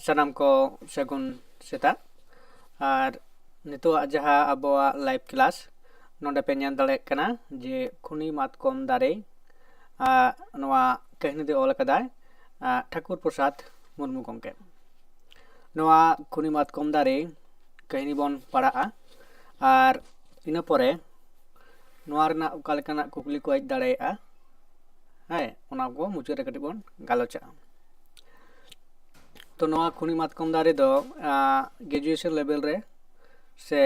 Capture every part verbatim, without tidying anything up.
ᱥᱟᱱᱟᱢ ᱠᱚ ᱥᱟᱹᱜᱩᱱ ᱥᱮᱛᱟᱜ᱾ ᱟᱨ ᱱᱤᱛᱚᱜᱟᱜ ᱡᱟᱦᱟᱸ ᱟᱵᱚᱣᱟᱜ live class, ᱱᱚᱰᱮ ᱯᱮ ᱧᱮᱞ ᱫᱟᱲᱮᱭᱟᱜ ᱠᱟᱱᱟ ᱡᱮ ᱠᱷᱩᱱᱤ ᱢᱟᱛᱠᱚᱢ ᱫᱟᱨᱮ, ᱟᱨ ᱱᱚᱣᱟ ᱠᱟᱹᱦᱱᱤ ᱫᱚ ᱚᱞ ᱟᱠᱟᱫᱟᱭ, ᱟᱨ ᱴᱷᱟᱹᱠᱩᱨ ᱯᱨᱚᱥᱟᱫᱽ ᱢᱩᱨᱢᱩ ᱜᱚᱢᱠᱮ᱾ ᱱᱚᱣᱟ ᱠᱷᱩᱱᱤ ᱢᱟᱛᱠᱚᱢ ᱫᱟᱨᱮ ᱠᱟᱹᱦᱱᱤ ᱵᱚᱱ ᱯᱟᱲᱦᱟᱜᱼᱟ᱾ ᱟᱨ ᱤᱱᱟᱹ ᱯᱚᱨᱮ ᱱᱚᱣᱟ ᱨᱮᱱᱟᱜ ᱚᱠᱟ ᱞᱮᱠᱟᱱᱟᱜ ᱠᱩᱠᱞᱤ ᱠᱚ ᱦᱮᱡ ᱫᱟᱲᱮᱭᱟᱜᱼᱟ, ᱦᱮᱸ, ᱚᱱᱟ ᱠᱚ ᱢᱩᱪᱟᱹᱫ ᱨᱮ ᱠᱟᱹᱴᱤᱡ ᱵᱚᱱ ᱜᱟᱞᱚᱪᱟ᱾ ᱛᱚ, ᱱᱚᱣᱟ ᱠᱷᱩᱱᱤ ᱢᱟᱛᱠᱚᱢ ᱫᱟᱨᱮ ᱫᱚ, ᱟᱸ, graduation level ᱨᱮ ᱥᱮ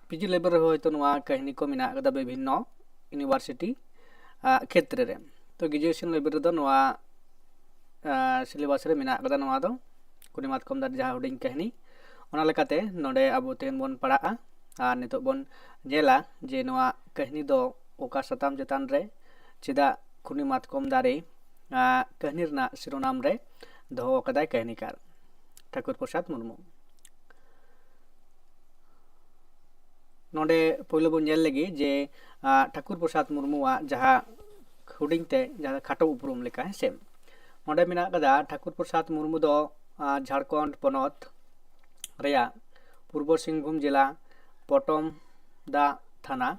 PG level ᱨᱮ ᱦᱚᱭᱛᱳ ᱱᱚᱣᱟ ᱠᱟᱹᱦᱱᱤ ᱠᱚ ᱢᱮᱱᱟᱜ ᱟᱠᱟᱫᱟ ᱵᱤᱵᱷᱤᱱᱱᱚ university, ᱟᱸ, ᱠᱷᱮᱛᱨᱮ ᱨᱮ᱾ ᱛᱚ, graduation level ᱨᱮᱫᱚ ᱱᱚᱣᱟ, ᱟᱸ, syllabus ᱨᱮ ᱢᱮᱱᱟᱜ ᱟᱠᱟᱫᱟ ᱱᱚᱣᱟ ᱫᱚ, ᱠᱷᱩᱱᱤ ᱢᱟᱛᱠᱚᱢ ᱫᱟᱨᱮ ᱡᱟᱦᱟᱸ ᱦᱩᱰᱤᱧ ᱠᱟᱹᱦᱱᱤ᱾ ᱚᱱᱟ ᱞᱮᱠᱟᱛᱮ ᱱᱚᱰᱮ ᱟᱵᱚ ᱛᱮᱦᱮᱧ ᱵᱚᱱ ᱯᱟᱲᱦᱟᱜᱼᱟ᱾ ᱟᱨ ᱱᱤᱛᱚᱜ ᱵᱚᱱ ᱧᱮᱞᱟ ᱡᱮ ᱱᱚᱣᱟ ᱠᱟᱹᱦᱱᱤ ᱫᱚ ᱚᱠᱟ ᱥᱟᱛᱟᱢ ᱪᱮᱛᱟᱱ ᱨᱮ, ᱪᱮᱫᱟᱜ ᱠᱷᱩᱱᱤ ᱢᱟᱛᱠᱚᱢ ᱫᱟᱨᱮ, ᱟᱸ, ᱠᱟᱹᱦᱱᱤ ᱨᱮᱱᱟᱜ ᱥᱤᱨᱳᱱᱟᱢ ᱨᱮ ᱫᱚᱦᱚ ᱟᱠᱟᱫᱟᱭ ᱠᱟᱹᱦᱱᱤᱠᱟᱨ ᱴᱷᱟᱹᱠᱩᱨ ᱯᱨᱚᱥᱟᱫᱽ ᱢᱩᱨᱢᱩ᱾ ᱱᱚᱰᱮ ᱯᱳᱭᱞᱳ ᱵᱚᱱ ᱧᱮᱞ ᱞᱮᱜᱮ ᱡᱮ, ᱟᱸ, ᱴᱷᱟᱹᱠᱩᱨ ᱯᱨᱚᱥᱟᱫᱽ ᱢᱩᱨᱢᱩᱣᱟᱜ ᱡᱟᱦᱟᱸ ᱦᱩᱰᱤᱧ ᱛᱮ ᱡᱟᱦᱟᱸ ᱠᱷᱟᱴᱚ ᱩᱯᱨᱩᱢ ᱞᱮᱠᱟ, ᱦᱮᱸ ᱥᱮ᱾ ᱱᱚᱰᱮ ᱢᱮᱱᱟᱜ ᱟᱠᱟᱫᱟ, ᱴᱷᱟᱹᱠᱩᱨ ᱯᱨᱚᱥᱟᱫᱽ ᱢᱩᱨᱢᱩ ᱫᱚ, ᱟᱸ, ᱡᱷᱟᱲᱠᱷᱚᱸᱰ ᱯᱚᱱᱚᱛ ᱨᱮᱭᱟᱜ ᱯᱩᱨᱵᱚ ᱥᱤᱝᱵᱷᱩᱢ ᱡᱮᱞᱟ ᱯᱚᱴᱚᱢ ᱫᱟ ᱛᱷᱟᱱᱟ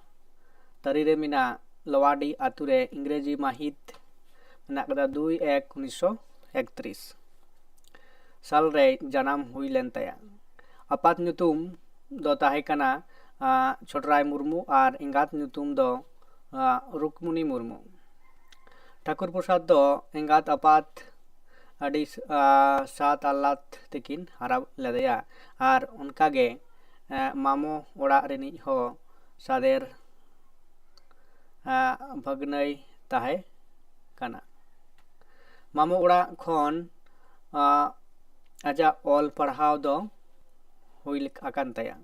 ᱛᱟᱹᱨᱤ ᱨᱮ ᱢᱮᱱᱟᱜ ᱞᱚᱣᱟᱰᱤ ᱟᱛᱳ ᱨᱮ ᱤᱝᱨᱮᱡᱤ ᱢᱟᱹᱦᱤᱛ ᱢᱮᱱᱟᱜ ᱟᱠᱟᱫᱟ ᱫᱩᱭ ᱮᱠ ᱩᱱᱤᱥᱥᱚ ᱮᱠᱛᱨᱤᱥ ᱥᱟᱞ ᱨᱮ ᱡᱟᱱᱟᱢ ᱦᱩᱭ ᱞᱮᱱ ᱛᱟᱭᱟ᱾ ᱟᱯᱟᱛ ᱧᱩᱛᱩᱢ ᱫᱚ ᱛᱟᱦᱮᱸ ᱠᱟᱱᱟ, ᱟᱸ, ᱪᱷᱚᱴᱨᱟᱭ ᱢᱩᱨᱢᱩ ᱟᱨ ᱮᱸᱜᱟᱛ ᱧᱩᱛᱩᱢ ᱫᱚ, ᱟᱸ, ᱨᱩᱠᱢᱩᱱᱤ ᱢᱩᱨᱢᱩ᱾ ᱴᱷᱟᱹᱠᱩᱨ ᱯᱨᱚᱥᱟᱫᱽ ᱫᱚ ᱮᱸᱜᱟᱛ ᱟᱯᱟᱛ ᱟᱹᱰᱤ, ᱟᱸ, ᱥᱟᱛ ᱟᱦᱞᱟᱫ ᱛᱮᱠᱤᱱ ᱦᱟᱨᱟ ᱞᱮᱫᱮᱭᱟ ᱟᱨ ᱚᱱᱠᱟᱜᱮ, ᱟᱸ, ᱢᱟᱢᱚ ᱚᱲᱟᱜ ᱨᱤᱱᱤᱡ ᱦᱚᱸ ᱥᱟᱫᱮᱨ, ᱟᱸ, ᱵᱷᱟᱹᱜᱽᱱᱟᱹᱭ ᱛᱟᱦᱮᱸ ᱠᱟᱱᱟ᱾ ᱢᱟᱢᱚ ᱚᱲᱟᱜ ᱠᱷᱚᱱ, ᱟᱸ, ᱟᱡᱟᱜ ᱚᱞ ᱯᱟᱲᱦᱟᱣ ᱫᱚ ᱦᱩᱭ ᱞᱮᱠ-, ᱟᱠᱟᱱ ᱛᱟᱭᱟ᱾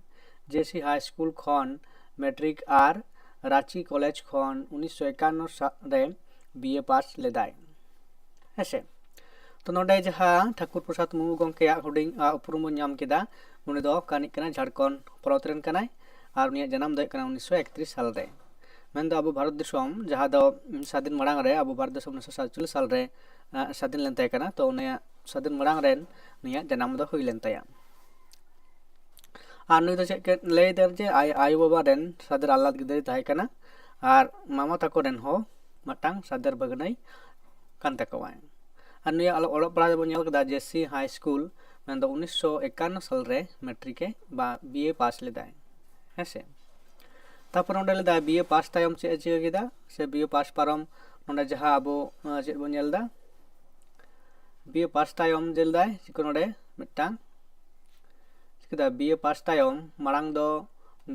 ᱡᱮᱥᱤ ᱦᱟᱭ ᱥᱠᱩᱞ ᱠᱷᱚᱱ ᱢᱮᱴᱨᱤᱠ ᱟᱨ ᱨᱟᱸᱪᱤ ᱠᱚᱞᱮᱡᱽ ᱠᱷᱚᱱ ᱩᱱᱤᱥᱥᱚ ᱮᱠᱟᱱᱱᱚ ᱥᱟ-, ᱨᱮ BA ᱯᱟᱥ ᱞᱮᱫᱟᱭ᱾ ᱦᱮᱸᱥᱮ? ᱛᱚ, ᱱᱚᱰᱮ ᱡᱟᱦᱟᱸ ᱴᱷᱟᱹᱠᱩᱨ ᱯᱨᱚᱥᱟᱫᱽ ᱢᱩᱨᱢᱩ ᱜᱚᱢᱠᱮᱭᱟᱜ ᱦᱩᱰᱤᱧ, ᱟ, ᱩᱯᱨᱩᱢ ᱵᱚᱱ ᱧᱟᱢ ᱠᱮᱫᱟ, ᱩᱱᱤ ᱫᱚ ᱠᱟᱹᱱᱤᱡ ᱠᱟᱱᱟᱭ, ᱡᱷᱟᱲᱠᱷᱚᱸᱰ ᱯᱚᱱᱚᱛ ᱨᱮᱱ ᱠᱟᱱᱟᱭ᱾ ᱟᱨ ᱩᱱᱤᱭᱟᱜ ᱡᱟᱱᱟᱢ ᱫᱚ ᱦᱩᱭᱩᱜ ᱠᱟᱱᱟ ᱩᱱᱤᱥᱥᱚ ᱮᱠᱛᱨᱤᱥ ᱥᱟᱞ ᱨᱮ᱾ ᱢᱮᱱᱫᱚ ᱟᱵᱚ ᱵᱷᱟᱨᱚᱛ ᱫᱤᱥᱚᱢ, ᱡᱟᱦᱟᱸ ᱫᱚ, ᱩᱢ, ᱥᱟᱫᱷᱤᱱ ᱢᱟᱲᱟᱝ ᱨᱮ, ᱟᱵᱚ ᱵᱷᱟᱨᱚᱛ ᱫᱤᱥᱚᱢ ᱩᱱᱤᱥᱥᱚ ᱥᱟᱛᱪᱚᱞᱞᱤᱥ ᱥᱟᱞ ᱨᱮ, ᱟ, ᱥᱟᱫᱷᱤᱱ ᱞᱮᱱ ᱛᱟᱦᱮᱸ ᱠᱟᱱᱟ᱾ ᱛᱚ, ᱩᱱᱤᱭᱟᱜ ᱥᱟᱹᱫᱷᱤᱱ ᱢᱟᱲᱟᱝ ᱨᱮᱱ ᱱᱩᱭᱟᱜ ᱡᱟᱱᱟᱢ ᱫᱚ ᱦᱩᱭ ᱞᱮᱱ ᱛᱟᱭᱟ᱾ ᱟᱨ ᱱᱩᱭ ᱫᱚ ᱪᱮᱫ ᱠᱮ ᱞᱟᱹᱭ ᱫᱟᱭ ᱡᱮ ᱟᱭ ᱟᱭᱳᱼᱵᱟᱵᱟ ᱨᱮᱱ ᱥᱟᱹᱫᱷᱤᱱ ᱟᱦᱞᱟᱫ ᱜᱤᱫᱽᱨᱟᱹᱭ ᱛᱟᱦᱮᱸ ᱠᱟᱱᱟ ᱟᱨ ᱢᱟᱢᱟ ᱛᱟᱠᱚ ᱨᱮᱱ ᱦᱚᱸ ᱢᱤᱫᱴᱟᱝ ᱥᱟᱹᱫᱷᱤᱱ ᱵᱷᱟᱹᱜᱽᱱᱟᱹᱭ ᱠᱟᱱ ᱛᱟᱠᱚᱣᱟᱭ᱾ ᱟᱨ ᱱᱩᱭᱟᱜ ᱚᱞᱚᱜ ᱯᱟᱲᱦᱟᱣ ᱫᱚᱵᱚᱱ ᱧᱮᱞ ᱠᱮᱫᱟ ᱡᱮ ᱥᱤ ᱦᱟᱭ ᱥᱠᱩᱞ, ᱢᱮᱱᱫᱚ ᱩᱱᱤᱥᱥᱚ ᱮᱠᱟᱱᱱᱚ ᱥᱟᱞ ᱨᱮ ᱢᱮᱴᱨᱤᱠ ᱮ ᱵᱟ ᱵᱤ ᱮ ᱯᱟᱥ ᱞᱮᱫᱟᱭ᱾ ᱦᱮᱸᱥᱮ? ᱛᱟᱨᱯᱚᱨ ᱚᱸᱰᱮ ᱞᱮᱫᱟᱭ ᱵᱤ ᱮ ᱯᱟᱥ ᱛᱟᱭᱚᱢ ᱪᱮᱫ ᱮ ᱪᱤᱠᱟᱹ ᱠᱮᱫᱟ? ᱥᱮ ᱵᱤ ᱮ ᱯᱟᱥ ᱯᱟᱨᱚᱢ ᱱᱚᱰᱮ ᱡᱟᱦᱟᱸ ᱟᱵᱚ ᱪᱮᱫ ᱵᱚᱱ ᱧᱮᱞ ᱮᱫᱟ, ᱵᱤ ᱮ ᱯᱟᱥ ᱛᱟᱭᱚᱢ ᱪᱮᱫ ᱞᱮᱫᱟᱭ? ᱪᱤᱠᱟᱹ ᱱᱚᱰᱮ ᱢᱤᱫᱴᱟᱝ ᱪᱤᱠᱟᱹ ᱠᱮᱫᱟ, ᱵᱤ ᱮ ᱯᱟᱥ ᱛᱟᱭᱚᱢ ᱢᱟᱲᱟᱝ ᱫᱚ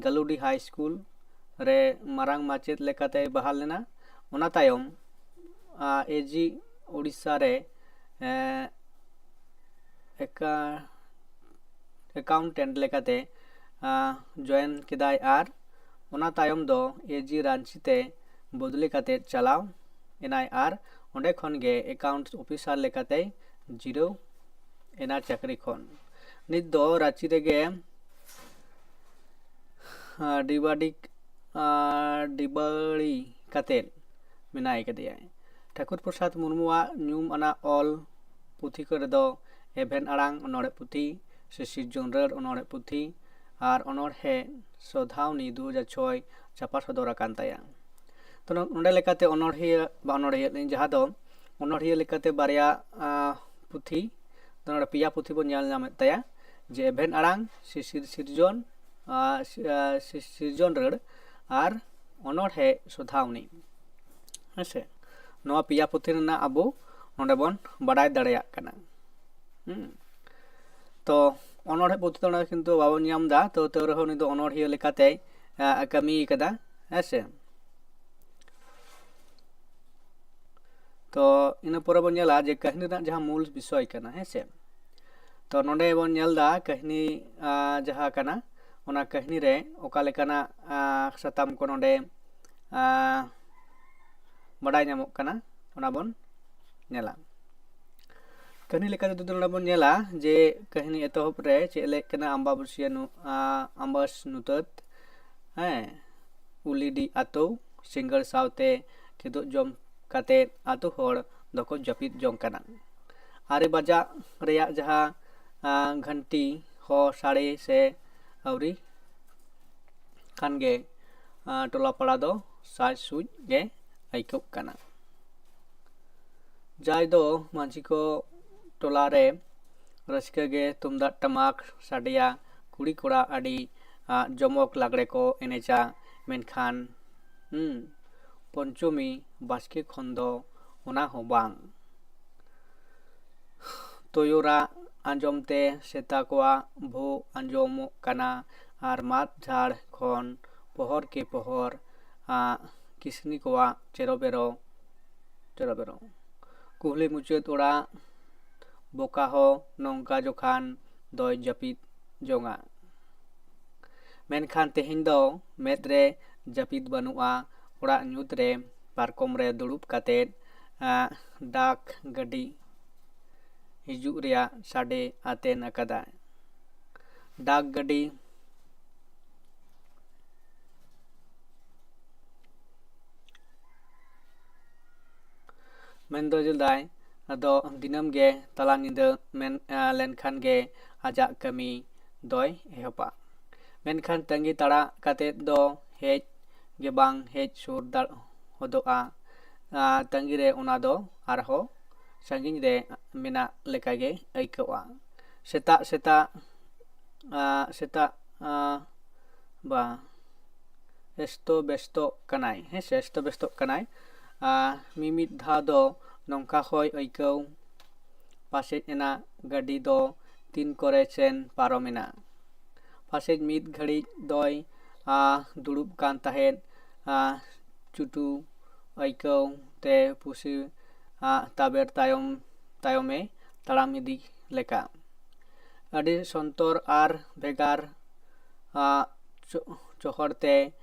ᱜᱟᱞᱩᱰᱤ ᱦᱟᱭ ᱥᱠᱩᱞ ᱨᱮ ᱢᱟᱨᱟᱝ ᱢᱟᱪᱮᱫ ᱞᱮᱠᱟᱛᱮᱭ ᱵᱟᱦᱟᱞ ᱞᱮᱱᱟ᱾ ᱚᱱᱟ ᱛᱟᱭᱚᱢ ᱮ ᱡᱤ ᱳᱰᱤᱥᱟ ᱨᱮ ᱮᱠᱟᱣᱩᱱᱴᱮᱱᱴ ᱞᱮᱠᱟᱛᱮ ᱡᱚᱭᱮᱱ ᱠᱮᱫᱟᱭ ᱟᱨ ᱚᱱᱟ ᱛᱟᱭᱚᱢ ᱫᱚ ᱮ ᱡᱤ ᱨᱟᱺᱪᱤ ᱛᱮ ᱵᱚᱫᱞᱤ ᱠᱟᱛᱮ ᱪᱟᱞᱟᱣ ᱮᱱᱟᱭ ᱟᱨ ᱚᱸᱰᱮ ᱠᱷᱚᱱ ᱜᱮ ᱮᱠᱟᱣᱩᱱᱴ ᱚᱯᱷᱤᱥᱟᱨ ᱞᱮᱠᱟᱛᱮᱭ ᱡᱤᱨᱟᱹᱣ ᱮᱱᱟ ᱪᱟᱹᱠᱨᱤ ᱠᱷᱚᱱ᱾ ᱱᱤᱛ ᱫᱚ ᱨᱟᱺᱪᱤ ᱨᱮᱜᱮ ᱰᱤᱵᱟᱰᱤ ᱰᱤᱵᱟᱹᱲᱤ ᱠᱟᱛᱮ ᱢᱮᱱᱟᱭ ᱠᱟᱫᱮᱭᱟᱭ᱾ ᱴᱷᱟᱹᱠᱩᱨ ᱯᱨᱚᱥᱟᱫᱽ ᱢᱩᱨᱢᱩᱣᱟᱜ ᱧᱩᱢ ᱟᱱᱟᱜ ᱚᱞ ᱯᱩᱛᱷᱤ ᱠᱚᱨᱮ ᱫᱚ ᱮᱵᱷᱮᱱ ᱟᱲᱟᱝ ᱚᱱᱚᱬᱦᱮ ᱯᱩᱛᱷᱤ ᱥᱮ ᱥᱤᱨᱡᱚᱱ ᱨᱟᱹᱲ ᱚᱱᱚᱬᱦᱮ ᱯᱩᱛᱷᱤ ᱟᱨ ᱚᱱᱚᱬᱦᱮ ᱥᱳᱫᱷᱟᱣᱱᱤ ᱫᱩ ᱦᱟᱡᱟᱨ ᱪᱷᱚᱭ ᱪᱷᱟᱯᱟ ᱥᱚᱫᱚᱨ ᱟᱠᱟᱱ ᱛᱟᱭᱟ᱾ ᱛᱚ ᱱᱚᱰᱮ ᱞᱮᱠᱟᱛᱮ ᱚᱱᱚᱬᱦᱤᱭᱟᱹ ᱵᱟ ᱚᱱᱚᱬᱦᱤᱭᱟᱹ ᱡᱟᱦᱟᱸ ᱫᱚ ᱚᱱᱚᱬᱦᱤᱭᱟᱹ ᱞᱮᱠᱟᱛᱮ ᱵᱟᱨᱭᱟ ᱯᱩᱛᱷᱤ, ᱱᱚᱰᱮ ᱯᱮᱭᱟ ᱯᱩᱛᱷᱤ ᱵᱚᱱ ᱧᱮᱞ ᱧᱟᱢᱮᱫ ᱛᱟᱭᱟ, ᱡᱮ ᱮᱵᱷᱮᱱ ᱟᱲᱟᱝ, ᱥᱤᱥᱤᱨ ᱥᱤᱨᱡᱚᱱ, ᱥᱤᱨᱡᱚᱱ ᱨᱟᱹᱲ ᱟᱨ ᱚᱱᱚᱬᱦᱮ ᱥᱳᱫᱷᱟᱣᱱᱤ᱾ ᱦᱮᱸᱥᱮ? ᱱᱚᱣᱟ ᱯᱮᱭᱟ ᱯᱩᱛᱷᱤ ᱨᱮᱱᱟᱜ ᱟᱵᱚ ᱱᱚᱰᱮ ᱵᱚᱱ ᱵᱟᱰᱟᱭ ᱫᱟᱲᱮᱭᱟᱜ ᱠᱟᱱᱟ᱾ ᱛᱚ ᱚᱱᱚᱬᱦᱮ ᱯᱩᱛᱷᱤ ᱫᱚ ᱱᱚᱰᱮ ᱠᱤᱱᱛᱩ ᱵᱟᱵᱚᱱ ᱧᱟᱢ ᱮᱫᱟ, ᱛᱚ ᱛᱟᱹᱣ ᱨᱮᱦᱚᱸ ᱩᱱᱤ ᱫᱚ ᱚᱱᱚᱬᱦᱤᱭᱟᱹ ᱞᱮᱠᱟᱛᱮᱭ ᱠᱟᱹᱢᱤ ᱠᱟᱫᱟ᱾ ᱦᱮᱸᱥᱮ? ᱛᱚ ᱤᱱᱟᱹ ᱯᱚᱨᱮ ᱵᱚᱱ ᱧᱮᱞᱟ ᱡᱮ ᱠᱟᱹᱦᱱᱤ ᱨᱮᱱᱟᱜ ᱡᱟᱦᱟᱸ ᱢᱩᱞ ᱵᱤᱥᱚᱭ ᱠᱟᱱᱟ, ᱦᱮᱸᱥᱮ? ᱛᱚ ᱱᱚᱰᱮ ᱵᱚᱱ ᱧᱮᱞ ᱮᱫᱟ ᱠᱟᱹᱦᱱᱤ ᱡᱟᱦᱟᱸ ᱠᱟᱱᱟ, ᱚᱱᱟ ᱠᱟᱹᱦᱱᱤ ᱨᱮ ᱚᱠᱟ ᱞᱮᱠᱟᱱᱟᱜ ᱥᱟᱛᱟᱢ ᱠᱚ ᱱᱚᱰᱮ ᱵᱟᱰᱟᱭ ᱧᱟᱢᱚᱜ ᱠᱟᱱᱟ, ᱚᱱᱟ ᱵᱚᱱ ᱧᱮᱞᱟ᱾ ᱠᱟᱹᱦᱱᱤ ᱞᱮᱠᱟᱛᱮ ᱡᱩᱫᱤ ᱱᱚᱰᱮ ᱵᱚᱱ ᱧᱮᱞᱟ ᱡᱮ ᱠᱟᱹᱦᱱᱤ ᱮᱛᱚᱦᱚᱵ ᱨᱮ ᱪᱮᱫ ᱞᱟᱹᱭ ᱠᱟᱱᱟ, ᱟᱢᱵᱟᱵᱟᱹᱥᱤᱭᱟᱹ ᱱᱩ-, ᱟᱢᱵᱟᱥ ᱧᱩᱛᱟᱹᱛ, ᱦᱮᱸ, ᱩᱞᱤᱰᱤ ᱟᱛᱳ ᱥᱤᱸᱜᱟᱹᱲ ᱥᱟᱶᱛᱮ ᱠᱤᱫᱩᱵ ᱡᱚᱢ ᱠᱟᱛᱮ ᱟᱛᱳ ᱦᱚᱲ ᱫᱚᱠᱚ ᱡᱟᱹᱯᱤᱫ ᱡᱚᱝ ᱠᱟᱱᱟ᱾ ᱟᱨᱮ ᱵᱟᱡᱟᱜ ᱨᱮᱭᱟᱜ ᱡᱟᱦᱟᱸ ᱜᱷᱟᱱᱴᱤ ᱦᱚᱸ ᱥᱟᱰᱮ ᱥᱮ ᱟᱹᱣᱨᱤ ᱠᱷᱟᱱ ᱜᱮ ᱴᱚᱞᱟ ᱯᱟᱲᱟ ᱫᱚ ᱥᱟᱡᱽ ᱥᱩᱡᱽ ᱜᱮ ᱟᱹᱭᱠᱟᱹᱜ ᱠᱟᱱᱟ᱾ ᱡᱟᱭ ᱫᱚ ᱢᱟᱹᱡᱷᱤ ᱠᱚ ᱴᱚᱞᱟ ᱨᱮ ᱨᱟᱹᱥᱠᱟᱹ ᱜᱮ ᱛᱩᱢᱫᱟᱜ ᱴᱟᱢᱟᱠ ᱥᱟᱰᱮᱭᱟ, ᱠᱩᱲᱤ ᱠᱚᱲᱟ ᱟᱹᱰᱤ ᱡᱚᱢᱚᱠ ᱞᱟᱜᱽᱲᱮ ᱠᱚ ᱮᱱᱮᱡᱟ᱾ ᱢᱮᱱᱠᱷᱟᱱ ᱯᱚᱧᱪᱚᱢᱤ ᱵᱟᱥᱠᱮ ᱠᱷᱚᱱ ᱫᱚ ᱚᱱᱟ ᱦᱚᱸ ᱵᱟᱝ᱾ ᱛᱚᱭᱚ ᱨᱟᱜ ᱟᱸᱡᱚᱢ ᱛᱮ ᱥᱮᱛᱟ ᱠᱚᱣᱟᱜ ᱵᱷᱳ ᱟᱸᱡᱚᱢᱚᱜ ᱠᱟᱱᱟ ᱟᱨ ᱢᱟᱫ ᱡᱷᱟᱲ ᱠᱷᱚᱱ ᱯᱚᱦᱚᱨ ᱠᱮ ᱯᱚᱦᱚᱨ ᱠᱤᱥᱱᱤ ᱠᱚᱣᱟᱜ ᱪᱮᱨᱚ ᱵᱮᱨᱚ ᱪᱮᱨᱚ ᱵᱮᱨᱚ᱾ ᱠᱩᱞᱦᱤ ᱢᱩᱪᱟᱹᱫ ᱚᱲᱟᱜ ᱵᱚᱠᱟ ᱦᱚᱸ ᱱᱚᱝᱠᱟ ᱡᱚᱠᱷᱟᱱ ᱫᱚᱭ ᱡᱟᱹᱯᱤᱫ ᱡᱚᱝᱟ᱾ ᱢᱮᱱᱠᱷᱟᱱ ᱛᱮᱦᱮᱧ ᱫᱚ ᱢᱮᱫ ᱨᱮ ᱡᱟᱹᱯᱤᱫ ᱵᱟᱹᱱᱩᱜᱼᱟ᱾ ᱚᱲᱟᱜ ᱧᱩᱛ ᱨᱮ ᱯᱟᱨᱠᱚᱢ ᱨᱮ ᱫᱩᱲᱩᱵ ᱠᱟᱛᱮᱫ ᱰᱟᱠ ᱜᱟᱹᱰᱤ ᱦᱤᱡᱩᱜ ᱨᱮᱭᱟᱜ ᱥᱟᱰᱮ ᱟᱛᱮᱱ ᱟᱠᱟᱫᱟ᱾ ᱰᱟᱠ ᱜᱟᱹᱰᱤ ᱢᱮᱱᱫᱚ ᱡᱩᱞᱫᱟᱭ ᱟᱫᱚ ᱫᱤᱱᱟᱹᱢ ᱜᱮ ᱛᱟᱞᱟ ᱧᱤᱫᱟᱹ ᱢᱮᱱ ᱞᱮᱱᱠᱷᱟᱱ ᱜᱮ ᱟᱡᱟᱜ ᱠᱟᱹᱢᱤ ᱫᱚᱭ ᱮᱦᱚᱵᱟ᱾ ᱢᱮᱱᱠᱷᱟᱱ ᱛᱟᱺᱜᱤ ᱛᱟᱲᱟᱜ ᱠᱟᱛᱮᱫ ᱫᱚ ᱦᱮᱡ ᱜᱮ ᱵᱟᱝ ᱦᱮᱡ ᱥᱩᱨ ᱦᱚᱫᱚᱜᱼᱟ᱾ ᱛᱟᱺᱜᱤ ᱨᱮ ᱚᱱᱟ ᱫᱚ ᱟᱨᱦᱚᱸ ᱥᱟᱺᱜᱤᱧ ᱨᱮ ᱢᱮᱱᱟᱜ ᱞᱮᱠᱟᱜᱮ ᱟᱹᱭᱠᱟᱹᱜᱼᱟ᱾ ᱥᱮᱛᱟᱜ ᱥᱮᱛᱟᱜ ᱥᱮᱛᱟᱜ ᱵᱟ ᱮᱥᱛᱚ ᱵᱮᱥᱛᱚᱜ ᱠᱟᱱᱟᱭ, ᱦᱮᱸ ᱥᱮ, ᱮᱥᱛᱚ ᱵᱮᱥᱛᱚᱜ ᱠᱟᱱᱟᱭ᱾ ᱢᱤᱢᱤᱫ ᱫᱷᱟᱣ ᱫᱚ ᱱᱚᱝᱠᱟ ᱦᱚᱸᱭ ᱟᱹᱭᱠᱟᱹᱣ, ᱯᱟᱥᱮᱡ ᱮᱱᱟ ᱜᱟᱹᱰᱤ ᱫᱚ ᱛᱤᱱ ᱠᱚᱨᱮ ᱪᱮᱱ ᱯᱟᱨᱚᱢᱮᱱᱟ᱾ ᱯᱟᱥᱮᱡ ᱢᱤᱫ ᱜᱷᱟᱹᱲᱤᱡ ᱫᱚᱭ ᱫᱩᱲᱩᱵ ᱠᱟᱱ ᱛᱟᱦᱮᱸᱫ᱾ ᱪᱩᱴᱩ ᱟᱹᱭᱠᱟᱹᱣ ᱛᱮ ᱯᱩᱥᱤ ᱛᱟᱵᱮᱨ ᱛᱟᱭᱚᱢ ᱛᱟᱭᱚᱢᱮ ᱛᱟᱲᱟᱢ ᱤᱫᱤ ᱞᱮᱠᱟ᱾ ᱟᱹᱰᱤ ᱥᱚᱱᱛᱚᱨ ᱟᱨ ᱵᱷᱮᱜᱟᱨ ᱪᱚᱦᱚᱲ ᱛᱮ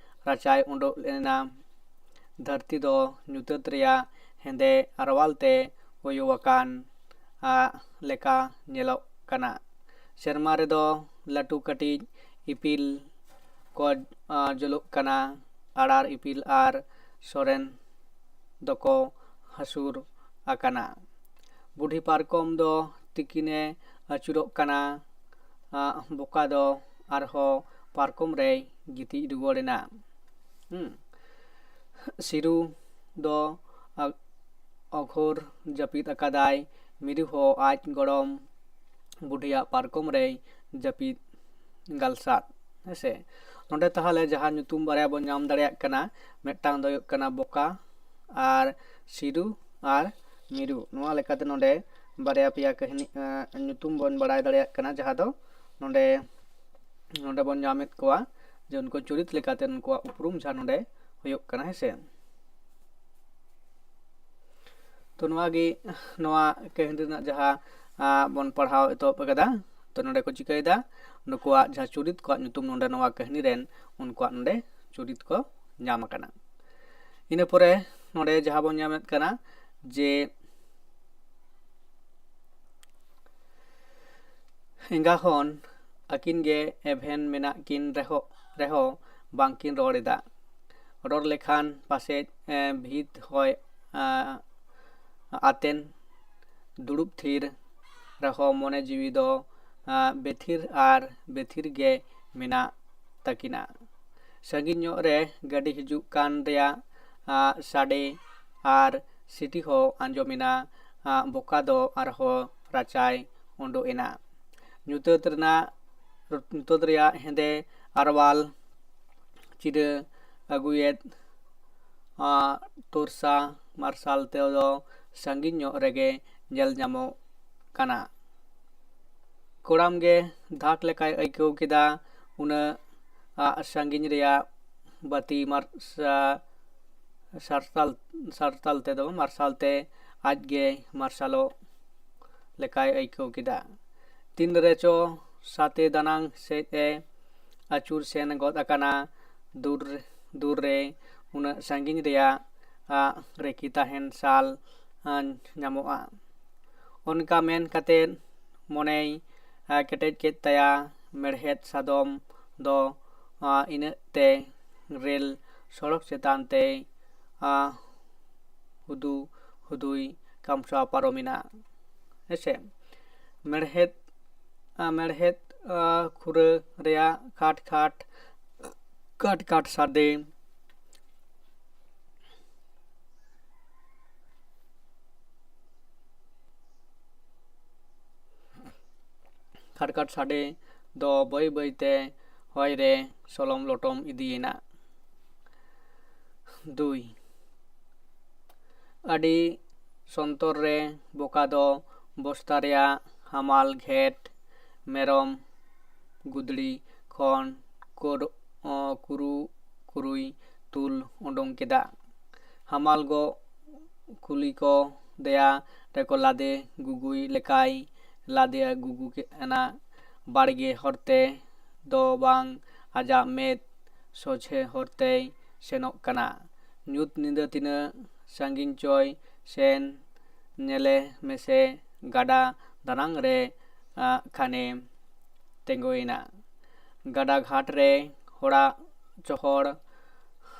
ᱨᱟᱪᱟᱭ ᱩᱰᱩᱠ ᱞᱮᱱᱟ᱾ ᱫᱷᱟᱹᱨᱛᱤ ᱫᱚ ᱧᱩᱛᱟᱹᱛ ᱨᱮᱭᱟᱜ ᱦᱮᱸᱫᱮ ᱟᱨᱣᱟᱞ ᱛᱮ ᱚᱭᱚ ᱟᱠᱟᱱ ᱞᱮᱠᱟ ᱧᱮᱞᱚᱜ ᱠᱟᱱᱟ᱾ ᱥᱮᱨᱢᱟ ᱨᱮᱫᱚ ᱞᱟᱹᱴᱩ ᱠᱟᱹᱴᱤᱡ ᱤᱯᱤᱞ ᱠᱚ ᱡᱩᱞᱩᱜ ᱠᱟᱱᱟ᱾ ᱟᱲᱟᱨ ᱤᱯᱤᱞ ᱟᱨ ᱥᱚᱨᱮᱱ ᱫᱚᱠᱚ ᱦᱟᱹᱥᱩᱨ ᱟᱠᱟᱱᱟ᱾ ᱵᱩᱰᱷᱤ ᱯᱟᱨᱠᱚᱢ ᱫᱚ ᱛᱤᱠᱤᱱᱮ ᱟᱹᱪᱩᱨᱚᱜ ᱠᱟᱱᱟ᱾ ᱟᱸ, ᱵᱚᱠᱟ ᱫᱚ ᱟᱨᱦᱚᱸ ᱯᱟᱨᱠᱚᱢ ᱨᱮᱭ ᱜᱤᱛᱤᱡ ᱨᱩᱣᱟᱹᱲ ᱮᱱᱟ᱾ ᱦᱩᱸ᱾ ᱥᱤᱨᱩ ᱫᱚ ᱟ-, ᱚᱜᱷᱳᱨ ᱡᱟᱹᱯᱤᱫ ᱟᱠᱟᱫᱟᱭ᱾ ᱢᱤᱨᱩ ᱦᱚᱸ ᱟᱡ ᱜᱚᱲᱚᱢ ᱵᱩᱰᱷᱤᱭᱟᱜ ᱯᱟᱨᱠᱚᱢ ᱨᱮᱭ ᱡᱟᱹᱯᱤᱫ ᱜᱟᱞᱥᱟᱫ᱾ ᱦᱮᱸᱥᱮ, ᱱᱚᱰᱮ ᱛᱟᱦᱚᱞᱮ ᱡᱟᱦᱟᱸ ᱧᱩᱛᱩᱢ ᱵᱟᱨᱭᱟ ᱵᱚᱱ ᱧᱟᱢ ᱫᱟᱲᱮᱭᱟᱜ ᱠᱟᱱᱟ, ᱢᱤᱫᱴᱟᱝ ᱫᱚ ᱦᱩᱭᱩᱜ ᱠᱟᱱᱟ ᱵᱚᱠᱟ ᱟᱨ ᱥᱤᱨᱩ ᱟᱨ ᱢᱤᱨᱩ᱾ ᱱᱚᱣᱟ ᱞᱮᱠᱟᱛᱮ ᱱᱚᱰᱮ ᱵᱟᱨᱭᱟ ᱯᱮᱭᱟ ᱠᱟᱹᱦᱱᱤ, ᱮᱸ, ᱧᱩᱛᱩᱢ ᱵᱚᱱ ᱵᱟᱲᱟᱭ ᱫᱟᱲᱮᱭᱟᱜ ᱠᱟᱱᱟ, ᱡᱟᱦᱟᱸ ᱫᱚ ᱱᱚᱰᱮ, ᱱᱚᱰᱮ ᱵᱚᱱ ᱧᱟᱢᱮᱫ ᱠᱚᱣᱟ ᱡᱮ ᱩᱱᱠᱩ ᱪᱩᱨᱤᱛ ᱞᱮᱠᱟᱛᱮ ᱩᱱᱠᱩᱣᱟᱜ ᱩᱯᱨᱩᱢ ᱡᱟᱦᱟᱸ ᱱᱚᱰᱮ ᱦᱩᱭᱩᱜ ᱠᱟᱱᱟ, ᱦᱮᱸᱥᱮ᱾ ᱛᱚ ᱱᱚᱣᱟ ᱜᱮ, ᱱᱚᱣᱟ ᱠᱟᱹᱦᱱᱤ ᱨᱮᱱᱟᱜ ᱡᱟᱦᱟᱸ, ᱟ, ᱵᱚᱱ ᱯᱟᱲᱦᱟᱣ ᱮᱛᱚᱦᱚᱵ ᱟᱠᱟᱫᱟ, ᱛᱚ ᱱᱚᱰᱮ ᱠᱚ ᱪᱤᱠᱟᱹᱭᱮᱫᱟ, ᱱᱩᱠᱩᱣᱟᱜ ᱡᱟᱦᱟᱸ ᱪᱩᱨᱤᱛ ᱠᱚᱣᱟᱜ ᱧᱩᱛᱩᱢ ᱱᱚᱰᱮ ᱱᱚᱣᱟ ᱠᱟᱹᱦᱱᱤ ᱨᱮᱱ ᱩᱱᱠᱩᱣᱟᱜ ᱱᱚᱰᱮ ᱪᱩᱨᱤᱛ ᱠᱚ ᱧᱟᱢ ᱟᱠᱟᱱᱟ᱾ ᱤᱱᱟᱹ ᱯᱚᱨᱮ ᱱᱚᱰᱮ ᱡᱟᱦᱟᱸ ᱵᱚᱱ ᱧᱟᱢᱮᱫ ᱠᱟᱱᱟ ᱡᱮ ᱮᱸᱜᱟ ᱦᱚᱱ ᱟᱹᱠᱤᱱ ᱜᱮ ᱮᱵᱷᱮᱱ ᱢᱮᱱᱟᱜ ᱠᱤᱱ ᱨᱮᱦᱚᱸ, ᱨᱮᱦᱚᱸ ᱵᱟᱝᱠᱤᱱ ᱨᱚᱲ ᱮᱫᱟ᱾ ᱨᱚᱲ ᱞᱮᱠᱷᱟᱱ ᱯᱟᱥᱮᱡ, ᱮᱸ, ᱵᱷᱤᱛ ᱦᱚᱭ, ᱮᱸ, ᱟᱛᱮᱱ ᱫᱩᱲᱩᱵ ᱛᱷᱤᱨ ᱨᱮᱦᱚᱸ ᱢᱚᱱᱮ ᱡᱤᱣᱤ ᱫᱚ, ᱮᱸ, ᱵᱮᱛᱷᱤᱨ ᱟᱨ ᱵᱮᱛᱷᱤᱨ ᱜᱮ ᱢᱮᱱᱟᱜ ᱛᱟᱹᱠᱤᱱᱟ᱾ ᱥᱟᱺᱜᱤᱧ ᱧᱚᱜ ᱨᱮ ᱜᱟᱹᱰᱤ ᱦᱤᱡᱩᱜ ᱠᱟᱱ ᱨᱮᱭᱟᱜ, ᱟᱸ, ᱥᱟᱰᱮ ᱟᱨ ᱥᱤᱴᱤ ᱦᱚᱸ ᱟᱸᱡᱚᱢᱮᱱᱟ᱾ ᱟᱸ, ᱵᱚᱠᱟ ᱫᱚ ᱟᱨᱦᱚᱸ ᱨᱟᱪᱟᱭ ᱩᱰᱩᱠ ᱮᱱᱟ᱾ ᱧᱩᱛᱟᱹᱛ ᱨᱮᱱᱟᱜ, ᱧᱩᱛᱟᱹᱛ ᱨᱮᱭᱟᱜ ᱦᱮᱸᱫᱮ ᱟᱨᱣᱟᱞ ᱪᱤᱨᱟᱹ ᱟᱹᱜᱩᱭᱮᱫ, ᱟᱸ, ᱛᱚᱨᱥᱟ ᱢᱟᱨᱥᱟᱞ ᱛᱮᱫᱚ ᱥᱟᱺᱜᱤᱧ ᱧᱚᱜ ᱨᱮᱜᱮ ᱧᱮᱞ ᱧᱟᱢᱚᱜ ᱠᱟᱱᱟ᱾ ᱠᱚᱲᱟᱢ ᱜᱮ ᱫᱷᱟᱠ ᱞᱮᱠᱟᱭ ᱟᱹᱭᱠᱟᱹᱣ ᱠᱮᱫᱟ᱾ ᱩᱱᱟᱹᱜ, ᱟ, ᱥᱟᱺᱜᱤᱧ ᱨᱮᱭᱟᱜ ᱵᱟᱹᱛᱤ ᱢᱟᱨᱥᱟ-, ᱥᱟᱨᱥᱟᱞ, ᱥᱟᱨᱥᱟᱞ ᱛᱮᱫᱚ ᱢᱟᱨᱥᱟᱞ ᱛᱮ ᱟᱡ ᱜᱮ ᱢᱟᱨᱥᱟᱞᱚᱜ ᱞᱮᱠᱟᱭ ᱟᱹᱭᱠᱟᱹᱣ ᱠᱮᱫᱟ᱾ ᱛᱤᱱ ᱨᱮᱪᱚ ᱥᱟᱛᱮ ᱫᱟᱱᱟᱝ ᱥᱮᱫ ᱮ ᱟᱹᱪᱩᱨ ᱥᱮᱱ ᱜᱚᱫ ᱟᱠᱟᱱᱟ᱾ ᱫᱩᱨ, ᱫᱩᱨ ᱨᱮ ᱩᱱᱟᱹᱜ ᱥᱟᱺᱜᱤᱧ ᱨᱮᱭᱟᱜ, ᱟ, ᱨᱮᱠᱤ ᱛᱟᱦᱮᱱ ᱥᱟᱞ, ᱟ, ᱧᱟᱢᱚᱜᱼᱟ᱾ ᱚᱱᱠᱟ ᱢᱮᱱ ᱠᱟᱛᱮᱫ ᱢᱚᱱᱮᱭ, ᱟ, ᱠᱮᱴᱮᱡ ᱠᱮᱫ ᱛᱟᱭᱟ᱾ ᱢᱮᱲᱦᱮᱫ ᱥᱟᱫᱚᱢ ᱫᱚ, ᱟ, ᱤᱱᱟᱹᱜ ᱛᱮ ᱨᱮᱞ ᱥᱚᱲᱚᱠ ᱪᱮᱛᱟᱱ ᱛᱮᱭ, ᱟ, ᱦᱩᱫᱩ ᱦᱩᱫᱩᱭ ᱠᱟᱢᱥᱟᱣ ᱯᱟᱨᱚᱢᱮᱱᱟ᱾ ᱦᱮᱸᱥᱮ, ᱢᱮᱲᱦᱮᱫ ᱟᱸ, ᱢᱮᱲᱦᱮᱫ ᱟᱸ, ᱠᱷᱩᱨᱟᱹ ᱨᱮᱭᱟᱜ ᱠᱷᱟᱴ ᱠᱷᱟᱴ ᱠᱟᱴ ᱠᱟᱴ ᱥᱟᱰᱮ᱾ ᱠᱷᱟᱴ ᱠᱷᱟᱴ ᱥᱟᱰᱮ ᱫᱚ ᱵᱟᱹᱭ ᱵᱟᱹᱭᱛᱮ ᱦᱚᱭ ᱨᱮ ᱥᱚᱞᱚᱢ ᱞᱚᱴᱚᱢ ᱤᱫᱤᱭᱮᱱᱟ᱾ ᱫᱩᱭ, ᱟᱹᱰᱤ ᱥᱚᱱᱛᱚᱨ ᱨᱮ ᱵᱚᱠᱟ ᱫᱚ ᱵᱚᱥᱛᱟ ᱨᱮᱭᱟᱜ ᱦᱟᱢᱟᱞ ᱜᱷᱮᱴ ᱢᱮᱨᱚᱢ ᱜᱩᱫᱽᱲᱤ ᱠᱷᱚᱱ ᱠᱩᱨ-, ᱠᱩᱨᱩ-, ᱠᱩᱨᱩᱭ ᱛᱩᱞ ᱩᱰᱩᱝ ᱠᱮᱫᱟ᱾ ᱦᱟᱢᱟᱞ ᱜᱚ ᱠᱩᱞᱤ ᱠᱚ ᱫᱮᱭᱟ ᱨᱮᱠᱚ ᱞᱟᱫᱮ ᱜᱩᱜᱩᱭ ᱞᱮᱠᱟᱭ ᱞᱟᱫᱮ ᱟᱹᱜᱩ ᱠᱮᱫ ᱮᱱᱟ᱾ ᱵᱟᱲᱜᱮ ᱦᱚᱨᱛᱮ ᱫᱚ ᱵᱟᱝ, ᱟᱡᱟᱜ ᱢᱮᱫ ᱥᱚᱡᱷᱮ ᱦᱚᱨᱛᱮᱭ ᱥᱮᱱᱚᱜ ᱠᱟᱱᱟ᱾ ᱧᱩᱛ ᱧᱤᱫᱟᱹ ᱛᱤᱱᱟᱹᱜ ᱥᱟᱺᱜᱤᱧ ᱪᱚᱭ ᱥᱮᱱ, ᱧᱮᱞᱮ ᱢᱮᱥᱮ, ᱜᱟᱰᱟ ᱫᱟᱱᱟᱝ ᱨᱮ ᱟᱸ, ᱠᱷᱟᱱᱮ ᱛᱤᱸᱜᱩᱭᱮᱱᱟ᱾ ᱜᱟᱰᱟ ᱜᱷᱟᱴ ᱨᱮ ᱦᱚᱲᱟᱜ ᱪᱚᱦᱚᱲ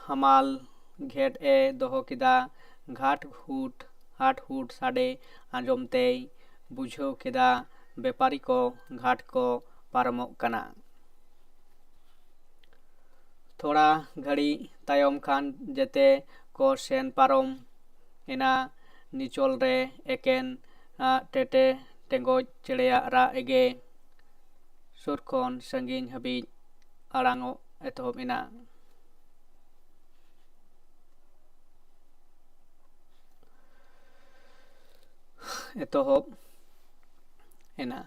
ᱦᱟᱢᱟᱞ ᱜᱷᱮᱴ ᱮ ᱫᱚᱦᱚ ᱠᱮᱫᱟ᱾ ᱜᱷᱟᱴ ᱦᱩᱴ ᱦᱟᱴ ᱦᱩᱴ ᱥᱟᱰᱮ ᱟᱸᱡᱚᱢ ᱛᱮᱭ ᱵᱩᱡᱷᱟᱹᱣ ᱠᱮᱫᱟ ᱵᱮᱯᱟᱨᱤ ᱠᱚ ᱜᱷᱟᱴ ᱠᱚ ᱯᱟᱨᱚᱢᱚᱜ ᱠᱟᱱᱟ᱾ ᱛᱷᱚᱲᱟ ᱜᱷᱟᱹᱲᱤᱡ ᱛᱟᱭᱚᱢ ᱠᱷᱟᱱ ᱡᱮᱛᱮ ᱠᱚ ᱥᱮᱱ ᱯᱟᱨᱚᱢ ᱮᱱᱟ᱾ ᱱᱤᱪᱚᱞ ᱨᱮ ᱮᱠᱮᱱ ᱟᱜ ᱴᱮᱴᱮ ᱴᱮᱸᱜᱚᱡ ᱪᱮᱬᱮᱭᱟᱜ ᱨᱟᱜ ᱜᱮ ᱥᱩᱨ ᱠᱷᱚᱱ ᱥᱟᱺᱜᱤᱧ ᱦᱟᱹᱵᱤᱡ ᱟᱲᱟᱝᱚᱜ ᱮᱛᱚᱦᱚᱵ ᱮᱱᱟ᱾ ᱮᱛᱚᱦᱚᱵ ᱮᱱᱟ᱾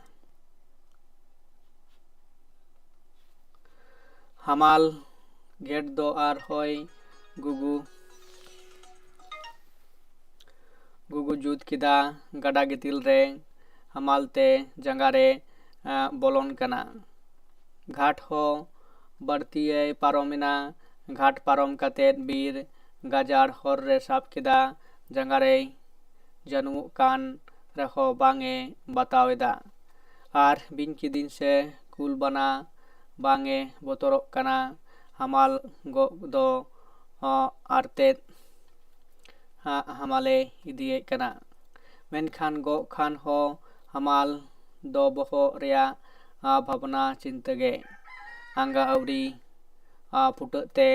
ᱦᱟᱢᱟᱞ ᱜᱷᱮᱴ ᱫᱚ ᱟᱨ ᱦᱚᱭ ᱜᱩᱜᱩ, ᱜᱩᱜᱩ ᱡᱩᱛ ᱠᱮᱫᱟ᱾ ᱜᱟᱰᱟ ᱜᱤᱛᱤᱞ ᱨᱮ ᱦᱟᱢᱟᱞ ᱛᱮ ᱡᱟᱸᱜᱟ ᱨᱮ, ᱟᱸ, ᱵᱚᱞᱚᱱ ᱠᱟᱱᱟ᱾ ᱜᱷᱟᱴ ᱦᱚᱸ ᱵᱟᱹᱲᱛᱤᱭᱮ ᱯᱟᱨᱚᱢ ᱮᱱᱟ᱾ ᱜᱷᱟᱴ ᱯᱟᱨᱚᱢ ᱠᱟᱛᱮ ᱵᱤᱨ ᱜᱟᱡᱟᱲ ᱦᱚᱨ ᱨᱮ ᱥᱟᱵ ᱠᱮᱫᱟ᱾ ᱡᱟᱸᱜᱟ ᱨᱮᱭ ᱡᱟᱹᱱᱩᱢᱚᱜ ᱠᱟᱱ ᱨᱮᱦᱚᱸ ᱵᱟᱝ ᱮ ᱵᱟᱛᱟᱣ ᱮᱫᱟ᱾ ᱟᱨ ᱵᱤᱧ ᱠᱤᱫᱤᱧ ᱥᱮ ᱠᱩᱞ ᱵᱟᱱᱟ ᱵᱟᱝ ᱮ ᱵᱚᱛᱚᱨᱚᱜ ᱠᱟᱱᱟ᱾ ᱦᱟᱢᱟᱞ ᱜᱚᱜ ᱫᱚ, ᱚ, ᱟᱨᱛᱮᱫ ᱦᱟ-, ᱦᱟᱢᱟᱞᱮ ᱤᱫᱤᱭᱮᱫ ᱠᱟᱱᱟ᱾ ᱢᱮᱱᱠᱷᱟᱱ ᱜᱚᱜ ᱠᱷᱟᱱ ᱦᱚᱸ ᱦᱟᱢᱟᱞ ᱫᱚ ᱵᱚᱦᱚᱜ ᱨᱮᱭᱟᱜ ᱵᱷᱟᱵᱽᱱᱟ ᱪᱤᱱᱛᱟᱹ ᱜᱮ᱾ ᱟᱸᱜᱟ ᱟᱹᱣᱨᱤ ᱯᱷᱩᱴᱟᱹᱜ ᱛᱮ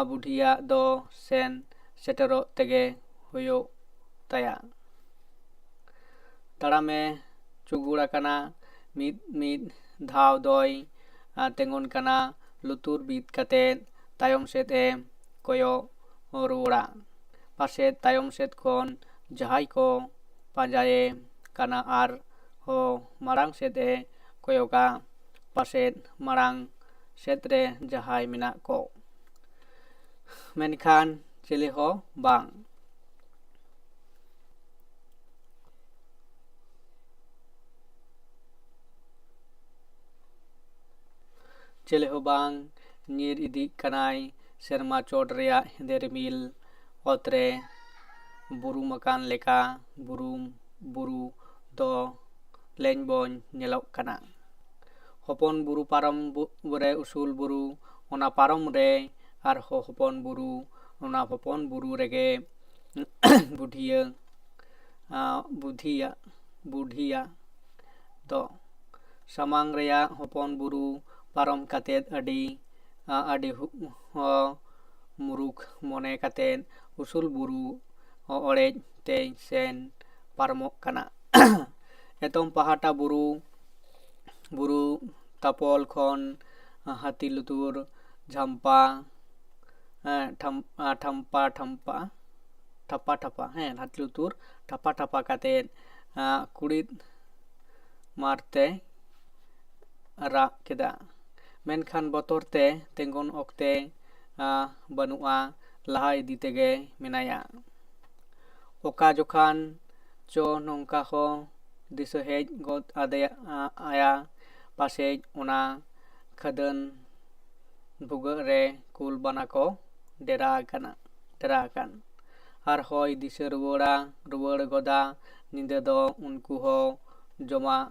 ᱵᱩᱰᱷᱤᱭᱟᱜ ᱫᱚ ᱥᱮᱱ ᱥᱮᱴᱮᱨᱚᱜ ᱛᱮᱜᱮ ᱦᱩᱭᱩᱜ ᱛᱟᱭᱟ᱾ ᱛᱟᱲᱟᱢᱮ ᱪᱩᱜᱩᱲ ᱟᱠᱟᱱᱟ᱾ ᱢᱤᱫ ᱢᱤᱫ ᱫᱷᱟᱣ ᱫᱚᱭ ᱛᱤᱸᱜᱩᱱ ᱠᱟᱱᱟ᱾ ᱞᱩᱛᱩᱨ ᱵᱤᱫ ᱠᱟᱛᱮ ᱛᱟᱭᱚᱢ ᱥᱮᱫ ᱮ ᱠᱚᱭᱚᱜ ᱨᱩᱣᱟᱹᱲᱟ᱾ ᱯᱟᱥᱮᱫ ᱛᱟᱭᱚᱢ ᱥᱮᱫ ᱠᱷᱚᱱ ᱡᱟᱦᱟᱸᱭ ᱠᱚ ᱯᱟᱸᱡᱟᱭᱮ ᱠᱟᱱᱟ ᱟᱨ ᱦᱚᱸ ᱢᱟᱲᱟᱝ ᱥᱮᱫ ᱮ ᱠᱚᱭᱚᱜᱟ᱾ ᱯᱟᱥᱮᱫ ᱢᱟᱲᱟᱝ ᱥᱮᱫ ᱨᱮ ᱡᱟᱦᱟᱸᱭ ᱢᱮᱱᱟᱜ ᱠᱚ᱾ ᱢᱮᱱᱠᱷᱟᱱ ᱪᱤᱞᱤ ᱦᱚᱸ ᱵᱟᱝ᱾ ᱪᱤᱞᱤ ᱦᱚᱸ ᱵᱟᱝ᱾ ᱧᱤᱨ ᱤᱫᱤᱜ ᱠᱟᱱᱟᱭ ᱥᱮᱨᱢᱟ ᱪᱚᱴ ᱨᱮᱭᱟᱜ ᱦᱮᱸᱫᱮ ᱨᱤᱢᱤᱞ᱾ ᱚᱛ ᱨᱮ ᱵᱩᱨᱩᱢ ᱟᱠᱟᱱ ᱞᱮᱠᱟ ᱵᱩᱨᱩᱢ ᱵᱩᱨᱩ ᱫᱚ ᱞᱮᱧ ᱵᱚᱧ ᱧᱮᱞᱚᱜ ᱠᱟᱱᱟ᱾ ᱦᱚᱯᱚᱱ ᱵᱩᱨᱩ ᱯᱟᱨᱚᱢ ᱵᱩ-, ᱨᱮ ᱩᱥᱩᱞ ᱵᱩᱨᱩ, ᱚᱱᱟ ᱯᱟᱨᱚᱢ ᱨᱮ ᱟᱨᱦᱚᱸ ᱦᱚᱯᱚᱱ ᱵᱩᱨᱩ, ᱚᱱᱟ ᱦᱚᱯᱚᱱ ᱵᱩᱨᱩ ᱨᱮᱜᱮ ᱵᱩᱰᱷᱤᱭᱟᱹ, ᱟ, ᱵᱩᱫᱷᱤᱭᱟ, ᱵᱩᱰᱷᱤᱭᱟ ᱫᱚ᱾ ᱥᱟᱢᱟᱝ ᱨᱮᱭᱟᱜ ᱦᱚᱯᱚᱱ ᱵᱩᱨᱩ ᱯᱟᱨᱚᱢ ᱠᱟᱛᱮ ᱟᱹᱰᱤ, ᱟ, ᱟᱹᱰᱤ ᱦᱩ-, ᱦᱚ-, ᱢᱩᱨᱩᱠ ᱢᱚᱱᱮ ᱠᱟᱛᱮ ᱩᱥᱩᱞ ᱵᱩᱨᱩ ᱚᱲᱮᱡ ᱛᱮ ᱥᱮᱱ ᱯᱟᱨᱚᱢᱚᱜ ᱠᱟᱱᱟ᱾ ᱮᱛᱚᱢ ᱯᱟᱦᱴᱟ ᱵᱩᱨᱩ, ᱵᱩᱨᱩ ᱛᱟᱯᱚᱞ ᱠᱷᱚᱱ ᱦᱟᱹᱛᱤ ᱞᱩᱛᱩᱨ ᱡᱷᱟᱢᱯᱟ, ᱮᱸ, ᱴᱷᱟᱢ-, ᱟ, ᱴᱷᱟᱢᱯᱟ, ᱴᱷᱟᱢᱯᱟ, ᱴᱷᱟᱯᱟ, ᱴᱷᱟᱯᱟ, ᱦᱮᱸ, ᱦᱟᱹᱛᱤ ᱞᱩᱛᱩᱨ ᱴᱷᱟᱯᱟ, ᱴᱷᱟᱯᱟ ᱠᱟᱛᱮᱫ, ᱟ, ᱠᱩᱲᱤᱫ ᱢᱟᱨᱛᱮ ᱨᱟᱜ ᱠᱮᱫᱟ᱾ ᱢᱮᱱᱠᱷᱟᱱ ᱵᱚᱛᱚᱨ ᱛᱮ ᱛᱤᱸᱜᱩᱱ ᱚᱠᱛᱮ, ᱟ, ᱵᱟᱹᱱᱩᱜᱼᱟ, ᱞᱟᱦᱟ ᱤᱫᱤ ᱛᱮᱜᱮ ᱢᱮᱱᱟᱭᱟ᱾ ᱚᱠᱟ ᱡᱚᱠᱷᱟᱱ ᱪᱚ ᱱᱚᱝᱠᱟ ᱦᱚᱸ ᱫᱤᱥᱟᱹ ᱦᱮᱡ ᱜᱚᱫ ᱟᱫᱮᱭᱟ, ᱟ-, ᱟᱭᱟ, ᱯᱟᱥᱮᱡ ᱚᱱᱟ ᱠᱷᱟᱹᱫᱟᱹᱱ ᱵᱷᱩᱜᱟᱹᱜ ᱨᱮ ᱠᱩᱞ ᱵᱟᱱᱟ ᱠᱚ ᱰᱮᱨᱟ ᱟᱠᱟᱱᱟ, ᱰᱮᱨᱟ ᱟᱠᱟᱱ᱾ ᱟᱨ ᱦᱚᱸᱭ ᱫᱤᱥᱟᱹ ᱨᱩᱣᱟᱹᱲᱟ, ᱨᱩᱣᱟᱹᱲ ᱜᱚᱫᱟ᱾ ᱧᱤᱫᱟᱹ ᱫᱚ ᱩᱱᱠᱩ ᱦᱚᱸ ᱡᱚᱢᱟᱜ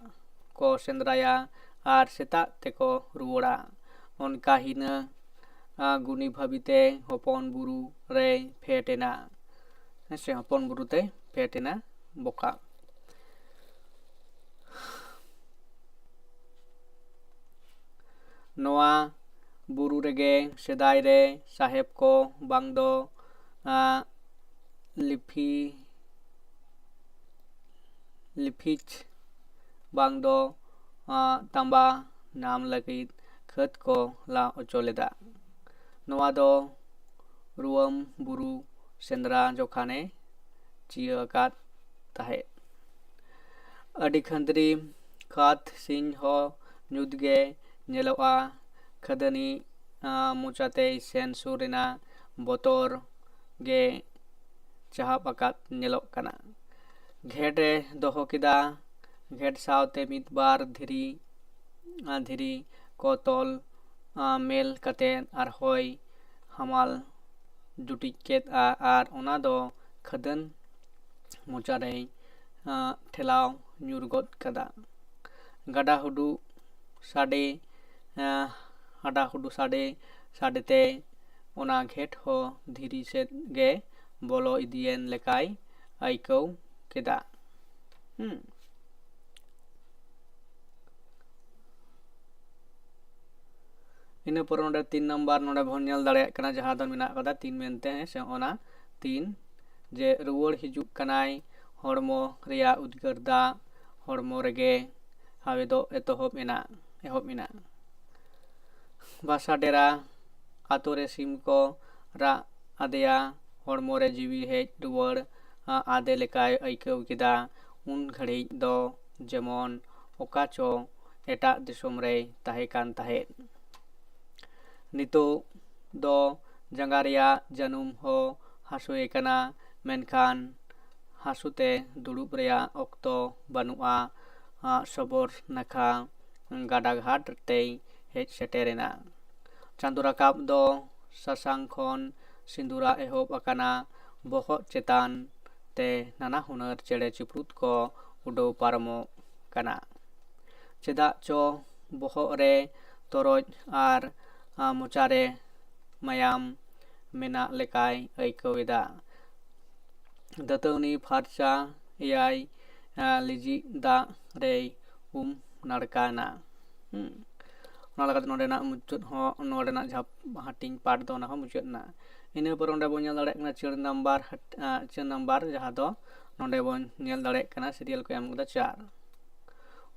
ᱠᱚ ᱥᱮᱸᱫᱽᱨᱟᱭᱟ ᱟᱨ ᱥᱮᱛᱟᱜ ᱛᱮᱠᱚ ᱨᱩᱣᱟᱹᱲᱟ᱾ ᱚᱱᱠᱟ ᱦᱤᱱᱟᱹ, ᱟ, ᱜᱩᱱᱤ ᱵᱷᱟᱹᱵᱤᱛᱮ ᱦᱚᱯᱚᱱ ᱵᱩᱨᱩ ᱨᱮᱭ ᱯᱷᱮᱰ ᱮᱱᱟ᱾ ᱦᱮᱸ ᱥᱮ, ᱦᱚᱯᱚᱱ ᱵᱩᱨᱩ ᱛᱮ ᱯᱷᱮᱰ ᱮᱱᱟ ᱵᱚᱠᱟ᱾ ᱱᱚᱣᱟ ᱵᱩᱨᱩ ᱨᱮᱜᱮ ᱥᱮᱫᱟᱭ ᱨᱮ ᱥᱟᱦᱮᱵ ᱠᱚ ᱵᱟᱝ ᱫᱚ, ᱟᱸ, ᱞᱤᱯᱷᱤ, ᱞᱤᱯᱷᱤᱪ ᱵᱟᱝ ᱫᱚ, ᱟᱸ, ᱛᱟᱸᱵᱟ ᱧᱟᱢ ᱞᱟᱹᱜᱤᱫ ᱠᱷᱟᱹᱫᱽ ᱠᱚ ᱞᱟ ᱚᱪᱚ ᱞᱮᱫᱟ᱾ ᱱᱚᱣᱟ ᱫᱚ ᱨᱩᱣᱟᱹᱢ ᱵᱩᱨᱩ ᱥᱮᱸᱫᱽᱨᱟ ᱡᱚᱠᱷᱟᱱᱮ ᱪᱤᱭᱟᱹ ᱟᱠᱟᱫ ᱛᱟᱦᱮᱸᱫ᱾ ᱟᱹᱰᱤ ᱠᱷᱟᱹᱱᱫᱽᱨᱤ ᱠᱷᱟᱫᱽ ᱥᱤᱧ ᱦᱚᱸ ᱧᱩᱛ ᱜᱮ ᱧᱮᱞᱚᱜᱼᱟ᱾ ᱠᱷᱟᱹᱫᱟᱹᱱᱤ, ᱟᱸ, ᱢᱚᱪᱟᱛᱮᱭ ᱥᱮᱱ ᱥᱩᱨ ᱮᱱᱟ᱾ ᱵᱚᱛᱚᱨ ᱜᱮ ᱪᱟᱦᱟᱵ ᱟᱠᱟᱫ ᱧᱮᱞᱚᱜ ᱠᱟᱱᱟ᱾ ᱜᱷᱮᱴ ᱮ ᱫᱚᱦᱚ ᱠᱮᱫᱟ᱾ ᱜᱷᱮᱴ ᱥᱟᱶᱛᱮ ᱢᱤᱫ ᱵᱟᱨ ᱫᱷᱤᱨᱤ, ᱟᱸ, ᱫᱷᱤᱨᱤ ᱠᱚ ᱛᱚᱞ, ᱟᱸ, ᱢᱮᱞ ᱠᱟᱛᱮ ᱟᱨᱦᱚᱸᱭ ᱦᱟᱢᱟᱞ ᱡᱩᱴᱤᱡ ᱠᱮᱫᱼᱟ ᱟᱨ ᱚᱱᱟ ᱫᱚ ᱠᱷᱟᱹᱫᱟᱹᱱ ᱢᱚᱪᱟ ᱨᱮᱭ, ᱟᱸ, ᱴᱷᱮᱞᱟᱣ ᱧᱩᱨ ᱜᱚᱫ ᱠᱟᱫᱟ᱾ ᱜᱟᱰᱟ ᱦᱩᱰᱩ ᱥᱟᱰᱮ, ᱟᱸ, ᱦᱟᱰᱟ ᱦᱩᱰᱩ ᱥᱟᱰᱮ, ᱥᱟᱰᱮ ᱛᱮ ᱚᱱᱟ ᱜᱷᱮᱴ ᱦᱚᱸ ᱫᱷᱤᱨᱤ ᱥᱮᱫ ᱜᱮ ᱵᱚᱞᱚ ᱤᱫᱤᱭᱮᱱ ᱞᱮᱠᱟᱭ ᱟᱹᱭᱠᱟᱹᱣ ᱠᱮᱫᱟ᱾ ᱦᱩᱸ᱾ ᱤᱱᱟᱹ ᱯᱚᱨᱮ ᱱᱚᱰᱮ ᱛᱤᱱ ᱱᱟᱢᱵᱟᱨ ᱱᱚᱰᱮ ᱵᱚᱱ ᱧᱮᱞ ᱫᱟᱲᱮᱭᱟᱜ ᱠᱟᱱᱟ, ᱡᱟᱦᱟᱸ ᱫᱚ ᱢᱮᱱᱟᱜ ᱠᱟᱫᱟ ᱛᱤᱱ ᱢᱮᱱᱛᱮ, ᱦᱮᱸ ᱥᱮ, ᱚᱱᱟ ᱛᱤᱱ, ᱡᱮ ᱨᱩᱣᱟᱹᱲ ᱦᱤᱡᱩᱜ ᱠᱟᱱᱟᱭ, ᱦᱚᱲᱢᱚ ᱨᱮᱭᱟᱜ ᱩᱫᱽᱜᱟᱹᱨ ᱫᱟᱜ ᱦᱚᱲᱢᱚ ᱨᱮᱜᱮ ᱦᱟᱣᱮᱫᱚᱜ ᱮᱛᱚᱦᱚᱵ ᱮᱱᱟ, ᱮᱦᱚᱵ ᱮᱱᱟ᱾ ᱵᱟᱥᱟ ᱰᱮᱨᱟ ᱟᱛᱳ ᱨᱮ ᱥᱤᱢ ᱠᱚ ᱨᱟᱜ ᱟᱫᱮᱭᱟ, ᱦᱚᱲᱢᱚ ᱨᱮ ᱡᱤᱣᱤ ᱦᱮᱡ ᱨᱩᱣᱟᱹᱲ, ᱟ-, ᱟᱫᱮ ᱞᱮᱠᱟᱭ ᱟᱹᱭᱠᱟᱹᱣ ᱠᱮᱫᱟ᱾ ᱩᱱ ᱜᱷᱟᱹᱲᱤᱡ ᱫᱚ ᱡᱮᱢᱚᱱ ᱚᱠᱟ ᱪᱚ ᱮᱴᱟᱜ ᱫᱤᱥᱚᱢ ᱨᱮᱭ ᱛᱟᱦᱮᱸ ᱠᱟᱱ ᱛᱟᱦᱮᱸᱫ᱾ ᱱᱤᱛᱚᱜ ᱫᱚ ᱡᱟᱸᱜᱟ ᱨᱮᱭᱟᱜ ᱡᱟᱹᱱᱩᱢ ᱦᱚᱸ ᱦᱟᱹᱥᱩᱭᱮ ᱠᱟᱱᱟ, ᱢᱮᱱᱠᱷᱟᱱ ᱦᱟᱹᱥᱩ ᱛᱮ ᱫᱩᱲᱩᱵ ᱨᱮᱭᱟᱜ ᱚᱠᱛᱚ ᱵᱟᱹᱱᱩᱜᱼᱟ᱾ ᱟᱜ ᱥᱚᱵᱚᱨ ᱱᱟᱠᱷᱟ ᱜᱟᱰᱟ ᱜᱷᱟᱴ ᱛᱮᱭ ᱦᱮᱡ ᱥᱮᱴᱮᱨ ᱮᱱᱟ᱾ ᱪᱟᱸᱫᱚ ᱨᱟᱠᱟᱵ ᱫᱚ ᱥᱟᱥᱟᱝ ᱠᱷᱚᱱ ᱥᱤᱸᱫᱩᱨᱟ ᱮᱦᱚᱵ ᱟᱠᱟᱱᱟ᱾ ᱵᱚᱦᱚᱜ ᱪᱮᱛᱟᱱ ᱛᱮ ᱱᱟᱱᱟ ᱦᱩᱱᱟᱹᱨ ᱪᱮᱬᱮ ᱪᱤᱯᱨᱩᱫ ᱠᱚ ᱩᱰᱟᱹᱣ ᱯᱟᱨᱚᱢᱚᱜ ᱠᱟᱱᱟ᱾ ᱪᱮᱫᱟᱜ ᱪᱚ ᱵᱚᱦᱚᱜ ᱨᱮ ᱛᱚᱨᱚᱡ ᱟᱨ, ᱟ, ᱢᱚᱪᱟ ᱨᱮ ᱢᱟᱭᱟᱢ ᱢᱮᱱᱟᱜ ᱞᱮᱠᱟᱭ ᱟᱹᱭᱠᱟᱹᱣ ᱮᱫᱟ᱾ ᱫᱟᱹᱛᱟᱹᱣᱱᱤ ᱯᱷᱟᱨᱪᱟ ᱮᱭᱟᱭ, ᱟᱨ ᱞᱤᱸᱡᱤ ᱫᱟᱜ ᱨᱮᱭ ᱩᱢ ᱱᱟᱲᱠᱟᱭᱮᱱᱟ᱾ ᱦᱩᱸ᱾ ᱚᱱᱟ ᱞᱮᱠᱟᱛᱮ ᱱᱚᱰᱮᱱᱟᱜ ᱢᱩᱪᱟᱹᱫ ᱦᱚᱸ, ᱱᱚᱰᱮᱱᱟᱜ ᱡᱟᱦᱟᱸ ᱦᱟᱹᱴᱤᱧ ᱯᱟᱴ ᱫᱚ, ᱚᱱᱟ ᱦᱚᱸ ᱢᱩᱪᱟᱹᱫ ᱮᱱᱟ᱾ ᱤᱱᱟᱹ ᱯᱚᱨᱮ ᱚᱸᱰᱮ ᱵᱚᱱ ᱧᱮᱞ ᱫᱟᱲᱮᱭᱟᱜ ᱠᱟᱱᱟ ᱪᱟᱹᱨ ᱱᱟᱢᱵᱟᱨ ᱦᱟᱹᱴ-, ᱟᱸ, ᱪᱟᱹᱨ ᱱᱟᱢᱵᱟᱨ, ᱡᱟᱦᱟᱸ ᱫᱚ ᱱᱚᱰᱮ ᱵᱚᱱ ᱧᱮᱞ ᱫᱟᱲᱮᱭᱟᱜ ᱠᱟᱱᱟ ᱥᱤᱨᱤᱭᱟᱞ ᱠᱚ ᱮᱢ ᱠᱟᱫᱟ ᱪᱟᱨ᱾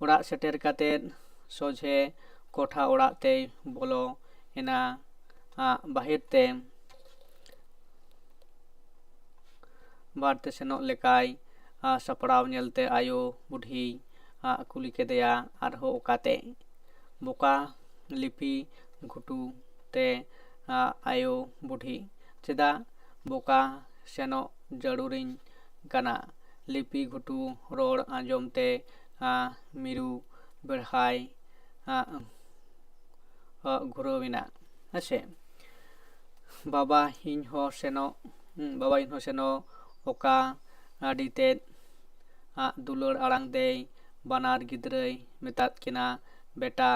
ᱚᱲᱟᱜ ᱥᱮᱴᱮᱨ ᱠᱟᱛᱮᱫ ᱥᱚᱡᱷᱮ ᱠᱚᱴᱷᱟ ᱚᱲᱟᱜ ᱛᱮᱭ ᱵᱚᱞᱚ ᱮᱱᱟ, ᱟᱸ, ᱵᱟᱦᱮᱨ ᱛᱮ ᱵᱟᱨ ᱛᱮ ᱥᱮᱱᱚᱜ ᱞᱮᱠᱟᱭ, ᱟᱸ, ᱥᱟᱯᱲᱟᱣ ᱧᱮᱞᱛᱮ ᱟᱭᱳ ᱵᱩᱰᱷᱤ, ᱟᱸ, ᱠᱩᱞᱤ ᱠᱮᱫᱮᱭᱟ, "ᱟᱨᱦᱚᱸ ᱚᱠᱟᱛᱮ?" ᱵᱚᱠᱟ ᱞᱤᱯᱤ ᱜᱷᱩᱴᱩ ᱛᱮ, ᱟᱸ, ᱟᱭᱳ ᱵᱩᱰᱷᱤ, "ᱪᱮᱫᱟᱜ ᱵᱚᱠᱟ ᱥᱮᱱᱚᱜ ᱡᱟᱹᱨᱩᱲᱤᱧ ᱠᱟᱱᱟ?" ᱞᱤᱯᱤ ᱜᱷᱩᱴᱩ ᱨᱚᱲ ᱟᱸᱡᱚᱢ ᱛᱮ, ᱟᱸ, ᱢᱤᱨᱩ ᱵᱮᱲᱦᱟᱭ, ᱟᱸ, ᱟᱸ, ᱜᱷᱩᱨᱟᱹᱣ ᱮᱱᱟ᱾ ᱦᱮᱸ ᱥᱮ? "ᱵᱟᱵᱟ ᱤᱧ ᱦᱚᱸ ᱥᱮᱱᱚᱜ, ᱦᱩᱸ, ᱵᱟᱵᱟ ᱤᱧ ᱦᱚᱸ ᱥᱮᱱᱚᱜ", ᱚᱠᱟ ᱟᱹᱰᱤ ᱛᱮᱫ ᱟᱜ ᱫᱩᱞᱟᱹᱲ ᱟᱲᱟᱝ ᱛᱮᱭ ᱵᱟᱱᱟᱨ ᱜᱤᱫᱽᱨᱟᱹᱭ ᱢᱮᱛᱟᱫ ᱠᱤᱱᱟ, "ᱵᱮᱴᱟ,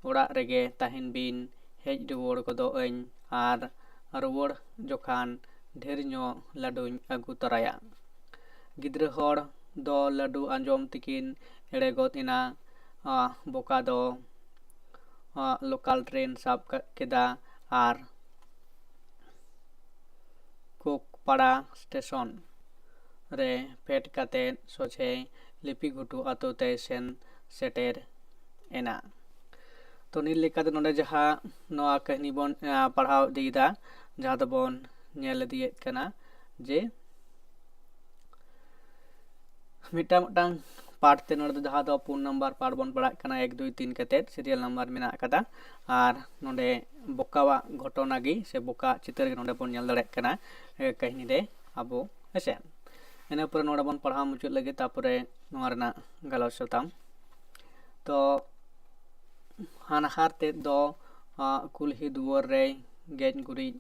ᱚᱲᱟᱜ ᱨᱮᱜᱮ ᱛᱟᱦᱮᱱ ᱵᱤᱱ, ᱦᱮᱡ ᱨᱩᱣᱟᱹᱲ ᱜᱚᱫᱚᱜ ᱟᱹᱧ ᱟᱨ ᱨᱩᱣᱟᱹᱲ ᱡᱚᱠᱷᱟᱱ ᱰᱷᱮᱨ ᱧᱚᱜ ᱞᱟᱹᱰᱩᱧ ᱟᱹᱜᱩ ᱛᱚᱨᱟᱭᱟ᱾" ᱜᱤᱫᱽᱨᱟᱹ ᱦᱚᱲ ᱫᱚ ᱞᱟᱹᱰᱩ ᱟᱸᱡᱚᱢ ᱛᱮᱠᱤᱱ ᱮᱲᱮ ᱜᱚᱫ ᱮᱱᱟ᱾ ᱟᱸ, ᱵᱚᱠᱟ ᱫᱚ, ᱟᱸ, ᱞᱳᱠᱟᱞ ᱴᱨᱮᱱ ᱥᱟᱵ ᱠᱟᱜ ᱠᱮᱫᱟ ᱟᱨ ᱠᱳᱠᱯᱟᱲᱟ ᱥᱴᱮᱥᱚᱱ ᱨᱮ ᱯᱷᱮᱰ ᱠᱟᱛᱮ ᱥᱚᱡᱷᱮ ᱞᱤᱯᱤ ᱜᱷᱩᱴᱩ ᱟᱛᱳ ᱛᱮᱭ ᱥᱮᱱ ᱥᱮᱴᱮᱨ ᱮᱱᱟ᱾ ᱛᱚ, ᱱᱤᱛ ᱞᱮᱠᱟᱛᱮ ᱱᱚᱰᱮ ᱡᱟᱦᱟᱸ ᱱᱚᱣᱟ ᱠᱟᱹᱦᱱᱤ ᱵᱚᱱ, ᱟᱸ, ᱯᱟᱲᱦᱟᱣ ᱤᱫᱤᱭᱮᱫᱟ, ᱡᱟᱦᱟᱸ ᱫᱚᱵᱚᱱ ᱧᱮᱞ ᱤᱫᱤᱭᱮᱫ ᱠᱟᱱᱟ ᱡᱮ ᱢᱤᱫᱴᱟᱝ ᱢᱤᱫᱴᱟᱝ ᱯᱟᱨᱴ ᱛᱮ, ᱱᱚᱰᱮ ᱫᱚ ᱡᱟᱦᱟᱸ ᱫᱚ ᱯᱩᱱ ᱱᱟᱢᱵᱟᱨ ᱯᱟᱨᱴ ᱵᱚᱱ ᱯᱟᱲᱦᱟᱜ ᱠᱟᱱᱟ, ᱮᱠ, ᱫᱩᱭ, ᱛᱤᱱ ᱠᱟᱛᱮᱫ ᱥᱤᱨᱤᱭᱟᱞ ᱱᱟᱢᱵᱟᱨ ᱢᱮᱱᱟᱜ ᱟᱠᱟᱫᱟ᱾ ᱟᱨ ᱱᱚᱰᱮ ᱵᱚᱠᱟᱣᱟᱜ ᱜᱷᱚᱴᱚᱱᱟ ᱜᱮ ᱥᱮ ᱵᱚᱠᱟ ᱪᱤᱛᱟᱹᱨ ᱜᱮ ᱱᱚᱰᱮ ᱵᱚᱱ ᱧᱮᱞ ᱫᱟᱲᱮᱭᱟᱜ ᱠᱟᱱᱟ, ᱮ, ᱠᱟᱹᱦᱱᱤ ᱨᱮ ᱟᱵᱚ, ᱦᱮᱸᱥᱮ᱾ ᱤᱱᱟᱹ ᱯᱚᱨᱮ ᱱᱚᱰᱮ ᱵᱚᱱ ᱯᱟᱲᱦᱟᱣ ᱢᱩᱪᱟᱹᱫ ᱞᱟᱹᱜᱤᱫ, ᱛᱟᱨᱯᱚᱨᱮ ᱱᱚᱣᱟ ᱨᱮᱱᱟᱜ ᱜᱟᱞᱚᱪ ᱥᱟᱛᱟᱢ᱾ ᱛᱚ, ᱦᱟᱱᱦᱟᱨ ᱛᱮᱫ ᱫᱚ, ᱟ, ᱠᱩᱞᱦᱤ ᱫᱩᱣᱟᱹᱨ ᱨᱮᱭ ᱜᱮᱡ ᱜᱩᱨᱤᱡ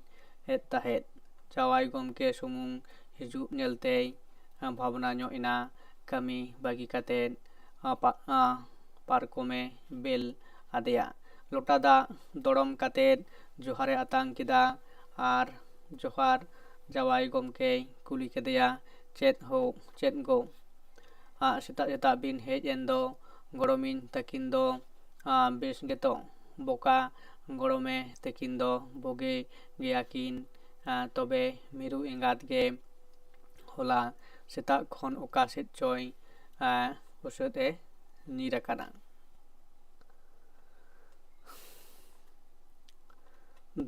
ᱮᱫ ᱛᱟᱦᱮᱸᱫ᱾ ᱡᱟᱶᱟᱭ ᱜᱚᱢᱠᱮ ᱥᱩᱢᱩᱝ ᱦᱤᱡᱩᱜ ᱧᱮᱞᱛᱮᱭ, ᱟ, ᱵᱷᱟᱵᱽᱱᱟ ᱧᱚᱜ ᱮᱱᱟ᱾ ᱠᱟᱹᱢᱤ ᱵᱟᱹᱜᱤ ᱠᱟᱛᱮᱫ, ᱟ, ᱯᱟ-, ᱟ, ᱯᱟᱨᱠᱚᱢᱮ ᱵᱮᱞ ᱟᱫᱮᱭᱟ᱾ ᱞᱚᱴᱟ ᱫᱟᱜ ᱫᱚᱲᱚᱢ ᱠᱟᱛᱮᱫ ᱡᱚᱦᱟᱨᱮ ᱟᱛᱟᱝ ᱠᱮᱫᱟ ᱟᱨ ᱡᱚᱦᱟᱨ ᱡᱟᱶᱟᱭ ᱜᱚᱢᱠᱮᱭ ᱠᱩᱞᱤ ᱠᱮᱫᱮᱭᱟ, ᱪᱮᱫ ᱦᱳ, ᱪᱮᱫ ᱜᱳ? ᱟᱜ, ᱥᱮᱛᱟᱜ ᱥᱮᱛᱟᱜ ᱵᱤᱱ ᱦᱮᱡ ᱮᱱ ᱫᱚ, ᱜᱚᱲᱚᱢᱤᱧ ᱛᱟᱹᱠᱤᱱ ᱫᱚ, ᱟ, ᱵᱮᱥ ᱜᱮᱛᱚ? ᱵᱚᱠᱟ, ᱜᱚᱲᱚᱢᱮ ᱛᱟᱹᱠᱤᱱ ᱫᱚ ᱵᱩᱜᱤ ᱜᱮᱭᱟ ᱠᱤᱱ, ᱟ, ᱛᱚᱵᱮ ᱢᱤᱨᱩ ᱮᱸᱜᱟᱛ ᱜᱮ ᱦᱚᱞᱟ ᱥᱮᱛᱟᱜ ᱠᱷᱚᱱ ᱚᱠᱟ ᱥᱮᱫ ᱪᱚᱭ, ᱟ, ᱩᱥᱟᱹᱫ ᱮ ᱧᱤᱨ ᱟᱠᱟᱱᱟ᱾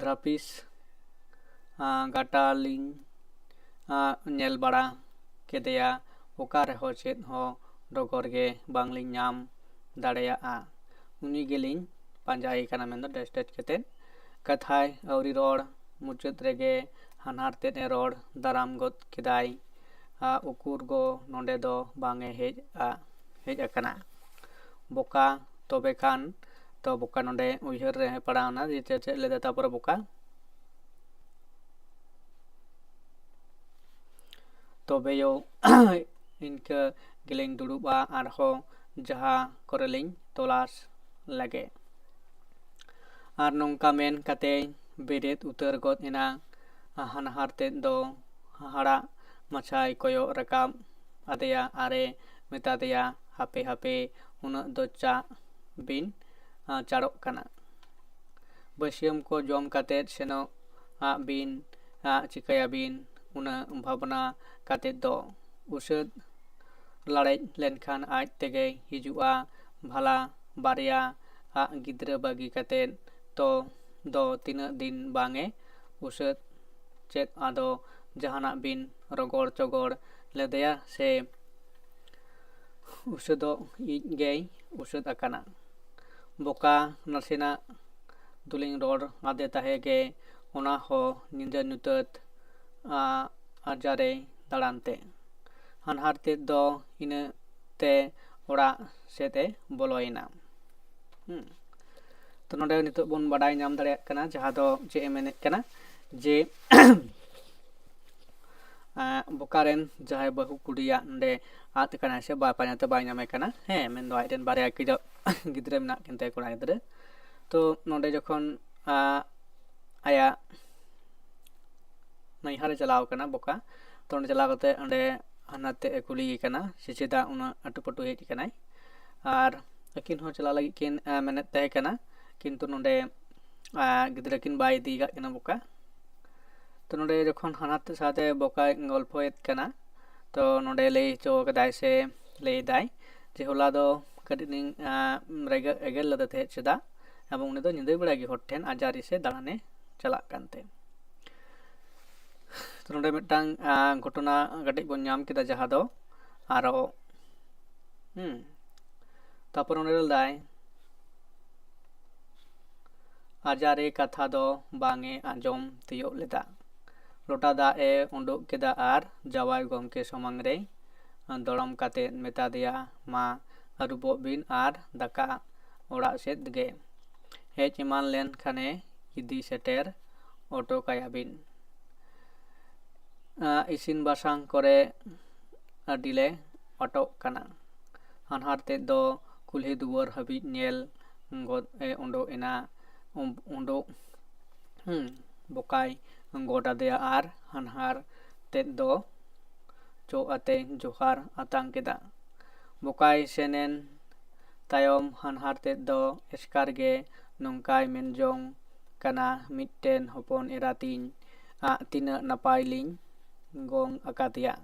ᱫᱨᱟᱯᱤᱥ, ᱟ, ᱜᱟᱴᱟ ᱞᱤᱧ, ᱟ, ᱧᱮᱞ ᱵᱟᱲᱟ ᱠᱮᱫᱮᱭᱟ, ᱚᱠᱟ ᱨᱮᱦᱚᱸ ᱪᱮᱫ ᱦᱚᱸ ᱰᱚᱜᱚᱨ ᱜᱮ ᱵᱟᱝᱞᱤᱧ ᱧᱟᱢ ᱫᱟᱲᱮᱭᱟᱜᱼᱟ᱾ ᱩᱱᱤ ᱜᱮᱞᱤᱧ ᱯᱟᱸᱡᱟᱭᱮ ᱠᱟᱱᱟ, ᱢᱮᱱᱫᱚ ᱰᱮᱥ ᱰᱮᱥ ᱠᱟᱛᱮᱫ᱾ ᱠᱟᱛᱷᱟᱭ ᱟᱹᱣᱨᱤ ᱨᱚᱲ ᱢᱩᱪᱟᱹᱫ ᱨᱮᱜᱮ ᱦᱟᱱᱦᱟᱨ ᱛᱮᱫ ᱮ ᱨᱚᱲ ᱫᱟᱨᱟᱢ ᱜᱚᱫ ᱠᱮᱫᱟᱭ, ᱟ, ᱩᱠᱩᱨ ᱜᱚ ᱱᱚᱰᱮ ᱫᱚ ᱵᱟᱝ ᱮ ᱦᱮᱡ ᱟ-, ᱦᱮᱡ ᱟᱠᱟᱱᱟ᱾ ᱵᱚᱠᱟ, ᱛᱚᱵᱮ ᱠᱷᱟᱱ ᱛᱚ ᱵᱚᱠᱟ ᱱᱚᱰᱮ ᱩᱭᱦᱟᱹᱨ ᱨᱮ ᱯᱟᱲᱟᱣᱱᱟ ᱡᱮ ᱪᱮᱫ, ᱪᱮᱫ ᱞᱟᱹᱭᱫᱟ, ᱛᱟᱯᱚᱨᱮ ᱵᱚᱠᱟ᱾ ᱛᱚᱵᱮᱭᱳ ᱤᱱᱠᱟᱹ ᱜᱮᱞᱤᱧ ᱫᱩᱲᱩᱵᱼᱟ, ᱟᱨᱦᱚᱸ ᱡᱟᱦᱟᱸ ᱠᱚᱨᱮ ᱞᱤᱧ ᱛᱚᱞᱟᱥ ᱞᱮᱜᱮ᱾ ᱟᱨ ᱱᱚᱝᱠᱟ ᱢᱮᱱ ᱠᱟᱛᱮ ᱵᱮᱨᱮᱫ ᱩᱛᱟᱹᱨ ᱜᱚᱫ ᱮᱱᱟ᱾ ᱦᱟᱱᱦᱟᱨ ᱛᱮᱫ ᱫᱚ ᱦᱟᱦᱟᱲᱟᱜ ᱢᱟᱪᱷᱟᱭ ᱠᱚᱭᱚᱜ ᱨᱟᱠᱟᱵ ᱟᱫᱮᱭᱟ ᱟᱨᱮ ᱢᱮᱛᱟ ᱫᱮᱭᱟ, "ᱦᱟᱯᱮ, ᱦᱟᱯᱮ, ᱩᱱᱟᱹᱜ ᱫᱚ ᱪᱟᱜ ᱵᱤᱱ, ᱟ, ᱪᱟᱲᱚᱜ ᱠᱟᱱᱟ? ᱵᱟᱹᱥᱭᱟᱹᱢ ᱠᱚ ᱡᱚᱢ ᱠᱟᱛᱮ ᱥᱮᱱᱚᱜ ᱟᱜ ᱵᱤᱱ, ᱟᱜ ᱪᱤᱠᱟᱹᱭᱟᱵᱤᱱ?" ᱩᱱᱟᱹᱜ ᱵᱷᱟᱵᱽᱱᱟ ᱠᱟᱛᱮ ᱫᱚ ᱩᱥᱟᱹᱫ ᱞᱟᱲᱮᱡ ᱞᱮᱱᱠᱷᱟᱱ ᱟᱡ ᱛᱮᱜᱮᱭ ᱦᱤᱡᱩᱜᱼᱟ᱾ ᱵᱷᱟᱞᱟ ᱵᱟᱨᱭᱟ ᱟᱜ ᱜᱤᱫᱽᱨᱟᱹ ᱵᱟᱹᱜᱤ ᱠᱟᱛᱮ ᱛᱚ ᱫᱚ ᱛᱤᱱᱟᱹᱜ ᱫᱤᱱ ᱵᱟᱝ ᱮ ᱩᱥᱟᱹᱫ? ᱪᱮᱫ ᱟᱫᱚ ᱡᱟᱦᱟᱱᱟᱜ ᱵᱤᱱ ᱨᱚᱜᱚᱲ ᱪᱚᱜᱚᱲ ᱞᱮᱫᱮᱭᱟ ᱥᱮ ᱩᱥᱟᱹᱫᱚᱜ ᱤᱡ ᱜᱮᱭ ᱩᱥᱟᱹᱫ ᱟᱠᱟᱱᱟ? ᱵᱚᱠᱟ, ᱱᱟᱥᱮᱱᱟᱜ ᱫᱚᱞᱤᱧ ᱨᱚᱲ ᱟᱫᱮ ᱛᱟᱦᱮᱸ ᱜᱮ, ᱚᱱᱟ ᱦᱚᱸ ᱧᱤᱫᱟᱹ ᱧᱩᱛᱟᱹᱛ, ᱟ, ᱟᱡᱟᱨᱮ ᱫᱟᱬᱟᱱ ᱛᱮ᱾ ᱦᱟᱱᱦᱟᱨ ᱛᱮᱫ ᱫᱚ ᱤᱱᱟᱹ ᱛᱮ ᱚᱲᱟᱜ ᱥᱮᱫ ᱮ ᱵᱚᱞᱚᱭᱮᱱᱟ᱾ ᱦᱩᱸ᱾ ᱛᱚ ᱱᱚᱰᱮ ᱱᱤᱛᱚᱜ ᱵᱚᱱ ᱵᱟᱰᱟᱭ ᱧᱟᱢ ᱫᱟᱲᱮᱭᱟᱜ ᱠᱟᱱᱟ ᱡᱟᱦᱟᱸ ᱫᱚ ᱪᱮᱫ ᱮ ᱢᱮᱱᱮᱫ ᱠᱟᱱᱟ ᱡᱮ ᱮᱸ, ᱵᱚᱠᱟ ᱨᱮᱱ ᱡᱟᱦᱟᱸᱭ ᱵᱟᱹᱦᱩ ᱠᱩᱲᱤᱭᱟᱜ ᱱᱚᱰᱮ ᱟᱫ ᱠᱟᱱᱟᱭ ᱥᱮ ᱵᱟᱭ ᱯᱟᱸᱡᱟ ᱛᱮ ᱵᱟᱭ ᱧᱟᱢᱮ ᱠᱟᱱᱟ, ᱦᱮᱸ, ᱢᱮᱱᱫᱚ ᱟᱡ ᱨᱮᱱ ᱵᱟᱨᱭᱟ ᱜᱤᱫᱽᱨᱟᱹ, ᱜᱤᱫᱽᱨᱟᱹ ᱢᱮᱱᱟᱜ ᱠᱤᱱ ᱛᱟᱭᱟ, ᱠᱚᱲᱟ ᱜᱤᱫᱽᱨᱟᱹ᱾ ᱛᱚ ᱱᱚᱰᱮ ᱡᱚᱠᱷᱚᱱ, ᱟ, ᱟᱭᱟᱜ ᱱᱟᱹᱭᱦᱟᱹᱨᱮ ᱪᱟᱞᱟᱣ ᱠᱟᱱᱟ ᱵᱚᱠᱟ, ᱛᱚ ᱚᱸᱰᱮ ᱪᱟᱞᱟᱣ ᱠᱟᱛᱮ ᱚᱸᱰᱮ ᱦᱟᱱᱦᱟᱨ ᱛᱮᱫ ᱮ ᱠᱩᱞᱤᱭᱮ ᱠᱟᱱᱟ ᱥᱮ ᱪᱮᱫᱟᱜ ᱩᱱᱟᱹᱜ ᱟᱹᱴᱩ ᱯᱟᱹᱴᱩ ᱦᱮᱡ ᱟᱠᱟᱱᱟᱭ᱾ ᱟᱨ ᱟᱹᱠᱤᱱ ᱦᱚᱸ ᱪᱟᱞᱟᱜ ᱞᱟᱹᱜᱤᱫ ᱠᱤᱱ ᱢᱮᱱᱮᱫ ᱛᱟᱦᱮᱸ ᱠᱟᱱᱟ, ᱠᱤᱱᱛᱩ ᱱᱚᱸᱰᱮ ᱜᱤᱫᱽᱨᱟᱹ ᱠᱤᱱ ᱵᱟᱭ ᱤᱫᱤ ᱟᱠᱟᱫ ᱠᱤᱱᱟ ᱵᱚᱠᱟ᱾ ᱛᱚ ᱱᱚᱸᱰᱮ ᱡᱚᱠᱷᱚᱱ ᱦᱟᱱᱦᱟᱨ ᱛᱮᱫ ᱥᱟᱶᱛᱮ ᱵᱚᱠᱟᱭ ᱜᱚᱞᱯᱷᱚᱭᱮᱫ ᱠᱟᱱᱟ, ᱛᱚ ᱱᱚᱸᱰᱮ ᱞᱟᱹᱭ ᱦᱚᱪᱚ ᱠᱟᱫᱟᱭ ᱥᱮ ᱞᱟᱹᱭᱫᱟᱭ ᱡᱮ ᱦᱚᱞᱟ ᱫᱚ ᱠᱟᱹᱴᱤᱡ ᱞᱤᱧ ᱮᱜᱮᱨ ᱞᱮᱫᱮ ᱛᱟᱦᱮᱸᱫ ᱪᱮᱫᱟᱜ, ᱮᱵᱚᱝ ᱩᱱᱤ ᱫᱚ ᱧᱤᱫᱟᱹ ᱵᱮᱲᱟ ᱜᱮ ᱦᱚᱲ ᱴᱷᱮᱱ ᱟᱡᱟᱨᱤ ᱥᱮ ᱫᱟᱬᱟᱱᱮ ᱪᱟᱞᱟᱜ ᱠᱟᱱ ᱛᱟᱦᱮᱸᱫ᱾ ᱛᱚ ᱱᱚᱰᱮ ᱢᱤᱫᱴᱟᱝ ᱜᱷᱚᱴᱚᱱᱟ ᱠᱟᱹᱴᱤᱡ ᱵᱚᱱ ᱧᱟᱢ ᱠᱮᱫᱟ, ᱡᱟᱦᱟᱸ ᱫᱚ ᱟᱨᱚ ᱦᱩᱸ ᱛᱟᱨᱯᱚᱨ ᱚᱸᱰᱮ ᱞᱟᱹᱭᱫᱟᱭ, ᱟᱡᱟᱨᱤ ᱠᱟᱛᱷᱟ ᱫᱚ ᱵᱟᱝ ᱮ ᱟᱸᱡᱚᱢ ᱛᱤᱭᱳᱜ ᱞᱮᱫᱟ᱾ ᱞᱚᱴᱟ ᱫᱟᱜ ᱮ ᱩᱰᱩᱠ ᱠᱮᱫᱟ ᱟᱨ ᱡᱟᱶᱟᱭ ᱜᱚᱢᱠᱮ ᱥᱟᱢᱟᱝ ᱨᱮ ᱫᱚᱲᱚᱢ ᱠᱟᱛᱮ ᱢᱮᱛᱟ ᱫᱮᱭᱟ, ᱢᱟ ᱟᱹᱨᱩᱵᱚᱜ ᱵᱤᱱ ᱟᱨ ᱫᱟᱠᱟ ᱚᱲᱟᱜ ᱥᱮᱫ ᱜᱮ ᱦᱮᱡ ᱮᱢᱟᱱ ᱞᱮᱱ ᱠᱷᱟᱱᱮ ᱤᱫᱤ ᱥᱮᱴᱮᱨ ᱚᱴᱚ ᱠᱟᱭᱟ ᱵᱤᱱ᱾ ᱤᱥᱤᱱ ᱵᱟᱥᱟᱝ ᱠᱚᱨᱮ ᱟᱹᱰᱤ ᱞᱮ ᱟᱴᱚᱜ ᱠᱟᱱᱟ᱾ ᱦᱟᱱᱦᱟᱨ ᱛᱮᱫ ᱫᱚ ᱠᱩᱞᱦᱤ ᱫᱩᱣᱟᱹᱨ ᱦᱟᱹᱵᱤᱡ ᱧᱮᱞ ᱜᱚᱫ ᱮ ᱩᱰᱩᱠ ᱮᱱᱟ᱾ ᱩᱰᱩᱠ ᱵᱚᱠᱟᱭ ᱜᱚᱰ ᱟᱫᱮᱭᱟ ᱟᱨ ᱦᱟᱱᱦᱟᱨ ᱛᱮᱫ ᱫᱚ ᱪᱚᱜ ᱟᱛᱮ ᱡᱚᱦᱟᱨ ᱟᱛᱟᱝ ᱠᱮᱫᱟ᱾ ᱵᱚᱠᱟᱭ ᱥᱮᱱᱮᱱ ᱛᱟᱭᱚᱢ ᱦᱟᱱᱦᱟᱨ ᱛᱮᱫ ᱫᱚ ᱮᱥᱠᱟᱨ ᱜᱮ ᱱᱚᱝᱠᱟᱭ ᱢᱮᱱ ᱡᱚᱝ ᱠᱟᱱᱟ, ᱢᱤᱫᱴᱮᱱ ᱦᱚᱯᱚᱱ ᱮᱨᱟ ᱛᱤᱧ ᱟᱜ ᱛᱤᱱᱟᱹᱜ ᱱᱟᱯᱟᱭ ᱞᱤᱧ ᱜᱚᱝ ᱟᱠᱟᱫᱮᱭᱟ᱾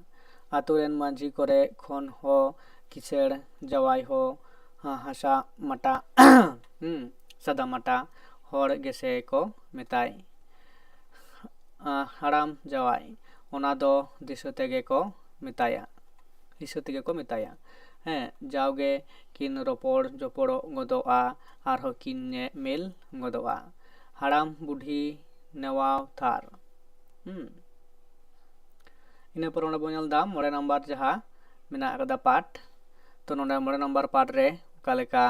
ᱟᱛᱳ ᱨᱮᱱ ᱢᱟᱹᱡᱷᱤ ᱠᱚᱨᱮ ᱠᱷᱚᱱ ᱦᱚᱸ ᱠᱤᱥᱟᱹᱬ ᱡᱟᱶᱟᱭ ᱦᱚᱸ ᱦᱟᱥᱟ ᱢᱟᱴᱟ ᱥᱟᱫᱟ ᱢᱟᱴᱟ ᱦᱚᱲ ᱜᱮᱥᱮ ᱠᱚ ᱢᱮᱛᱟᱭ᱾ ᱦᱟᱲᱟᱢ ᱡᱟᱶᱟᱭ, ᱚᱱᱟ ᱫᱚ ᱫᱤᱥᱟᱹ ᱛᱮᱜᱮ ᱠᱚ ᱢᱮᱛᱟᱭᱟ, ᱫᱤᱥᱟᱹ ᱛᱮᱜᱮ ᱠᱚ ᱢᱮᱛᱟᱭᱟ᱾ ᱦᱮᱸ, ᱡᱟᱣᱜᱮ ᱠᱤᱱ ᱨᱚᱯᱚᱲ ᱡᱚᱯᱚᱲᱚᱜ ᱜᱚᱫᱚᱜᱼᱟ, ᱟᱨᱦᱚᱸ ᱠᱤᱱ ᱧᱮ-, ᱢᱮᱞ ᱜᱚᱫᱚᱜᱼᱟ᱾ ᱦᱟᱲᱟᱢ ᱵᱩᱰᱷᱤ ᱱᱮᱣᱟᱣ ᱛᱷᱟᱨ᱾ ᱦᱩᱸ᱾ ᱤᱱᱟᱹ ᱯᱚᱨ ᱚᱸᱰᱮ ᱵᱚᱱ ᱧᱮᱞ ᱮᱫᱟ ᱢᱚᱬᱮ ᱱᱟᱢᱵᱟᱨ ᱡᱟᱦᱟᱸ ᱢᱮᱱᱟᱜ ᱟᱠᱟᱫᱟ ᱯᱟᱴ᱾ ᱛᱚ ᱱᱚᱰᱮ ᱢᱚᱬᱮ ᱱᱟᱢᱵᱟᱨ ᱯᱟᱴ ᱨᱮ ᱚᱠᱟ ᱞᱮᱠᱟ,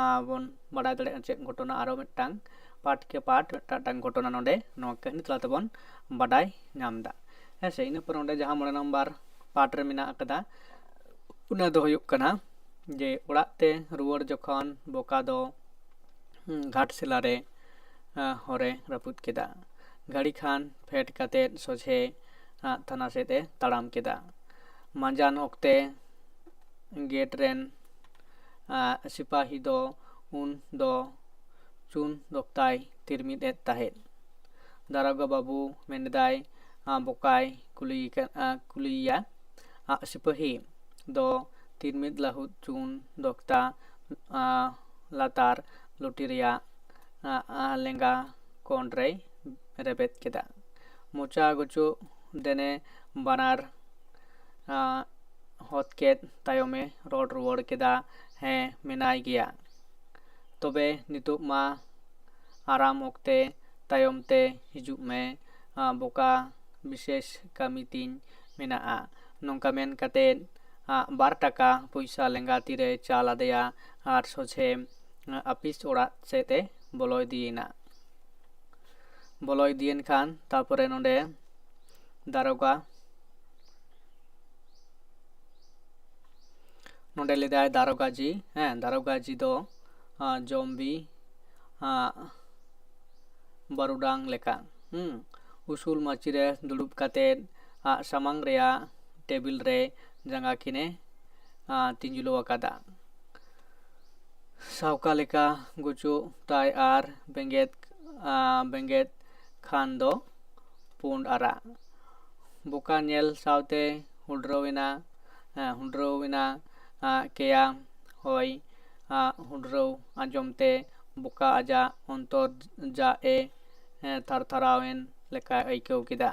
ᱟᱸ, ᱵᱚᱱ ᱵᱟᱰᱟᱭ ᱫᱟᱲᱮᱭᱟᱜᱼᱟ ᱪᱮᱫ ᱜᱷᱚᱴᱚᱱᱟ, ᱟᱨᱚ ᱢᱤᱫᱴᱟᱝ ᱯᱟᱴ ᱠᱮ ᱯᱟᱴ ᱢᱤᱫᱴᱟᱝ ᱜᱷᱚᱴᱚᱱᱟ ᱱᱚᱰᱮ ᱱᱚᱣᱟ ᱠᱟᱹᱦᱱᱤ ᱛᱟᱞᱟ ᱛᱮᱵᱚᱱ ᱵᱟᱰᱟᱭ ᱧᱟᱢ ᱮᱫᱟ᱾ ᱦᱮᱸ ᱥᱮ, ᱤᱱᱟᱹ ᱯᱚᱨ ᱚᱸᱰᱮ ᱡᱟᱦᱟᱸ ᱢᱚᱬᱮ ᱱᱟᱢᱵᱟᱨ ᱯᱟᱴ ᱨᱮ ᱢᱮᱱᱟᱜ ᱟᱠᱟᱫᱟ, ᱚᱱᱟ ᱫᱚ ᱦᱩᱭᱩᱜ ᱠᱟᱱᱟ ᱡᱮ ᱚᱲᱟᱜ ᱛᱮ ᱨᱩᱣᱟᱹᱲ ᱡᱚᱠᱷᱚᱱ ᱵᱚᱠᱟ ᱫᱚ, ᱦᱩᱸ, ᱜᱷᱟᱴᱥᱤᱞᱟ ᱨᱮ, ᱟᱸ, ᱦᱚᱨᱮ ᱨᱟᱹᱯᱩᱫ ᱠᱮᱫᱟ᱾ ᱜᱷᱟᱹᱲᱤ ᱠᱷᱟᱱ ᱯᱷᱮᱰ ᱠᱟᱛᱮᱫ ᱥᱚᱡᱷᱮ ᱟᱜ ᱛᱷᱟᱱᱟ ᱥᱮᱫ ᱮ ᱛᱟᱲᱟᱢ ᱠᱮᱫᱟ᱾ ᱢᱟᱸᱡᱟᱱ ᱚᱠᱛᱮ ᱜᱮᱴ ᱨᱮᱱ ᱟᱜ ᱥᱤᱯᱟᱦᱤ ᱫᱚ ᱩᱱ ᱫᱚ ᱪᱩᱱ ᱫᱚᱠᱛᱟᱭ ᱛᱤᱨᱢᱤᱫ ᱮᱫ ᱛᱟᱦᱮᱸᱫ᱾ ᱫᱟᱨᱚᱜᱟ ᱵᱟᱹᱵᱩ ᱢᱮᱱᱮᱫᱟᱭ, ᱟᱜ ᱵᱚᱠᱟᱭ ᱠᱩᱞᱤᱭᱮ ᱠᱟ-, ᱟᱜ ᱠᱩᱞᱤᱭᱮᱭᱟ, ᱟᱜ ᱥᱤᱯᱟᱹᱦᱤ ᱫᱚ ᱛᱤᱨᱢᱤᱫ ᱞᱟᱹᱦᱩᱫ ᱪᱩᱱ ᱫᱚᱠᱛᱟ, ᱟᱜ ᱞᱟᱛᱟᱨ ᱞᱩᱴᱤ ᱨᱮᱭᱟᱜ, ᱟᱜ ᱞᱮᱸᱜᱟ ᱠᱚᱬ ᱨᱮᱭ ᱨᱮᱵᱮᱫ ᱠᱮᱫᱟ᱾ ᱢᱚᱪᱟ ᱜᱩᱪᱩ ᱫᱮᱱᱮ ᱵᱟᱱᱟᱨ, ᱟᱜ ᱦᱚᱛ ᱠᱮᱫ ᱛᱟᱭᱚᱢᱮ ᱨᱚᱲ ᱨᱩᱣᱟᱹᱲ ᱠᱮᱫᱟ, ᱦᱮᱸ, ᱢᱮᱱᱟᱭ ᱜᱮᱭᱟ᱾ ᱛᱚᱵᱮ ᱱᱤᱛᱚᱜ ᱢᱟ ᱟᱨᱟᱢ ᱚᱠᱛᱮ ᱛᱟᱭᱚᱢ ᱛᱮ ᱦᱤᱡᱩᱜ ᱢᱮ, ᱟᱜ ᱵᱚᱠᱟ ᱵᱤᱥᱮᱥ ᱠᱟᱹᱢᱤ ᱛᱤᱧ ᱢᱮᱱᱟᱜᱼᱟ᱾ ᱱᱚᱝᱠᱟ ᱢᱮᱱ ᱠᱟᱛᱮᱫ ᱟᱜ ᱵᱟᱨ ᱴᱟᱠᱟ ᱯᱚᱭᱥᱟ ᱞᱮᱸᱜᱟ ᱛᱤᱨᱮ ᱪᱟᱞ ᱟᱫᱮᱭᱟ ᱟᱨ ᱥᱚᱡᱷᱮ ᱟᱜ ᱟᱹᱯᱤᱥ ᱚᱲᱟᱜ ᱥᱮᱫ ᱮ ᱵᱚᱞᱚ ᱤᱫᱤᱭᱮᱱᱟ᱾ ᱵᱚᱞᱚ ᱤᱫᱤᱭᱮᱱ ᱠᱷᱟᱱ ᱛᱟᱨᱯᱚᱨᱮ ᱱᱚᱰᱮ ᱫᱟᱨᱚᱜᱟ, ᱱᱚᱰᱮ ᱞᱟᱹᱭᱫᱟᱭ ᱫᱟᱨᱚᱜᱟ ᱡᱤ, ᱦᱮᱸ, ᱫᱟᱨᱚᱜᱟ ᱡᱤ ᱫᱚ, ᱟᱜ ᱡᱚᱢᱵᱤ, ᱟᱜ ᱵᱟᱹᱨᱩᱰᱟᱝ ᱞᱮᱠᱟ᱾ ᱦᱩᱸ, ᱩᱥᱩᱞ ᱢᱟᱹᱪᱤ ᱨᱮ ᱫᱩᱲᱩᱵ ᱠᱟᱛᱮᱫ ᱟᱜ ᱥᱟᱢᱟᱝ ᱨᱮᱭᱟᱜ ᱴᱮᱵᱤᱞ ᱨᱮ ᱡᱟᱸᱜᱟ ᱠᱤᱱᱮ, ᱟᱜ ᱛᱤᱸᱡᱞᱩ ᱟᱠᱟᱫᱟ᱾ ᱥᱟᱣᱠᱟ ᱞᱮᱠᱟ ᱜᱩᱪᱩᱜ ᱛᱟᱭ ᱟᱨ ᱵᱮᱸᱜᱮᱫ, ᱟᱜ ᱵᱮᱸᱜᱮᱫ ᱠᱷᱟᱱ ᱫᱚ ᱯᱩᱸᱰ ᱟᱨᱟᱜ᱾ ᱵᱚᱠᱟ ᱧᱮᱞ ᱥᱟᱶᱛᱮ ᱦᱩᱰᱨᱟᱹᱣ ᱮᱱᱟ, ᱦᱮᱸ, ᱦᱩᱰᱨᱟᱹᱣ ᱮᱱᱟ, ᱟᱜ ᱠᱮᱭᱟ ᱦᱚᱭ᱾ ᱟᱜ ᱦᱩᱰᱨᱟᱹᱣ ᱟᱸᱡᱚᱢ ᱛᱮ ᱵᱚᱠᱟ ᱟᱡᱟᱜ ᱚᱱᱛᱚᱨ ᱡᱟᱜ ᱮ, ᱦᱮᱸ, ᱛᱷᱟᱨᱛᱷᱟᱨᱟᱣ ᱮᱱ ᱞᱮᱠᱟᱭ ᱟᱹᱭᱠᱟᱹᱣ ᱠᱮᱫᱟ᱾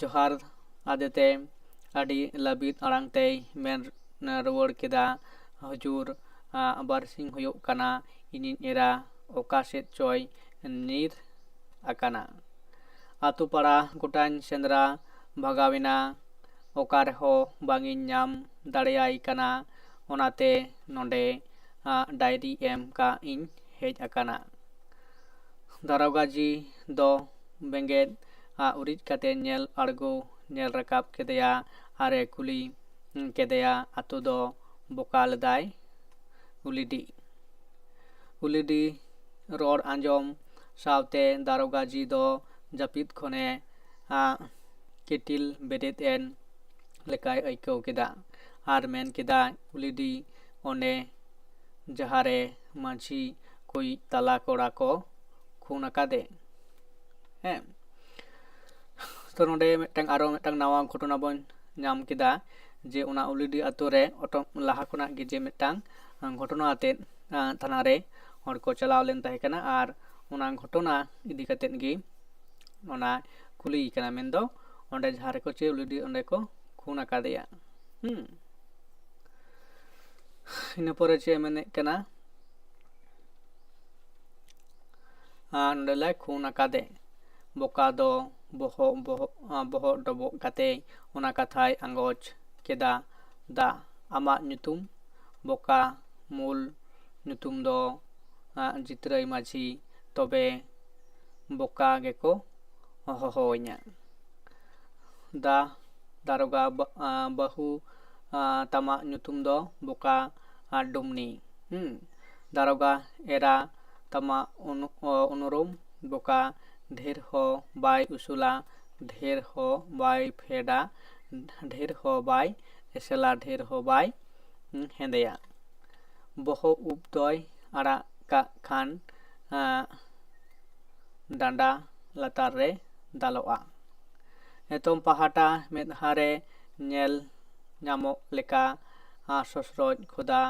ᱡᱚᱦᱟᱨ ᱟᱫᱮᱛᱮ ᱟᱹᱰᱤ ᱞᱟᱹᱵᱤᱫ ᱟᱲᱟᱝ ᱛᱮᱭ ᱢᱮᱱ ᱨᱩᱣᱟᱹᱲ ᱠᱮᱫᱟ, ᱦᱩᱡᱩᱨ, ᱟᱜ ᱵᱟᱨᱥᱤᱧ ᱦᱩᱭᱩᱜ ᱠᱟᱱᱟ ᱤᱧᱤᱡ ᱮᱨᱟ ᱚᱠᱟ ᱥᱮᱫ ᱪᱚᱭ ᱧᱤᱨ ᱟᱠᱟᱱᱟ᱾ ᱟᱛᱳ ᱯᱟᱲᱟ ᱜᱚᱴᱟᱧ ᱥᱮᱸᱫᱽᱨᱟ ᱵᱷᱟᱜᱟᱣᱮᱱᱟ, ᱚᱠᱟ ᱨᱮᱦᱚᱸ ᱵᱟᱝ ᱤᱧ ᱧᱟᱢ ᱫᱟᱲᱮᱭᱟᱭ ᱠᱟᱱᱟ, ᱚᱱᱟᱛᱮ ᱱᱚᱰᱮ, ᱟᱜ ᱰᱟᱭᱨᱤ ᱮᱢ ᱠᱟᱜ ᱤᱧ ᱦᱮᱡ ᱟᱠᱟᱱᱟ᱾ ᱫᱟᱨᱚᱜᱟ ᱡᱤ ᱫᱚ ᱵᱮᱸᱜᱮᱫ ᱟᱜ ᱩᱨᱤᱡ ᱠᱟᱛᱮ ᱧᱮᱞ ᱟᱬᱜᱚ, ᱧᱮᱞ ᱨᱟᱠᱟᱵ ᱠᱮᱫᱮᱭᱟ ᱟᱨᱮ ᱠᱩᱞᱤ ᱠᱮᱫᱮᱭᱟ, ᱟᱛᱳ ᱫᱚ ᱵᱚᱠᱟ ᱞᱮᱫᱟᱭ ᱩᱞᱤᱰᱤ᱾ ᱩᱞᱤᱰᱤ ᱨᱚᱲ ᱟᱸᱡᱚᱢ ᱥᱟᱶᱛᱮ ᱫᱟᱨᱚᱜᱟ ᱡᱤ ᱫᱚ ᱡᱟᱹᱯᱤᱫ ᱠᱷᱚᱱᱮ, ᱟᱜ ᱠᱮᱴᱤᱞ ᱵᱮᱨᱮᱫ ᱮᱱ ᱞᱮᱠᱟᱭ ᱟᱹᱭᱠᱟᱹᱣ ᱠᱮᱫᱟ ᱟᱨ ᱢᱮᱱ ᱠᱮᱫᱟᱭ, "ᱩᱞᱤᱰᱤ, ᱚᱱᱮ ᱡᱟᱦᱟᱸᱨᱮ ᱢᱟᱹᱡᱷᱤ ᱠᱚᱭᱤᱡ ᱛᱟᱞᱟ ᱠᱚᱲᱟ ᱠᱚ ᱠᱷᱩᱱ ᱟᱠᱟᱫᱮ᱾" ᱦᱮᱸ, ᱛᱚ ᱱᱚᱰᱮ ᱢᱤᱫᱴᱟᱝ, ᱟᱨᱚ ᱢᱤᱫᱴᱟᱝ ᱱᱟᱣᱟ ᱜᱷᱚᱴᱚᱱᱟ ᱵᱚᱱ ᱧᱟᱢ ᱠᱮᱫᱟ, ᱡᱮ ᱚᱱᱟ ᱩᱞᱤᱰᱤ ᱟᱛᱳ ᱨᱮ ᱚᱴᱚᱢ ᱞᱟᱦᱟ ᱠᱷᱚᱱᱟᱜ ᱜᱮ ᱡᱮ ᱢᱤᱫᱴᱟᱝ ᱜᱷᱚᱴᱚᱱᱟ ᱟᱛᱮᱫ, ᱟᱸ, ᱛᱷᱟᱱᱟ ᱨᱮ ᱦᱚᱲ ᱠᱚ ᱪᱟᱞᱟᱣ ᱞᱮᱱ ᱛᱟᱦᱮᱸ ᱠᱟᱱᱟ ᱟᱨ ᱚᱱᱟ ᱜᱷᱚᱴᱚᱱᱟ ᱤᱫᱤ ᱠᱟᱛᱮᱫ ᱜᱮ ᱚᱱᱟ ᱠᱩᱞᱤᱭᱮ ᱠᱟᱱᱟ, ᱢᱮᱱᱫᱚ ᱚᱸᱰᱮ ᱡᱟᱦᱟᱸ ᱨᱮᱠᱚ ᱪᱮᱫ ᱩᱞᱤᱰᱤ, ᱚᱸᱰᱮ ᱠᱚ ᱠᱷᱩᱱ ᱟᱠᱟᱫᱮᱭᱟ᱾ ᱦᱩᱸ, ᱤᱱᱟᱹ ᱯᱚᱨᱮ ᱪᱮᱫ ᱮ ᱢᱮᱱᱮᱫ ᱠᱟᱱᱟ? ᱟᱨ ᱱᱚᱰᱮ ᱞᱮ ᱠᱷᱩᱱ ᱟᱠᱟᱫᱮ᱾ ᱵᱚᱠᱟ ᱫᱚ ᱵᱚᱦᱚᱜ, ᱵᱚᱦᱚᱜ, ᱟᱸ, ᱵᱚᱦᱚᱜ ᱰᱚᱵᱚᱜ ᱠᱟᱛᱮ ᱚᱱᱟ ᱠᱟᱛᱷᱟᱭ ᱟᱸᱜᱚᱪ ᱠᱮᱫᱟ᱾ "ᱫᱟ, ᱟᱢᱟᱜ ᱧᱩᱛᱩᱢ?" "ᱵᱚᱠᱟ ᱢᱩᱞ ᱧᱩᱛᱩᱢ ᱫᱚ, ᱟᱸ, ᱡᱤᱛᱨᱟᱹᱭ ᱢᱟᱹᱡᱷᱤ, ᱛᱚᱵᱮ ᱵᱚᱠᱟ ᱜᱮᱠᱚ ᱦᱚᱦᱚᱣᱟᱹᱧᱟ᱾" "ᱫᱟ, ᱫᱟᱨᱚᱜᱟ ᱵᱟ-, ᱟᱸ, ᱵᱟᱹᱦᱩ, ᱟᱸ, ᱛᱟᱢᱟᱜ ᱧᱩᱛᱩᱢ ᱫᱚ ᱵᱚᱠᱟ, ᱟᱸ, ᱰᱩᱢᱱᱤ᱾ ᱦᱩᱸ, ᱫᱟᱨᱚᱜᱟ ᱮᱨᱟ ᱛᱟᱢᱟᱜ ᱩᱱᱩ-, ᱚ, ᱩᱱᱩᱨᱩᱢ ᱵᱚᱠᱟ, ᱰᱷᱮᱨ ᱦᱚᱸ ᱵᱟᱭ ᱩᱥᱩᱞᱟ, ᱰᱷᱮᱨ ᱦᱚᱸ ᱵᱟᱭ ᱯᱷᱮᱰᱟ, ᱰᱷᱮᱨ ᱦᱚᱸ ᱵᱟᱭ ᱮᱥᱮᱞᱟ, ᱰᱷᱮᱨ ᱦᱚᱸ ᱵᱟᱭ, ᱦᱩᱸ, ᱦᱮᱸᱫᱮᱭᱟ᱾ ᱵᱚᱦᱚᱜ ᱩᱵ ᱫᱚᱭ ᱟᱲᱟᱜ ᱠᱟᱜ ᱠᱷᱟᱱ, ᱟᱸ, ᱰᱟᱸᱰᱟ ᱞᱟᱛᱟᱨ ᱨᱮ ᱫᱟᱞᱚᱜᱼᱟ᱾ ᱮᱛᱚᱢ ᱯᱟᱦᱴᱟ ᱢᱮᱫᱦᱟ ᱨᱮ ᱧᱮᱞ ᱧᱟᱢᱚᱜ ᱞᱮᱠᱟ, ᱟᱸ, ᱥᱚᱥᱨᱚᱡ ᱠᱷᱚᱫᱟ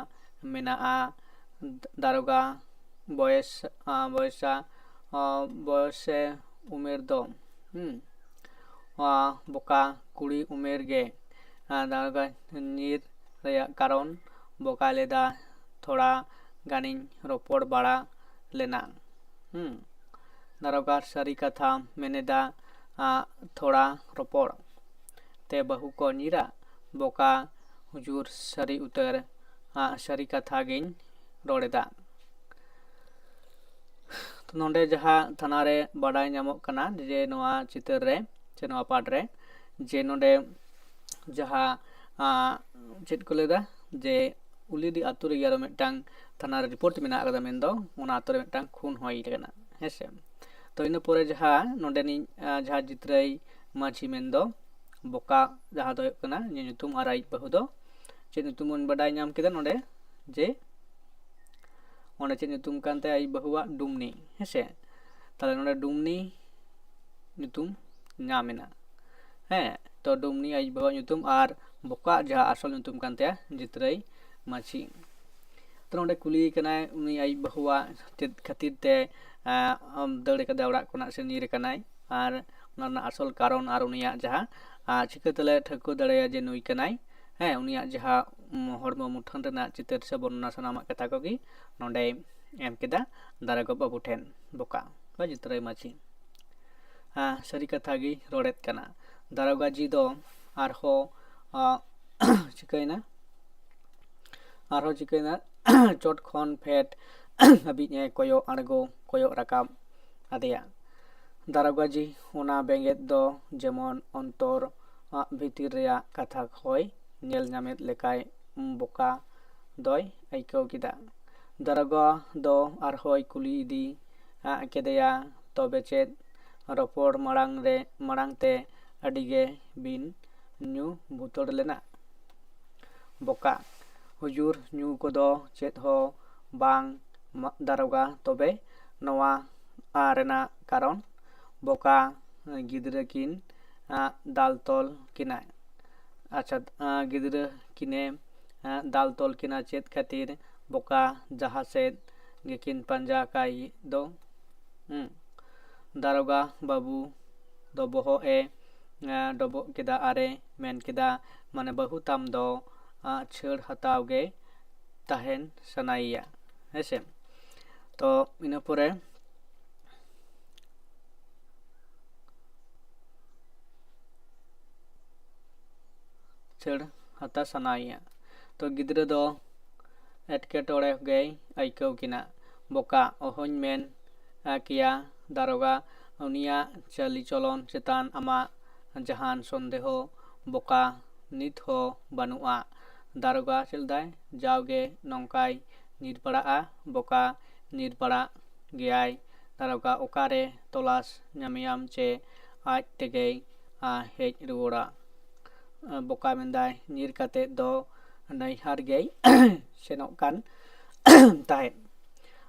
ᱢᱮᱱᱟᱜᱼᱟ᱾ ᱫᱟᱨᱚᱜᱟ ᱵᱚᱭᱮᱥ, ᱟᱸ, ᱵᱚᱭᱮᱥᱟ, ᱟᱸ, ᱵᱚᱭᱮᱥᱮ ᱩᱢᱮᱨ ᱫᱚ, ᱦᱩᱸ, ᱟᱸ, ᱵᱚᱠᱟ ᱠᱩᱲᱤ ᱩᱢᱮᱨ ᱜᱮ, ᱟᱸ, ᱫᱟᱨᱚᱜᱟ ᱧᱤᱨ ᱨᱮᱭᱟᱜ ᱠᱟᱨᱚᱱ ᱵᱚᱠᱟ ᱞᱮᱫᱟ, ᱛᱷᱚᱲᱟ ᱜᱟᱱᱤᱧ ᱨᱚᱯᱚᱲ ᱵᱟᱲᱟ ᱞᱮᱱᱟ᱾ ᱦᱩᱸ, ᱫᱟᱨᱚᱜᱟ ᱥᱟᱹᱨᱤ ᱠᱟᱛᱷᱟ ᱢᱮᱱᱮᱫᱟ, ᱟᱸ, ᱛᱷᱚᱲᱟ ᱨᱚᱯᱚᱲ ᱛᱮ ᱵᱟᱹᱦᱩ ᱠᱚ ᱧᱤᱨᱟ? ᱵᱚᱠᱟ ᱦᱩᱡᱩᱨ, ᱥᱟᱹᱨᱤ ᱩᱛᱟᱹᱨ, ᱟᱸ, ᱥᱟᱹᱨᱤ ᱠᱟᱛᱷᱟ ᱜᱤᱧ ᱨᱚᱲ ᱮᱫᱟ᱾ ᱛᱚ ᱱᱚᱰᱮ ᱡᱟᱦᱟᱸ ᱛᱷᱟᱱᱟ ᱨᱮ ᱵᱟᱰᱟᱭ ᱧᱟᱢᱚᱜ ᱠᱟᱱᱟ ᱡᱮ ᱱᱚᱣᱟ ᱪᱤᱛᱟᱹᱨ ᱨᱮ ᱥᱮ ᱱᱚᱣᱟ ᱯᱟᱴ ᱨᱮ ᱡᱮ ᱱᱚᱰᱮ ᱡᱟᱦᱟᱸ, ᱟᱸ, ᱪᱮᱫ ᱠᱚ ᱞᱟᱹᱭᱫᱟ ᱡᱮ ᱩᱞᱤᱰᱤ ᱟᱛᱳ ᱨᱮᱜᱮ ᱟᱨᱚ ᱢᱤᱫᱴᱟᱝ ᱛᱷᱟᱱᱟ ᱨᱮ ᱨᱤᱯᱳᱨᱴ ᱢᱮᱱᱟᱜ ᱟᱠᱟᱫᱟ, ᱢᱮᱱᱫᱚ ᱚᱱᱟ ᱟᱛᱳ ᱨᱮ ᱢᱤᱫᱴᱟᱝ ᱠᱷᱩᱱ ᱦᱩᱭ ᱟᱠᱟᱱᱟ, ᱦᱮᱸ ᱥᱮ᱾ ᱛᱚ ᱤᱱᱟᱹ ᱯᱚᱨᱮ ᱡᱟᱦᱟᱸ ᱱᱚᱰᱮᱱᱤᱡ, ᱟᱸ, ᱡᱟᱦᱟᱸ ᱡᱤᱛᱨᱟᱹᱭ ᱢᱟᱹᱡᱷᱤ ᱢᱮᱱᱫᱚ ᱵᱚᱠᱟ, ᱡᱟᱦᱟᱸ ᱫᱚ ᱦᱩᱭᱩᱜ ᱠᱟᱱᱟ ᱤᱧᱟᱹᱜ ᱧᱩᱛᱩᱢ, ᱟᱨ ᱟᱡ ᱵᱟᱹᱦᱩ ᱫᱚ ᱪᱮᱫ ᱧᱩᱛᱩᱢ ᱵᱚᱱ ᱵᱟᱰᱟᱭ ᱧᱟᱢ ᱠᱮᱫᱟ ᱱᱚᱰᱮ, ᱡᱮ ᱚᱸᱰᱮ ᱪᱮᱫ ᱧᱩᱛᱩᱢ ᱠᱟᱱ ᱛᱟᱭᱟ ᱟᱡ ᱵᱟᱹᱦᱩᱣᱟᱜ? ᱰᱩᱢᱱᱤ, ᱦᱮᱸᱥᱮ? ᱛᱟᱦᱞᱮ ᱱᱚᱰᱮ ᱰᱩᱢᱱᱤ ᱧᱩᱛᱩᱢ ᱧᱟᱢ ᱮᱱᱟ᱾ ᱦᱮᱸ, ᱛᱚ ᱰᱩᱢᱱᱤ ᱟᱡ ᱵᱟᱹᱦᱩᱣᱟᱜ ᱧᱩᱛᱩᱢ ᱟᱨ ᱵᱚᱠᱟ ᱡᱟᱦᱟᱸ ᱟᱥᱚᱞ ᱧᱩᱛᱩᱢ ᱠᱟᱱ ᱛᱟᱭᱟ ᱡᱤᱛᱨᱟᱹᱭ ᱢᱟᱹᱡᱷᱤ᱾ ᱛᱚ ᱱᱚᱰᱮ ᱠᱩᱞᱤᱭᱮ ᱠᱟᱱᱟᱭ ᱩᱱᱤ ᱟᱡ ᱵᱟᱹᱦᱩᱣᱟᱜ ᱪᱮᱫ ᱠᱷᱟᱹᱛᱤᱨ ᱛᱮ, ᱟᱸ, ᱫᱟᱹᱲ ᱠᱟᱫᱟᱭ ᱚᱲᱟᱜ ᱠᱷᱚᱱᱟᱜ ᱥᱮ ᱧᱤᱨ ᱠᱟᱱᱟᱭ, ᱟᱨ ᱚᱱᱟ ᱨᱮᱱᱟᱜ ᱟᱥᱚᱞ ᱠᱟᱨᱚᱱ ᱟᱨ ᱩᱱᱤᱭᱟᱜ ᱡᱟᱦᱟᱸ, ᱟᱸ, ᱪᱤᱠᱟᱹ ᱛᱮᱞᱮ ᱴᱷᱟᱹᱣᱠᱟᱹ ᱫᱟᱲᱮᱭᱟᱭᱟ ᱡᱮ ᱱᱩᱭ ᱠᱟᱱᱟᱭ᱾ ᱦᱮᱸ, ᱩᱱᱤᱭᱟᱜ ᱡᱟᱦᱟᱸ, ᱩᱢ, ᱦᱚᱲᱢᱚ ᱢᱩᱴᱷᱟᱹᱱ ᱨᱮᱱᱟᱜ ᱪᱤᱛᱟᱹᱨ ᱥᱮ ᱵᱚᱨᱱᱚᱱᱟ ᱥᱟᱱᱟᱢᱟᱜ ᱠᱟᱛᱷᱟ ᱠᱚᱜᱮ ᱱᱚᱰᱮᱭ ᱮᱢ ᱠᱮᱫᱟ ᱫᱟᱨᱚᱜᱟ ᱵᱟᱹᱵᱩ ᱴᱷᱮᱱ, ᱵᱚᱠᱟ ᱵᱟ ᱡᱤᱛᱨᱟᱹᱭ ᱢᱟᱹᱡᱷᱤ᱾ ᱦᱮᱸ, ᱥᱟᱹᱨᱤ ᱠᱟᱛᱷᱟ ᱜᱮ ᱨᱚᱲᱮᱫ ᱠᱟᱱᱟ᱾ ᱫᱟᱨᱚᱜᱟ ᱡᱤ ᱫᱚ ᱟᱨᱦᱚᱸ, ᱟᱸ, ᱪᱤᱠᱟᱹᱭᱮᱱᱟ? ᱟᱨᱦᱚᱸ ᱪᱤᱠᱟᱹᱭᱮᱱᱟ? ᱪᱚᱴ ᱠᱷᱚᱱ ᱯᱷᱮᱰ ᱦᱟᱹᱵᱤᱡ ᱮ ᱠᱚᱭᱚᱜ ᱟᱬᱜᱚ, ᱠᱚᱭᱚᱜ ᱨᱟᱠᱟᱵ ᱟᱫᱮᱭᱟ᱾ ᱫᱟᱨᱚᱜᱟ ᱡᱤ ᱚᱱᱟ ᱵᱮᱸᱜᱮᱫ ᱫᱚ ᱡᱮᱢᱚᱱ ᱚᱱᱛᱚᱨ ᱟᱜ ᱵᱷᱤᱛᱤᱨ ᱨᱮᱭᱟᱜ ᱠᱟᱛᱷᱟ ᱠᱚᱭ ᱧᱮᱞ ᱧᱟᱢᱮᱫ ᱞᱮᱠᱟᱭ ᱵᱚᱠᱟ ᱫᱚᱭ ᱟᱹᱭᱠᱟᱹᱣ ᱠᱮᱫᱟ᱾ ᱫᱟᱨᱚᱜᱟ ᱫᱚ ᱟᱨᱦᱚᱸᱭ ᱠᱩᱞᱤ ᱤᱫᱤ ᱟᱜ ᱠᱮᱫᱮᱭᱟ, "ᱛᱚᱵᱮ ᱪᱮᱫ ᱨᱚᱯᱚᱲ ᱢᱟᱲᱟᱝ ᱨᱮ, ᱢᱟᱲᱟᱝ ᱛᱮ ᱟᱹᱰᱤ ᱜᱮ ᱵᱤᱱ ᱧᱩ ᱵᱩᱛᱟᱹᱲ ᱞᱮᱱᱟ?" ᱵᱚᱠᱟ, "ᱦᱩᱡᱩᱨ, ᱧᱩ ᱠᱚᱫᱚ ᱪᱮᱫ ᱦᱚᱸ ᱵᱟᱝ ᱢᱟ-, ᱫᱟᱨᱚᱜᱟ, ᱛᱚᱵᱮ ᱱᱚᱣᱟ, ᱟ, ᱨᱮᱱᱟᱜ ᱠᱟᱨᱚᱱ?" ᱵᱚᱠᱟ, "ᱜᱤᱫᱽᱨᱟᱹ ᱠᱤᱱ, ᱟ, ᱫᱟᱞ ᱛᱚᱞ ᱠᱤᱱᱟ᱾ ᱟᱪᱪᱷᱟ, ᱟ, ᱜᱤᱫᱽᱨᱟᱹ ᱠᱤᱱᱮ, ᱟ, ᱫᱟᱞ ᱛᱚᱞ ᱠᱤᱱᱟ ᱪᱮᱫ ᱠᱷᱟᱹᱛᱤᱨ?" ᱵᱚᱠᱟ, "ᱡᱟᱦᱟᱸ ᱥᱮᱫ ᱜᱮᱠᱤᱱ ᱯᱟᱸᱡᱟ ᱠᱟᱭ ᱫᱚ᱾ ᱦᱩᱸ᱾ ᱫᱟᱨᱚᱜᱟ ᱵᱟᱹᱵᱩ ᱫᱚ ᱵᱚᱦᱚᱜ ᱮ, ᱮ, ᱰᱚᱵᱚᱜ ᱠᱮᱫᱟ ᱟᱨᱮ ᱢᱮᱱ ᱠᱮᱫᱟ, "ᱢᱟᱱᱮ ᱵᱟᱹᱦᱩ ᱛᱟᱢ ᱫᱚ, ᱟ, ᱪᱷᱟᱹᱲ ᱦᱟᱛᱟᱣ ᱜᱮ ᱛᱟᱦᱮᱱ ᱥᱟᱱᱟᱭᱮᱭᱟ", ᱦᱮᱸ ᱥᱮ? ᱛᱚ ᱤᱱᱟᱹ ᱯᱚᱨᱮ ᱪᱷᱟᱹᱲ ᱦᱟᱛᱟᱣ ᱥᱟᱱᱟᱭᱮᱭᱟ᱾ ᱛᱚ ᱜᱤᱫᱽᱨᱟᱹ ᱫᱚ ᱮᱴᱠᱮᱴᱚᱬᱮ ᱜᱮᱭ ᱟᱹᱭᱠᱟᱹᱣ ᱠᱤᱱᱟ᱾ ᱵᱚᱠᱟ, ᱚᱦᱚᱧ ᱢᱮᱱ, ᱟ, ᱠᱮᱭᱟ ᱫᱟᱨᱚᱜᱟ, ᱩᱱᱤᱭᱟᱜ ᱪᱟᱹᱞᱤ ᱪᱚᱞᱚᱱ ᱪᱮᱛᱟᱱ ᱟᱢᱟᱜ ᱡᱟᱦᱟᱱ ᱥᱚᱱᱫᱮᱦᱚ ᱵᱚᱠᱟ ᱱᱤᱛ ᱦᱚᱸ ᱵᱟᱹᱱᱩᱜᱼᱟ᱾ ᱫᱟᱨᱚᱜᱟ ᱪᱮᱫ ᱞᱮᱫᱟᱭ? ᱡᱟᱣᱜᱮ ᱱᱚᱝᱠᱟᱭ ᱧᱤᱨ ᱵᱟᱲᱟᱜᱼᱟ ᱵᱚᱠᱟ, ᱧᱤᱨ ᱵᱟᱲᱟᱜ ᱜᱮᱭᱟᱭ᱾ ᱫᱟᱨᱚᱜᱟ, ᱚᱠᱟᱨᱮ ᱛᱚᱞᱟᱥ ᱧᱟᱢᱮᱭᱟᱢ ᱪᱮ ᱟᱡ ᱛᱮᱜᱮᱭ ᱦᱮᱡ ᱨᱩᱣᱟᱹᱲᱟ᱾ ᱵᱚᱠᱟ ᱢᱮᱱᱫᱟᱭ, ᱧᱤᱨ ᱠᱟᱛᱮ ᱫᱚ ᱱᱟᱹᱭᱦᱟᱨ ᱜᱮᱭ ᱥᱮᱱᱚᱜ ᱠᱟᱱ ᱛᱟᱦᱮᱸᱫ᱾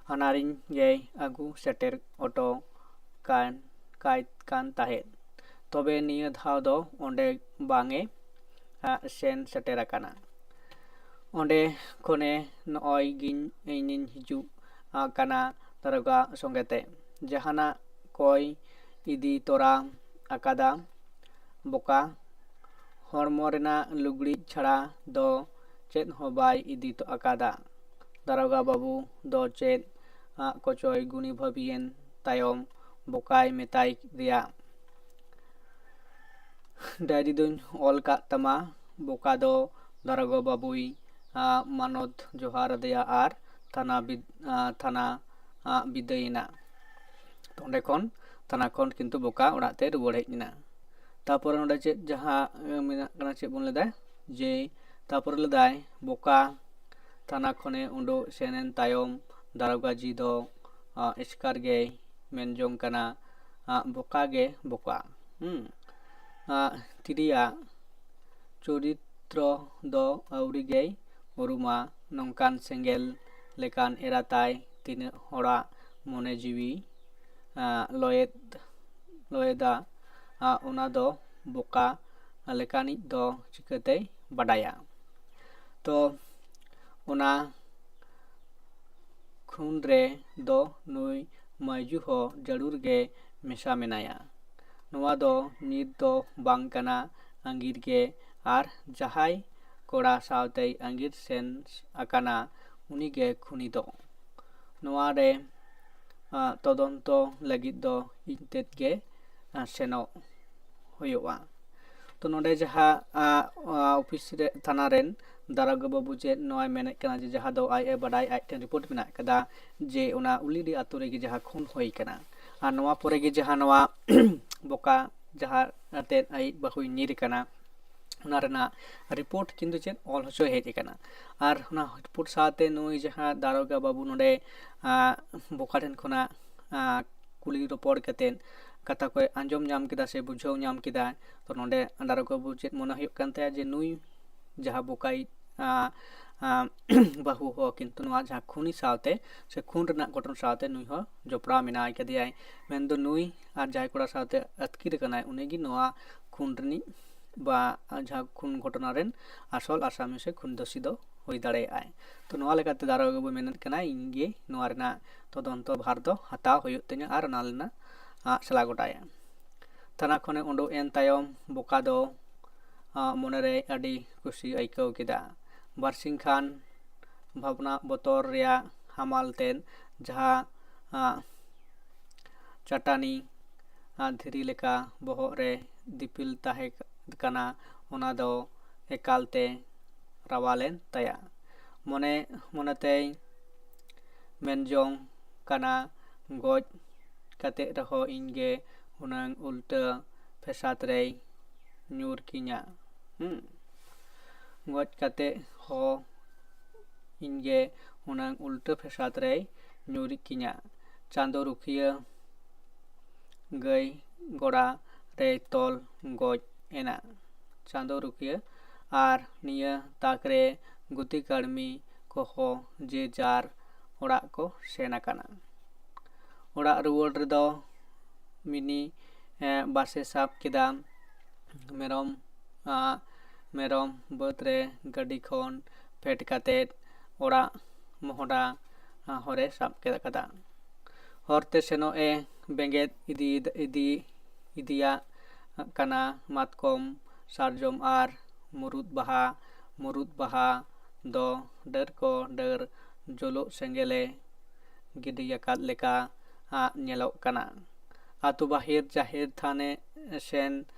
ᱦᱟᱱᱟᱨᱤᱧ ᱜᱮᱭ ᱟᱹᱜᱩ ᱥᱮᱴᱮᱨ ᱚᱴᱚ ᱠᱟᱱ, ᱠᱟᱭ ᱠᱟᱱ ᱛᱟᱦᱮᱸᱫ᱾ ᱛᱚᱵᱮ ᱱᱤᱭᱟᱹ ᱫᱷᱟᱣ ᱫᱚ ᱚᱸᱰᱮ ᱵᱟᱝ ᱮ, ᱟ, ᱥᱮᱱ ᱥᱮᱴᱮᱨ ᱟᱠᱟᱱᱟ᱾ ᱚᱸᱰᱮ ᱠᱷᱚᱱᱮ ᱱᱚᱜᱼᱚᱭ ᱜᱤᱧ, ᱤᱧᱤᱧ ᱦᱤᱡᱩᱜ, ᱟ, ᱠᱟᱱᱟ ᱫᱟᱨᱚᱜᱟ ᱥᱚᱸᱜᱮ ᱛᱮ᱾ ᱡᱟᱦᱟᱱᱟᱜ ᱠᱚᱭ ᱤᱫᱤ ᱛᱚᱨᱟ ᱟᱠᱟᱫᱟ ᱵᱚᱠᱟ? ᱦᱚᱲᱢᱚ ᱨᱮᱱᱟᱜ ᱞᱩᱜᱽᱲᱤᱡ ᱪᱷᱟᱲᱟ ᱫᱚ ᱪᱮᱫ ᱦᱚᱸ ᱵᱟᱭ ᱤᱫᱤ ᱛᱚ ᱟᱠᱟᱫᱟ᱾ ᱫᱟᱨᱚᱜᱟ ᱵᱟᱹᱵᱩ ᱫᱚ ᱪᱮᱫ ᱟᱜ ᱠᱚᱪᱚᱭ ᱜᱩᱱᱤ ᱵᱷᱟᱹᱵᱤᱭᱮᱱ ᱛᱟᱭᱚᱢ ᱵᱚᱠᱟᱭ ᱢᱮᱛᱟᱭ ᱫᱮᱭᱟ, ᱰᱟᱭᱨᱤ ᱫᱚᱧ ᱚᱞ ᱠᱟᱜ ᱛᱟᱢᱟ, ᱵᱚᱠᱟ ᱫᱚ ᱫᱟᱨᱚᱜᱟ ᱵᱟᱹᱵᱩᱭ, ᱟ, ᱢᱟᱱᱚᱛ ᱡᱚᱦᱟᱨ ᱟᱫᱮᱭᱟ ᱟᱨ ᱛᱷᱟᱱᱟ ᱵᱤᱫ-, ᱟ, ᱛᱷᱟᱱᱟ, ᱟ, ᱵᱤᱫᱟᱹᱭᱮᱱᱟ᱾ ᱛᱚ ᱚᱸᱰᱮ ᱠᱷᱚᱱ, ᱛᱷᱟᱱᱟ ᱠᱷᱚᱱ ᱠᱤᱱᱛᱩ ᱵᱚᱠᱟ ᱚᱲᱟᱜ ᱛᱮ ᱨᱩᱣᱟᱹᱲ ᱦᱮᱡ ᱮᱱᱟ᱾ ᱛᱟᱯᱚᱨᱮ ᱱᱚᱰᱮ ᱪᱮᱫ ᱡᱟᱦᱟᱸ, ᱮ, ᱢᱮᱱᱟᱜ ᱠᱟᱱᱟ, ᱪᱮᱫ ᱵᱚᱱ ᱞᱟᱹᱭᱫᱟ, ᱡᱮ ᱛᱟᱯᱚᱨᱮ ᱞᱟᱹᱭᱫᱟᱭ, ᱵᱚᱠᱟ ᱛᱷᱟᱱᱟ ᱠᱷᱚᱱᱮ ᱩᱰᱩᱠ ᱥᱮᱱ ᱮᱱ ᱛᱟᱭᱚᱢ ᱫᱟᱨᱚᱜᱟ ᱡᱤ ᱫᱚ, ᱟ, ᱮᱥᱠᱟᱨ ᱜᱮᱭ ᱢᱮᱱ ᱡᱚᱝ ᱠᱟᱱᱟ, ᱟ, ᱵᱚᱠᱟ ᱜᱮ ᱵᱚᱠᱟ᱾ ᱦᱩᱸ᱾ ᱟ, ᱛᱤᱨᱤᱭᱟᱜ ᱪᱚᱨᱤᱛᱨᱚ ᱫᱚ ᱟᱹᱣᱨᱤ ᱜᱮᱭ ᱩᱨᱩᱢᱟ᱾ ᱱᱚᱝᱠᱟᱱ ᱥᱮᱸᱜᱮᱞ ᱞᱮᱠᱟᱱ ᱮᱨᱟ ᱛᱟᱭ ᱛᱤᱱᱟᱹᱜ ᱦᱚᱲᱟᱜ ᱢᱚᱱᱮ ᱡᱤᱣᱤ, ᱟ, ᱞᱚᱭᱮᱫ, ᱞᱚᱭᱮᱫᱟ, ᱟ, ᱚᱱᱟ ᱫᱚ ᱵᱚᱠᱟ ᱞᱮᱠᱟᱱᱤᱡ ᱫᱚ ᱪᱤᱠᱟᱹᱛᱮᱭ ᱵᱟᱰᱟᱭᱟ? ᱛᱚ ᱚᱱᱟ ᱠᱷᱩᱱ ᱨᱮ ᱫᱚ ᱱᱩᱭ ᱢᱟᱹᱭᱡᱩ ᱦᱚᱸ ᱡᱟᱹᱨᱩᱲ ᱜᱮ ᱢᱮᱥᱟ ᱢᱮᱱᱟᱭᱟ᱾ ᱱᱚᱣᱟ ᱫᱚ ᱱᱤᱛ ᱫᱚ ᱵᱟᱝ ᱠᱟᱱᱟ, ᱟᱸᱜᱤᱨ ᱜᱮ, ᱟᱨ ᱡᱟᱦᱟᱸᱭ ᱠᱚᱲᱟ ᱥᱟᱶᱛᱮᱭ ᱟᱸᱜᱤᱨ ᱥᱮᱱ ᱟᱠᱟᱱᱟ, ᱩᱱᱤ ᱜᱮ ᱠᱷᱩᱱᱤ ᱫᱚ᱾ ᱱᱚᱣᱟ ᱨᱮ, ᱟ, ᱛᱚᱫᱚᱱᱛᱚ ᱞᱟᱹᱜᱤᱫ ᱫᱚ ᱤᱧ ᱛᱮᱫ ᱜᱮ, ᱟ, ᱥᱮᱱᱚᱜ ᱦᱩᱭᱩᱜᱼᱟ᱾ ᱛᱚ ᱱᱚᱰᱮ ᱡᱟᱦᱟᱸ, ᱟ, ᱟ, ᱚᱯᱷᱤᱥ ᱨᱮ, ᱛᱷᱟᱱᱟ ᱨᱮᱱ ᱫᱟᱨᱚᱜᱟ ᱵᱟᱹᱵᱩ ᱪᱮᱫ ᱱᱚᱣᱟᱭ ᱢᱮᱱᱮᱫ ᱠᱟᱱᱟ ᱡᱮ ᱡᱟᱦᱟᱸ ᱫᱚ ᱟᱡ ᱮ ᱵᱟᱰᱟᱭ, ᱟᱡ ᱴᱷᱮᱱ ᱨᱤᱯᱳᱨᱴ ᱢᱮᱱᱟᱜ ᱠᱟᱫᱟ ᱡᱮ ᱚᱱᱟ ᱩᱞᱤᱰᱤ ᱟᱛᱳ ᱨᱮᱜᱮ ᱡᱟᱦᱟᱸ ᱠᱷᱩᱱ ᱦᱩᱭ ᱠᱟᱱᱟ, ᱟᱨ ᱱᱚᱣᱟ ᱯᱚᱨᱮ ᱜᱮ ᱡᱟᱦᱟᱸ ᱱᱚᱣᱟ ᱵᱚᱠᱟ ᱡᱟᱦᱟᱸ ᱟᱛᱮᱫ ᱟᱡ ᱵᱟᱹᱦᱩᱭ ᱧᱤᱨ ᱠᱟᱱᱟ, ᱚᱱᱟ ᱨᱮᱱᱟᱜ ᱨᱤᱯᱳᱨᱴ ᱠᱤᱱᱛᱩ ᱪᱮᱫ ᱚᱞ ᱦᱚᱪᱚ ᱦᱮᱡ ᱟᱠᱟᱱᱟ᱾ ᱟᱨ ᱚᱱᱟ ᱨᱤᱯᱳᱨᱴ ᱥᱟᱶᱛᱮ ᱱᱩᱭ ᱡᱟᱦᱟᱸ ᱫᱟᱨᱚᱜᱟ ᱵᱟᱹᱵᱩ ᱱᱚᱰᱮ, ᱟ, ᱵᱚᱠᱟ ᱴᱷᱮᱱ ᱠᱷᱚᱱᱟᱜ, ᱟ, ᱠᱩᱞᱤ ᱨᱚᱯᱚᱲ ᱠᱟᱛᱮᱫ ᱠᱟᱛᱷᱟ ᱠᱚᱭ ᱟᱸᱡᱚᱢ ᱧᱟᱢ ᱠᱮᱫᱟ ᱥᱮ ᱵᱩᱡᱷᱟᱹᱣ ᱧᱟᱢ ᱠᱮᱫᱟᱭ᱾ ᱛᱚ ᱱᱚᱰᱮ ᱫᱟᱨᱚᱜᱟ ᱵᱟᱹᱵᱩ ᱪᱮᱫ ᱢᱚᱱᱮ ᱦᱩᱭᱩᱜ ᱠᱟᱱ ᱛᱟᱭᱟ ᱡᱮ ᱱᱩᱭ ᱡᱟᱦᱟᱸ ᱵᱚᱠᱟᱭᱤᱡ, ᱟᱸ, ᱟᱸ, ᱵᱟᱹᱦᱩ ᱦᱚᱸ ᱠᱤᱱᱛᱩ ᱱᱚᱣᱟ ᱡᱟᱦᱟᱸ ᱠᱷᱩᱱᱤ ᱥᱟᱶᱛᱮ ᱥᱮ ᱠᱷᱩᱱ ᱨᱮᱱᱟᱜ ᱜᱷᱚᱴᱚᱱ ᱥᱟᱶᱛᱮ ᱱᱩᱭ ᱦᱚᱸ ᱡᱚᱯᱲᱟᱣ ᱢᱮᱱᱟᱭ ᱠᱟᱫᱮᱭᱟᱭ᱾ ᱢᱮᱱᱫᱚ ᱱᱩᱭ ᱟᱨ ᱡᱟᱦᱟᱸᱭ ᱠᱚᱲᱟ ᱥᱟᱶᱛᱮ ᱟᱹᱛᱠᱤᱨ ᱟᱠᱟᱱᱟᱭ, ᱩᱱᱤᱜᱮ ᱱᱚᱣᱟ ᱠᱷᱩᱱ ᱨᱤᱱᱤᱡ ᱵᱟ ᱡᱟᱦᱟᱸ ᱠᱷᱩᱱ ᱜᱷᱚᱴᱚᱱᱟ ᱨᱮᱱ ᱟᱥᱚᱞ ᱟᱥᱟᱢᱤ ᱥᱮ ᱠᱷᱩᱱ ᱫᱳᱥᱤ ᱫᱚ ᱦᱩᱭ ᱫᱟᱲᱮᱭᱟᱜᱼᱟᱭ᱾ ᱛᱚ ᱱᱚᱣᱟ ᱞᱮᱠᱟᱛᱮ ᱫᱟᱨᱚᱜᱟ ᱵᱟᱹᱵᱩ ᱢᱮᱱᱮᱫ ᱠᱟᱱᱟᱭ, ᱤᱧ ᱜᱮ ᱱᱚᱣᱟ ᱨᱮᱱᱟᱜ ᱛᱚᱫᱚᱱᱛᱚ ᱵᱷᱟᱨ ᱫᱚ ᱦᱟᱛᱟᱣ ᱦᱩᱭᱩᱜ ᱛᱤᱧᱟᱹ ᱟᱨ ᱚᱱᱟ ᱨᱮᱱᱟᱜ ᱟᱜ ᱥᱟᱞᱟ ᱜᱚᱴᱟᱭᱟ᱾ ᱛᱷᱟᱱᱟ ᱠᱷᱚᱱᱮ ᱩᱰᱩᱠ ᱮᱱ ᱛᱟᱭᱚᱢ ᱵᱚᱠᱟ ᱫᱚ, ᱟᱜ, ᱢᱚᱱᱮᱨᱮ ᱟᱹᱰᱤ ᱠᱩᱥᱤ ᱟᱹᱭᱠᱟᱹᱣ ᱠᱮᱫᱟ᱾ ᱵᱟᱨᱥᱤᱧ ᱠᱷᱟᱱ ᱵᱷᱟᱵᱽᱱᱟ ᱵᱚᱛᱚᱨ ᱨᱮᱭᱟᱜ ᱦᱟᱢᱟᱞ ᱛᱮᱫ ᱡᱟᱦᱟᱸ, ᱟᱜ, ᱪᱟᱹᱴᱟᱹᱱᱤ, ᱟᱜ, ᱫᱷᱤᱨᱤ ᱞᱮᱠᱟ ᱵᱚᱦᱚᱜ ᱨᱮ ᱫᱤᱯᱤᱞ ᱛᱟᱦᱮᱸ ᱠᱟᱱᱟ, ᱚᱱᱟ ᱫᱚ ᱮᱠᱟᱞᱛᱮ ᱨᱟᱣᱟᱞᱮᱱ ᱛᱟᱭᱟ᱾ ᱢᱚᱱᱮ ᱢᱚᱱᱮᱛᱮᱭ ᱢᱮᱱ ᱡᱚᱝ ᱠᱟᱱᱟ, ᱜᱚᱡ ᱠᱟᱛᱮ ᱨᱮᱦᱚᱸ ᱤᱧ ᱜᱮ ᱦᱩᱱᱟᱹᱝ ᱩᱞᱴᱟᱹ ᱯᱷᱮᱥᱟᱫ ᱨᱮᱭ ᱧᱩᱨ ᱠᱤᱧᱟ᱾ ᱦᱩᱸ᱾ ᱜᱚᱡ ᱠᱟᱛᱮ ᱦᱚᱸ ᱤᱧ ᱜᱮ ᱦᱩᱱᱟᱹᱝ ᱩᱞᱴᱟᱹ ᱯᱷᱮᱥᱟᱫ ᱨᱮᱭ ᱧᱩᱨ ᱠᱤᱧᱟ᱾ ᱪᱟᱸᱫᱚ ᱨᱩᱠᱷᱤᱭᱟᱹ ᱜᱟᱹᱭ ᱜᱚᱲᱟ ᱨᱮᱭ ᱛᱚᱞ ᱜᱚᱡ ᱮᱱᱟ᱾ ᱪᱟᱸᱫᱚ ᱨᱩᱠᱷᱤᱭᱟᱹ ᱟᱨ ᱱᱤᱭᱟᱹ ᱛᱟᱠ ᱨᱮ ᱜᱩᱛᱤ ᱠᱟᱹᱲᱢᱤ ᱠᱚᱦᱚᱸ ᱡᱮ ᱡᱟᱨ ᱚᱲᱟᱜ ᱠᱚ ᱥᱮᱱ ᱟᱠᱟᱱᱟ᱾ ᱚᱲᱟᱜ ᱨᱩᱣᱟᱹᱲ ᱨᱮᱫᱚ ᱢᱤᱱᱤ, ᱮ, ᱵᱟᱥᱮ ᱥᱟᱵ ᱠᱮᱫᱟ᱾ ᱢᱮᱨᱚᱢ, ᱟ, ᱢᱮᱨᱚᱢ ᱵᱟᱹᱫᱽ ᱨᱮ ᱜᱟᱹᱰᱤ ᱠᱷᱚᱱ ᱯᱷᱮᱰ ᱠᱟᱛᱮᱫ ᱚᱲᱟᱜ ᱢᱚᱦᱰᱟ, ᱟ, ᱦᱚᱨᱮ ᱥᱟᱵ ᱠᱮᱫ ᱟᱠᱟᱫᱟ᱾ ᱦᱚᱨᱛᱮ ᱥᱮᱱᱚᱜ ᱮ ᱵᱮᱸᱜᱮᱫ ᱤᱫᱤ, ᱤᱫᱤ, ᱤᱫᱤᱭᱟᱜ ᱠᱟᱱᱟ᱾ ᱢᱟᱛᱠᱚᱢ, ᱥᱟᱨᱡᱚᱢ ᱟᱨ ᱢᱩᱨᱩᱫ ᱵᱟᱦᱟ, ᱢᱩᱨᱩᱫ ᱵᱟᱦᱟ ᱫᱚ ᱰᱟᱹᱨ ᱠᱚ ᱰᱟᱹᱨ ᱡᱩᱞᱩᱜ ᱥᱮᱸᱜᱮᱞᱮ ᱜᱤᱰᱤᱭᱟᱠᱟᱫ ᱞᱮᱠᱟ ᱟᱜ ᱧᱮᱞᱚᱜ ᱠᱟᱱᱟ᱾ ᱟᱛᱳ ᱵᱟᱦᱮᱨ ᱡᱟᱦᱮᱨ ᱛᱷᱟᱱᱮ ᱥᱮᱱ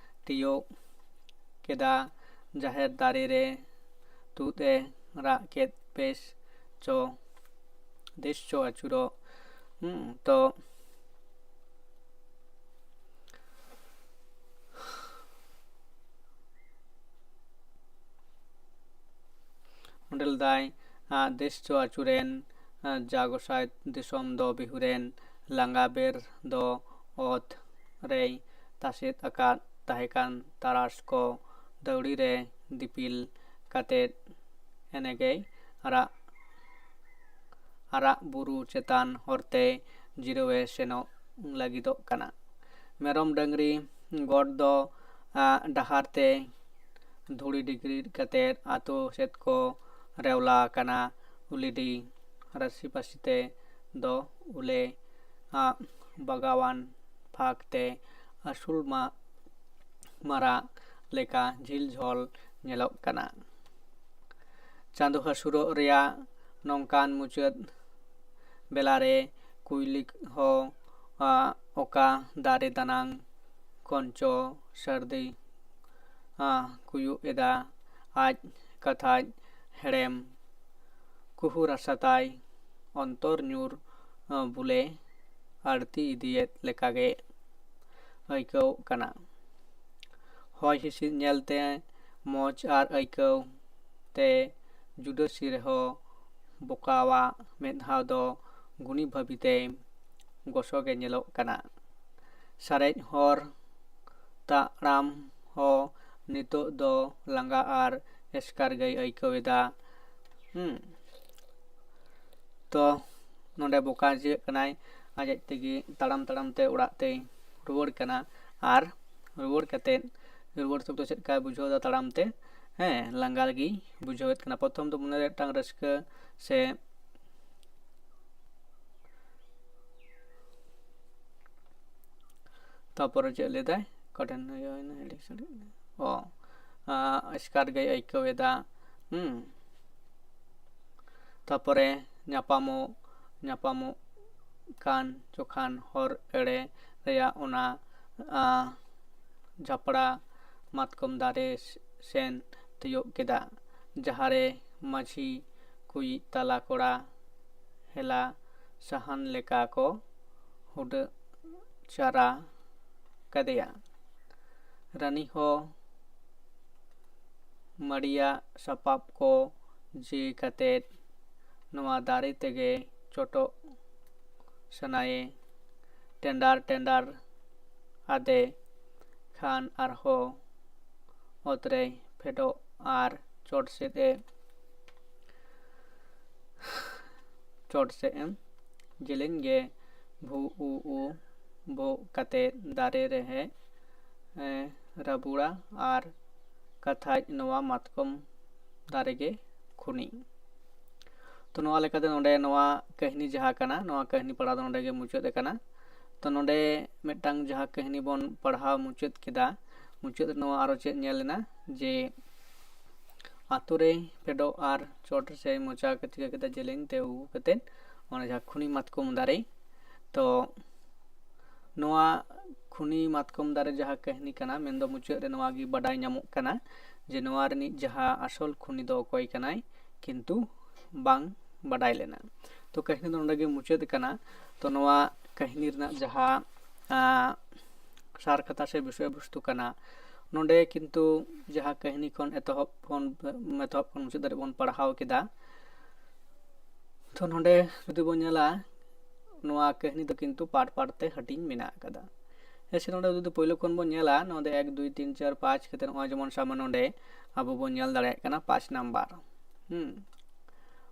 ᱛᱤᱭᱳᱜ ᱠᱮᱫᱟ᱾ ᱡᱟᱦᱮᱨ ᱫᱟᱨᱮ ᱨᱮ ᱛᱩᱫ ᱮ ᱨᱟᱜ ᱠᱮᱫ, ᱵᱮᱥ ᱪᱚ, ᱫᱮᱥ ᱪᱚ ᱟᱹᱪᱩᱨᱚᱜ᱾ ᱦᱩᱸ, ᱛᱚ ᱚᱸᱰᱮ ᱞᱮᱫᱟᱭ, ᱟ, ᱫᱮᱥ ᱪᱚ ᱟᱹᱪᱩᱨᱮᱱ, ᱟ, ᱡᱟ ᱜᱚᱸᱥᱟᱭ ᱫᱤᱥᱚᱢ ᱫᱚ ᱵᱤᱦᱩᱨᱮᱱ, ᱞᱟᱸᱜᱟ ᱵᱮᱨ ᱫᱚ ᱚᱛ ᱨᱮᱭ ᱛᱟᱥᱮᱫ ᱟᱠᱟᱫ ᱛᱟᱦᱮᱸ ᱠᱟᱱ ᱛᱟᱨᱟᱥ ᱠᱚ ᱫᱟᱹᱣᱲᱤ ᱨᱮ ᱫᱤᱯᱤᱞ ᱠᱟᱛᱮᱫ ᱮᱱᱮᱜᱮᱭ ᱟᱨᱟᱜ ᱟᱨᱟᱜ ᱵᱩᱨᱩ ᱪᱮᱛᱟᱱ ᱦᱚᱨᱛᱮ ᱡᱤᱨᱟᱹᱣᱮ ᱥᱮᱱᱚᱜ ᱞᱟᱹᱜᱤᱫᱚᱜ ᱠᱟᱱᱟ᱾ ᱢᱮᱨᱚᱢ ᱰᱟᱹᱝᱨᱤ ᱜᱚᱴ ᱫᱚ ᱰᱟᱦᱟᱨ ᱛᱮ ᱫᱷᱩᱲᱤ ᱰᱤᱜᱽᱨᱤ ᱠᱟᱛᱮ ᱟᱛᱳ ᱥᱮᱫ ᱠᱚ ᱨᱮᱣᱞᱟ ᱟᱠᱟᱱᱟ᱾ ᱩᱞᱤᱰᱤ ᱨᱟᱥᱤᱯᱟᱥᱤ ᱛᱮ ᱫᱚ ᱩᱞᱮ ᱟᱜ ᱵᱟᱜᱟᱣᱟᱱ ᱯᱷᱟᱸᱠ ᱛᱮ ᱟᱹᱥᱩᱞ ᱢᱟ ᱢᱟᱨᱟᱜ ᱞᱮᱠᱟ ᱡᱷᱤᱞ ᱡᱷᱚᱞ ᱧᱮᱞᱚᱜ ᱠᱟᱱᱟ᱾ ᱪᱟᱸᱫᱚ ᱦᱟᱹᱥᱩᱨᱚᱜ ᱨᱮᱭᱟᱜ ᱱᱚᱝᱠᱟᱱ ᱢᱩᱪᱟᱹᱫ ᱵᱮᱞᱟᱨᱮ ᱠᱩᱭᱞᱤ ᱦᱚᱸ ᱚᱠᱟ ᱫᱟᱨᱮ ᱫᱟᱱᱟᱝ ᱠᱚᱧᱪᱚ ᱥᱟᱹᱨᱫᱤ ᱠᱩᱭᱩᱜ ᱮᱫᱟ᱾ ᱟᱡ ᱠᱟᱛᱷᱟᱡ ᱦᱮᱲᱮᱢ ᱠᱩᱦᱩ ᱨᱟᱥᱟ ᱛᱟᱭ ᱚᱱᱛᱚᱨ ᱧᱩᱨ ᱵᱩᱞᱮ ᱟᱹᱲᱛᱤ ᱤᱫᱤᱭᱮᱫ ᱞᱮᱠᱟᱜᱮ ᱟᱹᱭᱠᱟᱹᱣ ᱠᱟᱱᱟ᱾ ᱦᱚᱭ ᱦᱤᱸᱥᱤᱫ ᱧᱮᱞᱛᱮ ᱢᱚᱡᱽ ᱟᱨ ᱟᱹᱭᱠᱟᱹᱣ ᱛᱮ ᱡᱩᱰᱟᱹᱥᱤ ᱨᱮᱦᱚᱸ ᱵᱚᱠᱟᱣᱟᱜ ᱢᱮᱫᱦᱟᱣ ᱫᱚ ᱜᱩᱱᱤ ᱵᱷᱟᱹᱵᱤᱛᱮ ᱜᱚᱥᱚᱜᱮ ᱧᱮᱞᱚᱜ ᱠᱟᱱᱟ᱾ ᱥᱟᱨᱮᱡ ᱦᱚᱨ ᱛᱟᱲᱟᱢ ᱦᱚᱸ ᱱᱤᱛᱚᱜ ᱫᱚ ᱞᱟᱸᱜᱟ ᱟᱨ ᱮᱥᱠᱟᱨ ᱜᱮᱭ ᱟᱹᱭᱠᱟᱹᱣ ᱮᱫᱟ᱾ ᱦᱩᱸ᱾ ᱛᱚ ᱱᱚᱰᱮ ᱵᱚᱠᱟ ᱪᱤᱠᱟᱹᱜ ᱠᱟᱱᱟᱭ, ᱟᱡ ᱟᱡ ᱛᱮᱜᱮ ᱛᱟᱲᱟᱢ ᱛᱟᱲᱟᱢ ᱛᱮ ᱚᱲᱟᱜ ᱛᱮᱭ ᱨᱩᱣᱟᱹᱲ ᱠᱟᱱᱟ᱾ ᱟᱨ ᱨᱩᱣᱟᱹᱲ ᱠᱟᱛᱮᱫ, ᱨᱩᱣᱟᱹᱲ ᱥᱚᱢᱚᱭ ᱫᱚ ᱪᱮᱫ ᱞᱮᱠᱟᱭ ᱵᱩᱡᱷᱟᱹᱣ ᱮᱫᱟ? ᱛᱟᱲᱟᱢ ᱛᱮ, ᱦᱮᱸ, ᱞᱟᱸᱜᱟ ᱜᱮᱭ ᱵᱩᱡᱷᱟᱹᱣᱮᱫ ᱠᱟᱱᱟ᱾ ᱯᱨᱚᱛᱷᱚᱢ ᱫᱚ ᱢᱚᱱᱮᱨᱮ ᱢᱤᱫᱴᱟᱝ ᱨᱟᱹᱥᱠᱟᱹ ᱥᱮ ᱛᱟᱯᱚᱨᱮ ᱪᱮᱫ ᱞᱟᱹᱭᱫᱟᱭ? ᱠᱚᱴᱷᱤᱱ ᱦᱩᱭᱩᱜᱼᱟ, ᱦᱤᱲᱤᱧ ᱥᱟᱹᱨᱤ᱾ ᱚ, ᱟᱸ, ᱮᱥᱠᱟᱨ ᱜᱮᱭ ᱟᱹᱭᱠᱟᱹᱣ ᱮᱫᱟ᱾ ᱦᱩᱸ᱾ ᱛᱟᱯᱚᱨᱮ ᱧᱟᱯᱟᱢᱚᱜ, ᱧᱟᱯᱟᱢᱚᱜ ᱠᱟᱱ ᱡᱚᱠᱷᱟᱱ ᱦᱚᱨ ᱮᱲᱮ ᱨᱮᱭᱟᱜ ᱚᱱᱟ, ᱟᱸ, ᱡᱷᱟᱯᱲᱟ ᱢᱟᱛᱠᱚᱢ ᱫᱟᱨᱮ ᱥᱮᱱ ᱛᱤᱭᱳᱜ ᱠᱮᱫᱟ, ᱡᱟᱦᱟᱸᱨᱮ ᱢᱟᱹᱡᱷᱤ ᱠᱩᱭᱤᱡ ᱛᱟᱞᱟ ᱠᱚᱲᱟ ᱦᱮᱞᱟ ᱥᱟᱦᱟᱱ ᱞᱮᱠᱟ ᱠᱚ ᱦᱩᱰᱟᱹᱜ ᱪᱟᱨᱟ ᱠᱟᱫᱮᱭᱟ᱾ ᱨᱟᱹᱱᱤ ᱦᱚᱸ ᱢᱟᱹᱲᱤᱭᱟᱜ ᱥᱟᱯᱟᱵ ᱠᱚ ᱡᱤ ᱠᱟᱛᱮᱫ ᱱᱚᱣᱟ ᱫᱟᱨᱮ ᱛᱮᱜᱮ ᱪᱚᱴᱚᱜ ᱥᱟᱱᱟᱭᱮ᱾ ᱴᱮᱸᱰᱟᱨ ᱴᱮᱸᱰᱟᱨ ᱟᱫᱮ ᱠᱷᱟᱱ ᱟᱨᱦᱚᱸ ᱚᱛ ᱨᱮᱭ ᱯᱷᱮᱰᱚᱜ ᱟᱨ ᱪᱚᱴ ᱥᱮᱫ ᱮ ᱪᱚᱴ ᱥᱮᱫ ᱮᱢ ᱡᱮᱞᱮᱧ ᱜᱮ ᱵᱷᱩ ᱩ ᱩ ᱵᱷᱚᱜ ᱠᱟᱛᱮ ᱫᱟᱨᱮ ᱨᱮᱦᱮᱫ ᱮ ᱨᱟᱹᱵᱩᱲᱟ ᱟᱨ ᱠᱟᱛᱷᱟᱡ ᱱᱚᱣᱟ ᱢᱟᱛᱠᱚᱢ ᱫᱟᱨᱮ ᱜᱮ ᱠᱷᱩᱱᱤ᱾ ᱛᱚ ᱱᱚᱣᱟ ᱞᱮᱠᱟᱛᱮ ᱱᱚᱰᱮ ᱱᱚᱣᱟ ᱠᱟᱹᱦᱱᱤ ᱡᱟᱦᱟᱸ ᱠᱟᱱᱟ, ᱱᱚᱣᱟ ᱠᱟᱹᱦᱱᱤ ᱯᱟᱲᱦᱟᱣ ᱫᱚ ᱱᱚᱰᱮ ᱜᱮ ᱢᱩᱪᱟᱹᱫ ᱟᱠᱟᱱᱟ᱾ ᱛᱚ ᱱᱚᱰᱮ ᱢᱤᱫᱴᱟᱝ ᱡᱟᱦᱟᱸ ᱠᱟᱹᱦᱱᱤ ᱵᱚᱱ ᱯᱟᱲᱦᱟᱣ ᱢᱩᱪᱟᱹᱫ ᱠᱮᱫᱟ, ᱢᱩᱪᱟᱹᱫ ᱨᱮ ᱱᱚᱣᱟ ᱟᱨᱚ ᱪᱮᱫ ᱧᱮᱞ ᱮᱱᱟ ᱡᱮ ᱟᱛᱳ ᱨᱮ ᱯᱷᱮᱰᱚᱜ ᱟᱨ ᱪᱚᱴ ᱥᱮ ᱢᱚᱪᱟ ᱪᱤᱠᱟᱹ ᱠᱟᱛᱮ ᱡᱮᱞᱮᱧ ᱛᱮ ᱩᱵ ᱠᱟᱛᱮᱫ ᱚᱱᱟ ᱡᱟᱦᱟᱸ ᱠᱷᱩᱱᱤ ᱢᱟᱛᱠᱚᱢ ᱫᱟᱨᱮ᱾ ᱛᱚ ᱱᱚᱣᱟ ᱠᱷᱩᱱᱤ ᱢᱟᱛᱠᱚᱢ ᱫᱟᱨᱮ ᱡᱟᱦᱟᱸ ᱠᱟᱹᱦᱱᱤ ᱠᱟᱱᱟ, ᱢᱮᱱᱫᱚ ᱢᱩᱪᱟᱹᱫ ᱨᱮ ᱱᱚᱣᱟ ᱜᱮ ᱵᱟᱰᱟᱭ ᱧᱟᱢᱚᱜ ᱠᱟᱱᱟ ᱡᱮ ᱱᱚᱣᱟ ᱨᱤᱱᱤᱡ ᱡᱟᱦᱟᱸ ᱟᱥᱚᱞ ᱠᱷᱩᱱᱤ ᱫᱚ ᱚᱠᱚᱭ ᱠᱟᱱᱟᱭ, ᱠᱤᱱᱛᱩ ᱵᱟᱝ ᱵᱟᱰᱟᱭ ᱞᱮᱱᱟ᱾ ᱛᱚ ᱠᱟᱹᱦᱱᱤ ᱫᱚ ᱱᱚᱰᱮ ᱜᱮ ᱢᱩᱪᱟᱹᱫ ᱠᱟᱱᱟ᱾ ᱛᱚ ᱱᱚᱣᱟ ᱠᱟᱹᱦᱱᱤ ᱨᱮᱱᱟᱜ ᱡᱟᱦᱟᱸ ᱟᱸ, ᱥᱟᱨ ᱠᱟᱛᱷᱟ ᱥᱮ ᱵᱤᱥᱚᱭ ᱵᱚᱥᱛᱩ ᱠᱟᱱᱟ, ᱱᱚᱰᱮ ᱠᱤᱱᱛᱩ ᱡᱟᱦᱟᱸ ᱠᱟᱹᱦᱱᱤ ᱠᱷᱚᱱ ᱮᱛᱚᱦᱚᱵ ᱠᱷᱚᱱ ᱮᱛᱚᱦᱚᱵ ᱠᱷᱚᱱ ᱢᱩᱪᱟᱹᱫ ᱫᱷᱟᱹᱨᱤᱡ ᱵᱚᱱ ᱯᱟᱲᱦᱟᱣ ᱠᱮᱫᱟ᱾ ᱛᱚ ᱱᱚᱰᱮ ᱡᱩᱫᱤ ᱵᱚᱱ ᱧᱮᱞᱟ, ᱱᱚᱣᱟ ᱠᱟᱹᱦᱱᱤ ᱫᱚ ᱠᱤᱱᱛᱩ part part ᱛᱮ ᱦᱟᱹᱴᱤᱧ ᱢᱮᱱᱟᱜ ᱟᱠᱟᱫᱟ᱾ ᱦᱮᱸ ᱥᱮ, ᱱᱚᱰᱮ ᱡᱩᱫᱤ ᱯᱳᱭᱞᱳ ᱠᱷᱚᱱ ᱵᱚᱱ ᱧᱮᱞᱟ, ᱱᱚᱰᱮ ᱮᱠ, ᱫᱩᱭ, ᱛᱤᱱ, ᱪᱟᱨ, ᱯᱟᱸᱪ ᱠᱟᱛᱮ ᱱᱚᱜᱼᱚᱭ ᱡᱮᱢᱚᱱ ᱥᱟᱵ ᱢᱮ ᱱᱚᱰᱮ ᱟᱵᱚ ᱵᱚᱱ ᱧᱮᱞ ᱫᱟᱲᱮᱭᱟᱜ ᱠᱟᱱᱟ ᱯᱟᱸᱪ ᱱᱟᱢᱵᱟᱨ᱾ ᱦᱩᱸ,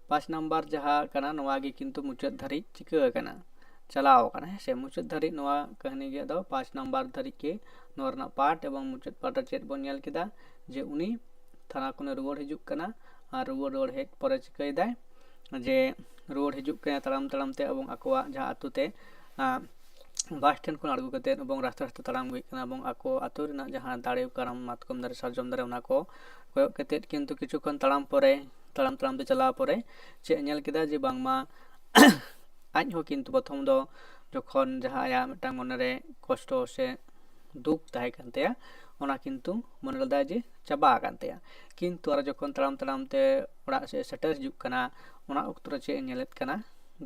ᱯᱟᱸᱪ ᱱᱟᱢᱵᱟᱨ ᱡᱟᱦᱟᱸ ᱠᱟᱱᱟ, ᱱᱚᱣᱟ ᱜᱮ ᱠᱤᱱᱛᱩ ᱢᱩᱪᱟᱹᱫ ᱫᱷᱟᱹᱨᱤᱡ ᱪᱤᱠᱟᱹ ᱟᱠᱟᱱᱟ, ᱪᱟᱞᱟᱣ ᱟᱠᱟᱱᱟ᱾ ᱦᱮᱸ ᱥᱮ, ᱢᱩᱪᱟᱹᱫ ᱫᱷᱟᱹᱨᱤᱡ ᱱᱚᱣᱟ ᱠᱟᱹᱦᱱᱤ ᱜᱮ ᱫᱚ ᱯᱟᱸᱪ ᱱᱟᱢᱵᱟᱨ ᱫᱷᱟᱹᱨᱤᱡ ᱜᱮ ᱱᱚᱣᱟ ᱨᱮᱱᱟᱜ part᱾ ᱮᱵᱚᱝ ᱢᱩᱪᱟᱹᱫ part ᱨᱮ ᱪᱮᱫ ᱵᱚᱱ ᱧᱮᱞ ᱠᱮᱫᱟ ᱡᱮ ᱩᱱᱤ ᱛᱷᱟᱱᱟ ᱠᱷᱚᱱᱮ ᱨᱩᱣᱟᱹᱲ ᱦᱤᱡᱩᱜ ᱠᱟᱱᱟ, ᱟᱨ ᱨᱩᱣᱟᱹᱲ ᱨᱩᱣᱟᱹᱲ ᱦᱮᱡ ᱯᱚᱨᱮ ᱪᱤᱠᱟᱹᱭᱮᱫᱟᱭ ᱡᱮ ᱨᱩᱣᱟᱹᱲ ᱦᱤᱡᱩᱜ ᱠᱟᱱᱟᱭ ᱛᱟᱲᱟᱢ ᱛᱟᱲᱟᱢ ᱛᱮ, ᱮᱵᱚᱝ ᱟᱠᱚᱣᱟᱜ ᱡᱟᱦᱟᱸ ᱟᱹᱛᱩ ᱛᱮ, ᱟᱸ, ᱵᱟᱥ ᱴᱷᱮᱱ ᱠᱷᱚᱱ ᱟᱬᱜᱚ ᱠᱟᱛᱮᱫ ᱮᱵᱚᱝ ᱨᱟᱥᱛᱟ ᱨᱟᱥᱛᱟ ᱛᱟᱲᱟᱢ ᱟᱹᱜᱩᱭᱮᱫ ᱠᱟᱱᱟ, ᱮᱵᱚᱝ ᱟᱠᱚ ᱟᱹᱛᱩ ᱨᱮᱱᱟᱜ ᱡᱟᱦᱟᱸ ᱫᱟᱨᱮ, ᱠᱟᱨᱟᱢ, ᱢᱟᱛᱠᱚᱢ ᱫᱟᱨᱮ, ᱥᱟᱨᱡᱚᱢ ᱫᱟᱨᱮ, ᱚᱱᱟ ᱠᱚ ᱠᱚᱭᱚᱜ ᱠᱟᱛᱮᱫ ᱠᱤᱱᱛᱩ ᱠᱤᱪᱷᱩ ᱠᱷᱚᱱ ᱛᱟᱲᱟᱢ ᱯᱚᱨᱮ, ᱛᱟᱲᱟᱢ ᱛᱟᱲᱟᱢ ᱛᱮ ᱪᱟᱞᱟᱣ ᱯᱚᱨᱮ ᱪᱮᱫ ᱮ ᱧᱮᱞ ᱠᱮᱫᱟ ᱡᱮ ᱵᱟᱝᱢᱟ ᱟᱡ ᱦᱚᱸ ᱠᱤᱱᱛᱩ ᱯᱨᱚᱛᱷᱚᱢ ᱫᱚ ᱡᱚᱠᱷᱚᱱ ᱡᱟᱦᱟᱸ ᱟᱭᱟᱜ ᱢᱤᱫᱴᱟᱝ ᱢᱚᱱᱮᱨᱮ ᱠᱚᱥᱴᱚ ᱥᱮ ᱫᱩᱠ ᱛᱟᱦᱮᱸ ᱠᱟᱱ ᱛᱟᱭᱟ, ᱚᱱᱟ ᱠᱤᱱᱛᱩ ᱢᱚᱱᱮ ᱞᱮᱫᱟᱭ ᱡᱮ ᱪᱟᱵᱟ ᱟᱠᱟᱱ ᱛᱟᱭᱟ᱾ ᱠᱤᱱᱛᱩ ᱟᱨ ᱡᱚᱠᱷᱚᱱ ᱛᱟᱲᱟᱢ ᱛᱟᱲᱟᱢ ᱛᱮ ᱚᱲᱟᱜ ᱥᱮᱫ ᱥᱮᱴᱮᱨ ᱦᱤᱡᱩᱜ ᱠᱟᱱᱟ, ᱚᱱᱟ ᱚᱠᱛᱚ ᱨᱮ ᱪᱮᱫ ᱮ ᱧᱮᱞᱮᱫ ᱠᱟᱱᱟ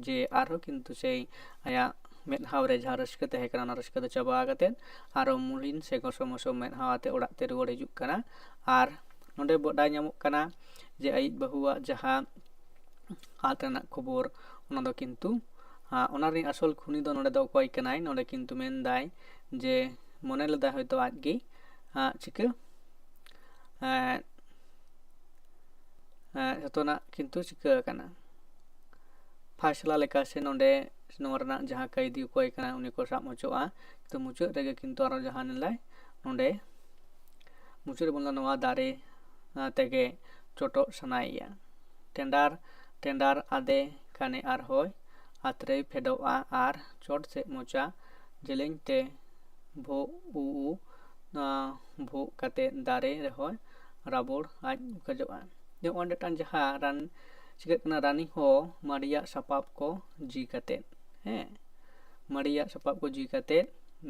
ᱡᱮ ᱟᱨᱦᱚᱸ ᱠᱤᱱᱛᱩ ᱥᱮᱭ ᱟᱭᱟᱜ ᱢᱮᱫᱦᱟ ᱨᱮ ᱡᱟᱦᱟᱸ ᱨᱟᱹᱥᱠᱟᱹ ᱛᱟᱦᱮᱸ ᱠᱟᱱᱟ, ᱚᱱᱟ ᱨᱟᱹᱥᱠᱟᱹ ᱫᱚ ᱪᱟᱵᱟ ᱠᱟᱛᱮᱫ ᱟᱨᱚ ᱢᱩᱞᱤᱱ ᱥᱮ ᱜᱚᱥᱚ ᱢᱚᱥᱚ ᱢᱮᱫᱦᱟ ᱟᱛᱮ ᱚᱲᱟᱜ ᱛᱮ ᱨᱩᱣᱟᱹᱲ ᱦᱤᱡᱩᱜ ᱠᱟᱱᱟ᱾ ᱟᱨ ᱱᱚᱰᱮ ᱵᱟᱰᱟᱭ ᱧᱟᱢᱚᱜ ᱠᱟᱱᱟ ᱡᱮ ᱟᱭᱤᱡ ᱵᱟᱹᱦᱩᱣᱟᱜ ᱡᱟᱦᱟᱸ ᱟᱫ ᱨᱮᱱᱟᱜ ᱠᱷᱚᱵᱚᱨ, ᱚᱱᱟ ᱫᱚ ᱠᱤᱱᱛᱩ ᱟᱨ ᱚᱱᱟ ᱨᱤᱱᱤᱡ ᱟᱥᱚᱞ ᱠᱷᱩᱱᱤ ᱫᱚ ᱱᱚᱰᱮ ᱫᱚ ᱚᱠᱚᱭ ᱠᱟᱱᱟᱭ? ᱱᱚᱰᱮ ᱠᱤᱱᱛᱩ ᱢᱮᱱᱫᱟᱭ ᱡᱮ ᱢᱚᱱᱮ ᱞᱮᱫᱟᱭ ᱦᱚᱭᱛᱳ ᱟᱡ ᱜᱮ, ᱟᱸ, ᱪᱤᱠᱟᱹ, ᱮᱸ, ᱮᱸ, ᱡᱚᱛᱚᱱᱟᱜ ᱠᱤᱱᱛᱩ ᱪᱤᱠᱟᱹ ᱟᱠᱟᱱᱟ᱾ ᱯᱷᱟᱭᱥᱟᱞᱟ ᱞᱮᱠᱟ ᱥᱮ ᱱᱚᱰᱮ ᱱᱚᱣᱟ ᱨᱮᱱᱟᱜ ᱡᱟᱦᱟᱸ ᱠᱟᱹᱭᱫᱤ ᱚᱠᱚᱭ ᱠᱟᱱᱟᱭ ᱩᱱᱤ ᱠᱚ ᱥᱟᱵ ᱦᱚᱪᱚᱜᱼᱟ᱾ ᱛᱚ ᱢᱩᱪᱟᱹᱫ ᱨᱮᱜᱮ ᱠᱤᱱᱛᱩ ᱟᱨᱚ ᱡᱟᱦᱟᱸ ᱧᱮᱞᱟᱭ ᱱᱚᱰᱮ ᱢᱩᱪᱟᱹᱫ ᱨᱮ ᱵᱚᱱ ᱧᱮᱞᱟ ᱱᱚᱣᱟ ᱫᱟᱨᱮ, ᱟᱸ, ᱛᱮᱜᱮ ᱪᱚᱴᱚᱜ ᱥᱟᱱᱟᱭᱮᱭᱟ᱾ ᱴᱮᱸᱰᱟᱨ ᱴᱮᱸᱰᱟᱨ ᱟᱫᱮ ᱠᱟᱱᱮ ᱟᱨ ᱦᱚᱭ ᱟᱛᱨᱮᱭ ᱯᱷᱮᱰᱚᱜᱼᱟ ᱟᱨ ᱪᱚᱴ ᱥᱮᱫ ᱢᱚᱪᱟ ᱡᱮᱞᱮᱧ ᱛᱮ ᱵᱷᱩᱜ ᱩ ᱩ, ᱟᱸ, ᱵᱷᱩᱜ ᱠᱟᱛᱮ ᱫᱟᱨᱮ ᱨᱮᱦᱚᱸᱭ ᱨᱟᱵᱚᱲ ᱟᱡ ᱠᱷᱚᱡᱚᱜᱼᱟ᱾ ᱡᱮ ᱚᱸᱰᱮ ᱢᱤᱫᱴᱟᱝ ᱡᱟᱦᱟᱸ ᱨᱟᱱ ᱪᱤᱠᱟᱹᱜ ᱠᱟᱱᱟ, ᱨᱟᱱᱤ ᱦᱚᱸ ᱢᱟᱹᱲᱤᱭᱟᱜ ᱥᱟᱯᱟᱵ ᱠᱚ ᱡᱤ ᱠᱟᱛᱮ, ᱦᱮᱸ, ᱢᱟᱹᱲᱤᱭᱟᱜ ᱥᱟᱯᱟᱵ ᱠᱚ ᱡᱤ ᱠᱟᱛᱮ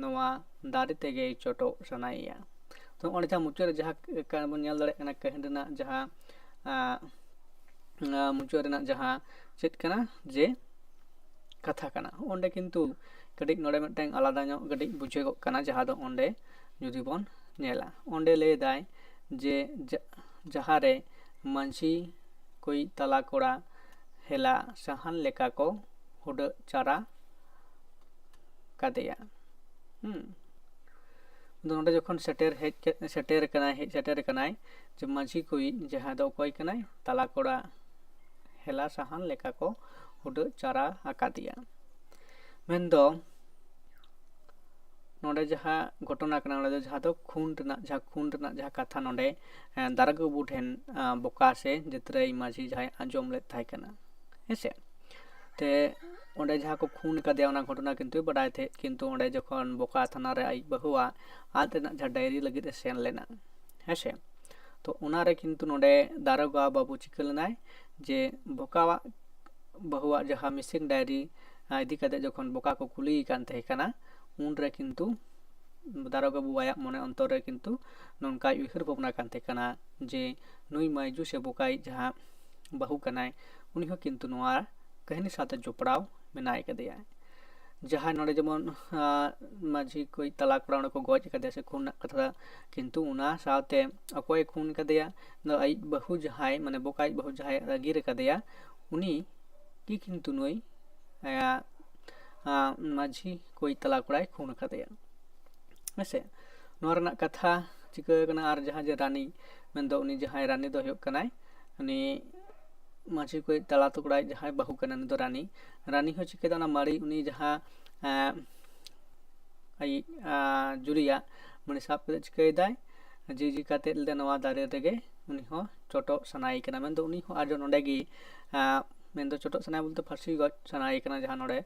ᱱᱚᱣᱟ ᱫᱟᱨᱮ ᱛᱮᱜᱮᱭ ᱪᱚᱴᱚᱜ ᱥᱟᱱᱟᱭᱮᱭᱟ᱾ ᱛᱚ ᱚᱸᱰᱮ ᱡᱟᱦᱟᱸ ᱢᱩᱪᱟᱹᱫ ᱨᱮ ᱡᱟᱦᱟᱸ ᱠᱟ-, ᱵᱚᱱ ᱧᱮᱞ ᱫᱟᱲᱮᱭᱟᱜ ᱠᱟᱱᱟ ᱠᱟᱹᱦᱱᱤ ᱨᱮᱱᱟᱜ ᱡᱟᱦᱟᱸ, ᱟᱸ, ᱟᱸ, ᱢᱩᱪᱟᱹᱫ ᱨᱮᱱᱟᱜ ᱡᱟᱦᱟᱸ ᱪᱮᱫ ᱠᱟᱱᱟ ᱡᱮ ᱠᱟᱛᱷᱟ ᱠᱟᱱᱟ᱾ ᱚᱸᱰᱮ ᱠᱤᱱᱛᱩ ᱠᱟᱹᱴᱤᱡ ᱱᱚᱰᱮ ᱢᱤᱫᱴᱟᱝ ᱟᱞᱟᱫᱟ ᱧᱚᱜ ᱠᱟᱹᱴᱤᱡ ᱵᱩᱡᱷᱟᱹᱜᱚᱜ ᱠᱟᱱᱟ, ᱡᱟᱦᱟᱸ ᱫᱚ ᱚᱸᱰᱮ ᱡᱩᱫᱤ ᱵᱚᱱ ᱧᱮᱞᱟ, ᱚᱸᱰᱮ ᱞᱟᱹᱭᱫᱟᱭ ᱡᱮ ᱡᱟ-, ᱡᱟᱦᱟᱸᱨᱮ ᱢᱟᱹᱡᱷᱤ ᱠᱚᱭᱤᱡ ᱛᱟᱞᱟ ᱠᱚᱲᱟ ᱦᱮᱞᱟ ᱥᱟᱦᱟᱱ ᱞᱮᱠᱟ ᱠᱚ ᱦᱩᱰᱟᱹᱜ ᱪᱟᱨᱟ ᱠᱟᱫᱮᱭᱟ᱾ ᱦᱩᱸ᱾ ᱟᱫᱚ ᱱᱚᱰᱮ ᱡᱚᱠᱷᱚᱱ ᱥᱮᱴᱮᱨ ᱦᱮᱡ ᱠᱮᱫ, ᱥᱮᱴᱮᱨ ᱠᱟᱱᱟᱭ, ᱦᱮᱡ ᱥᱮᱴᱮᱨ ᱠᱟᱱᱟᱭ, ᱡᱮ ᱢᱟᱹᱡᱷᱤ ᱠᱚᱭᱤᱡ ᱡᱟᱦᱟᱸ ᱫᱚ ᱚᱠᱚᱭ ᱠᱟᱱᱟᱭ? ᱛᱟᱞᱟ ᱠᱚᱲᱟ ᱦᱮᱞᱟ ᱥᱟᱦᱟᱱ ᱞᱮᱠᱟ ᱠᱚ ᱦᱩᱰᱟᱹᱜ ᱪᱟᱨᱟ ᱟᱠᱟᱫᱮᱭᱟ᱾ ᱢᱮᱱᱫᱚ ᱱᱚᱰᱮ ᱡᱟᱦᱟᱸ ᱜᱷᱚᱴᱚᱱᱟ ᱠᱟᱱᱟ, ᱱᱚᱰᱮ ᱫᱚ ᱡᱟᱦᱟᱸ ᱫᱚ ᱠᱷᱩᱱ ᱨᱮᱱᱟᱜ, ᱡᱟᱦᱟᱸ ᱠᱷᱩᱱ ᱨᱮᱱᱟᱜ ᱡᱟᱦᱟᱸ ᱠᱟᱛᱷᱟ ᱱᱚᱰᱮ, ᱮᱸ, ᱫᱟᱨᱚᱜᱟ ᱵᱟᱹᱵᱩ ᱴᱷᱮᱱ, ᱟᱸ, ᱵᱚᱠᱟ ᱥᱮ ᱡᱟᱹᱛᱨᱟᱹᱭ ᱢᱟᱹᱡᱷᱤ ᱡᱟᱦᱟᱸᱭ ᱟᱸᱡᱚᱢ ᱞᱮᱫ ᱛᱟᱦᱮᱸ ᱠᱟᱱᱟ, ᱦᱮᱸᱥᱮ᱾ ᱛᱮ ᱚᱸᱰᱮ ᱡᱟᱦᱟᱸ ᱠᱚ ᱠᱷᱩᱱ ᱠᱟᱫᱮᱭᱟ, ᱚᱱᱟ ᱜᱷᱚᱴᱚᱱᱟ ᱠᱤᱱᱛᱩᱭ ᱵᱟᱰᱟᱭ ᱛᱟᱦᱮᱸᱫ, ᱠᱤᱱᱛᱩ ᱚᱸᱰᱮ ᱡᱚᱠᱷᱚᱱ ᱵᱚᱠᱟ ᱛᱷᱟᱱᱟ ᱨᱮ ᱟᱡ ᱵᱟᱹᱦᱩᱣᱟᱜ ᱟᱫ ᱨᱮᱱᱟᱜ ᱡᱟᱦᱟᱸ ᱰᱟᱭᱨᱤ ᱞᱟᱹᱜᱤᱫ ᱮ ᱥᱮᱱ ᱞᱮᱱᱟ, ᱦᱮᱸᱥᱮ, ᱛᱚ ᱚᱱᱟᱨᱮ ᱠᱤᱱᱛᱩ ᱱᱚᱰᱮ ᱫᱟᱨᱚᱜᱟ ᱵᱟᱹᱵᱩ ᱪᱤᱠᱟᱹ ᱞᱮᱱᱟᱭ ᱡᱮ ᱵᱚᱠᱟᱣᱟᱜ ᱵᱟᱹᱦᱩᱣᱟᱜ ᱡᱟᱦᱟᱸ missing diary, ᱟᱸ, ᱤᱫᱤ ᱠᱟᱛᱮ ᱡᱚᱠᱷᱚᱱ ᱵᱚᱠᱟ ᱠᱚ ᱠᱩᱞᱤᱭᱮ ᱠᱟᱱ ᱛᱟᱦᱮᱸ ᱠᱟᱱᱟ, ᱩᱱᱨᱮ ᱠᱤᱱᱛᱩ ᱫᱟᱨᱚᱜᱟ ᱵᱟᱹᱵᱩ ᱟᱭᱟᱜ ᱢᱚᱱᱮ ᱚᱱᱛᱚᱨ ᱨᱮ ᱠᱤᱱᱛᱩ ᱱᱚᱝᱠᱟᱭ ᱩᱭᱦᱟᱹᱨ ᱵᱷᱟᱵᱽᱱᱟ ᱠᱟᱱ ᱛᱟᱦᱮᱸ ᱠᱟᱱᱟ ᱡᱮ ᱱᱩᱭ ᱢᱟᱹᱭᱡᱩ ᱥᱮ ᱵᱚᱠᱟᱭᱤᱡ ᱡᱟᱦᱟᱸ ᱵᱟᱹᱦᱩ ᱠᱟᱱᱟᱭ, ᱩᱱᱤ ᱦᱚᱸ ᱠᱤᱱᱛᱩ ᱱᱚᱣᱟ ᱠᱟᱹᱦᱱᱤ ᱥᱟᱶᱛᱮ ᱡᱚᱯᱲᱟᱣ ᱢᱮᱱᱟᱭ ᱠᱟᱫᱮᱭᱟ᱾ ᱡᱟᱦᱟᱸᱭ ᱱᱚᱰᱮ ᱡᱮᱢᱚᱱ, ᱟᱸ, ᱢᱟᱹᱡᱷᱤ ᱠᱚᱭᱤᱡ ᱛᱟᱞᱟ ᱠᱚᱲᱟ ᱚᱸᱰᱮ ᱠᱚ ᱜᱚᱡ ᱠᱟᱫᱮᱭᱟ ᱥᱮ ᱠᱷᱩᱱ ᱨᱮᱱᱟᱜ ᱠᱟᱛᱷᱟ, ᱠᱤᱱᱛᱩ ᱚᱱᱟ ᱥᱟᱶᱛᱮ ᱚᱠᱚᱭᱮ ᱠᱷᱩᱱ ᱠᱟᱫᱮᱭᱟ? ᱫᱚ ᱟᱡ ᱵᱟᱹᱦᱩ ᱡᱟᱦᱟᱸᱭ, ᱢᱟᱱᱮ ᱵᱚᱠᱟᱭᱤᱡ ᱵᱟᱹᱦᱩ ᱡᱟᱦᱟᱸᱭ ᱟᱜᱤᱨ ᱠᱟᱫᱮᱭᱟ, ᱩᱱᱤ ᱜᱮ ᱠᱤᱱᱛᱩ ᱱᱩᱭ ᱟᱭᱟᱜ ᱢᱟᱹᱡᱷᱤ ᱠᱚᱭᱤᱡ ᱛᱟᱞᱟ ᱠᱚᱲᱟᱭ ᱠᱷᱩᱱ ᱟᱠᱟᱫᱮᱭᱟ᱾ ᱦᱮᱸᱥᱮ, ᱱᱚᱣᱟ ᱨᱮᱱᱟᱜ ᱠᱟᱛᱷᱟ ᱪᱤᱠᱟᱹ ᱠᱟᱱᱟ? ᱟᱨ ᱡᱟᱦᱟᱸ ᱡᱮ ᱨᱟᱱᱤ, ᱢᱮᱱᱫᱚ ᱩᱱᱤ ᱡᱟᱦᱟᱸᱭ ᱨᱟᱱᱤ ᱫᱚ ᱦᱩᱭᱩᱜ ᱠᱟᱱᱟᱭ ᱩᱱᱤ ᱢᱟᱹᱡᱷᱤ ᱠᱚᱭᱤᱡ ᱛᱟᱞᱟ ᱟᱛᱳ ᱠᱚᱲᱟᱭ ᱡᱟᱦᱟᱸᱭ ᱵᱟᱹᱦᱩ ᱠᱟᱱᱟ, ᱩᱱᱤ ᱫᱚ ᱨᱟᱱᱤ᱾ ᱨᱟᱱᱤ ᱦᱚᱸ ᱪᱤᱠᱟᱹᱭᱮᱫᱟ, ᱚᱱᱟ ᱢᱟᱹᱲᱤ ᱩᱱᱤ ᱡᱟᱦᱟᱸ ᱟᱡ ᱡᱩᱨᱤᱭᱟᱜ ᱢᱟᱹᱲᱤ ᱥᱟᱵ ᱠᱟᱛᱮ ᱪᱤᱠᱟᱹᱭᱮᱫᱟᱭ, ᱡᱤ ᱡᱤ ᱠᱟᱛᱮ ᱞᱟᱹᱭᱫᱟ ᱱᱚᱣᱟ ᱫᱟᱨᱮ ᱨᱮᱜᱮ ᱩᱱᱤ ᱦᱚᱸ ᱪᱚᱴᱚᱜ ᱥᱟᱱᱟᱭᱮ ᱠᱟᱱᱟ᱾ ᱢᱮᱱᱫᱚ ᱩᱱᱤ ᱦᱚᱸ ᱟᱡ ᱫᱚ ᱱᱚᱸᱰᱮ ᱜᱮ ᱢᱮᱱᱫᱚ ᱪᱚᱴᱚᱜ ᱥᱟᱱᱟᱭᱮ ᱵᱚᱞᱛᱮ ᱯᱷᱟᱹᱥᱤ ᱜᱚᱡ ᱥᱟᱱᱟᱭᱮ ᱠᱟᱱᱟ, ᱡᱟᱦᱟᱸ ᱱᱚᱰᱮ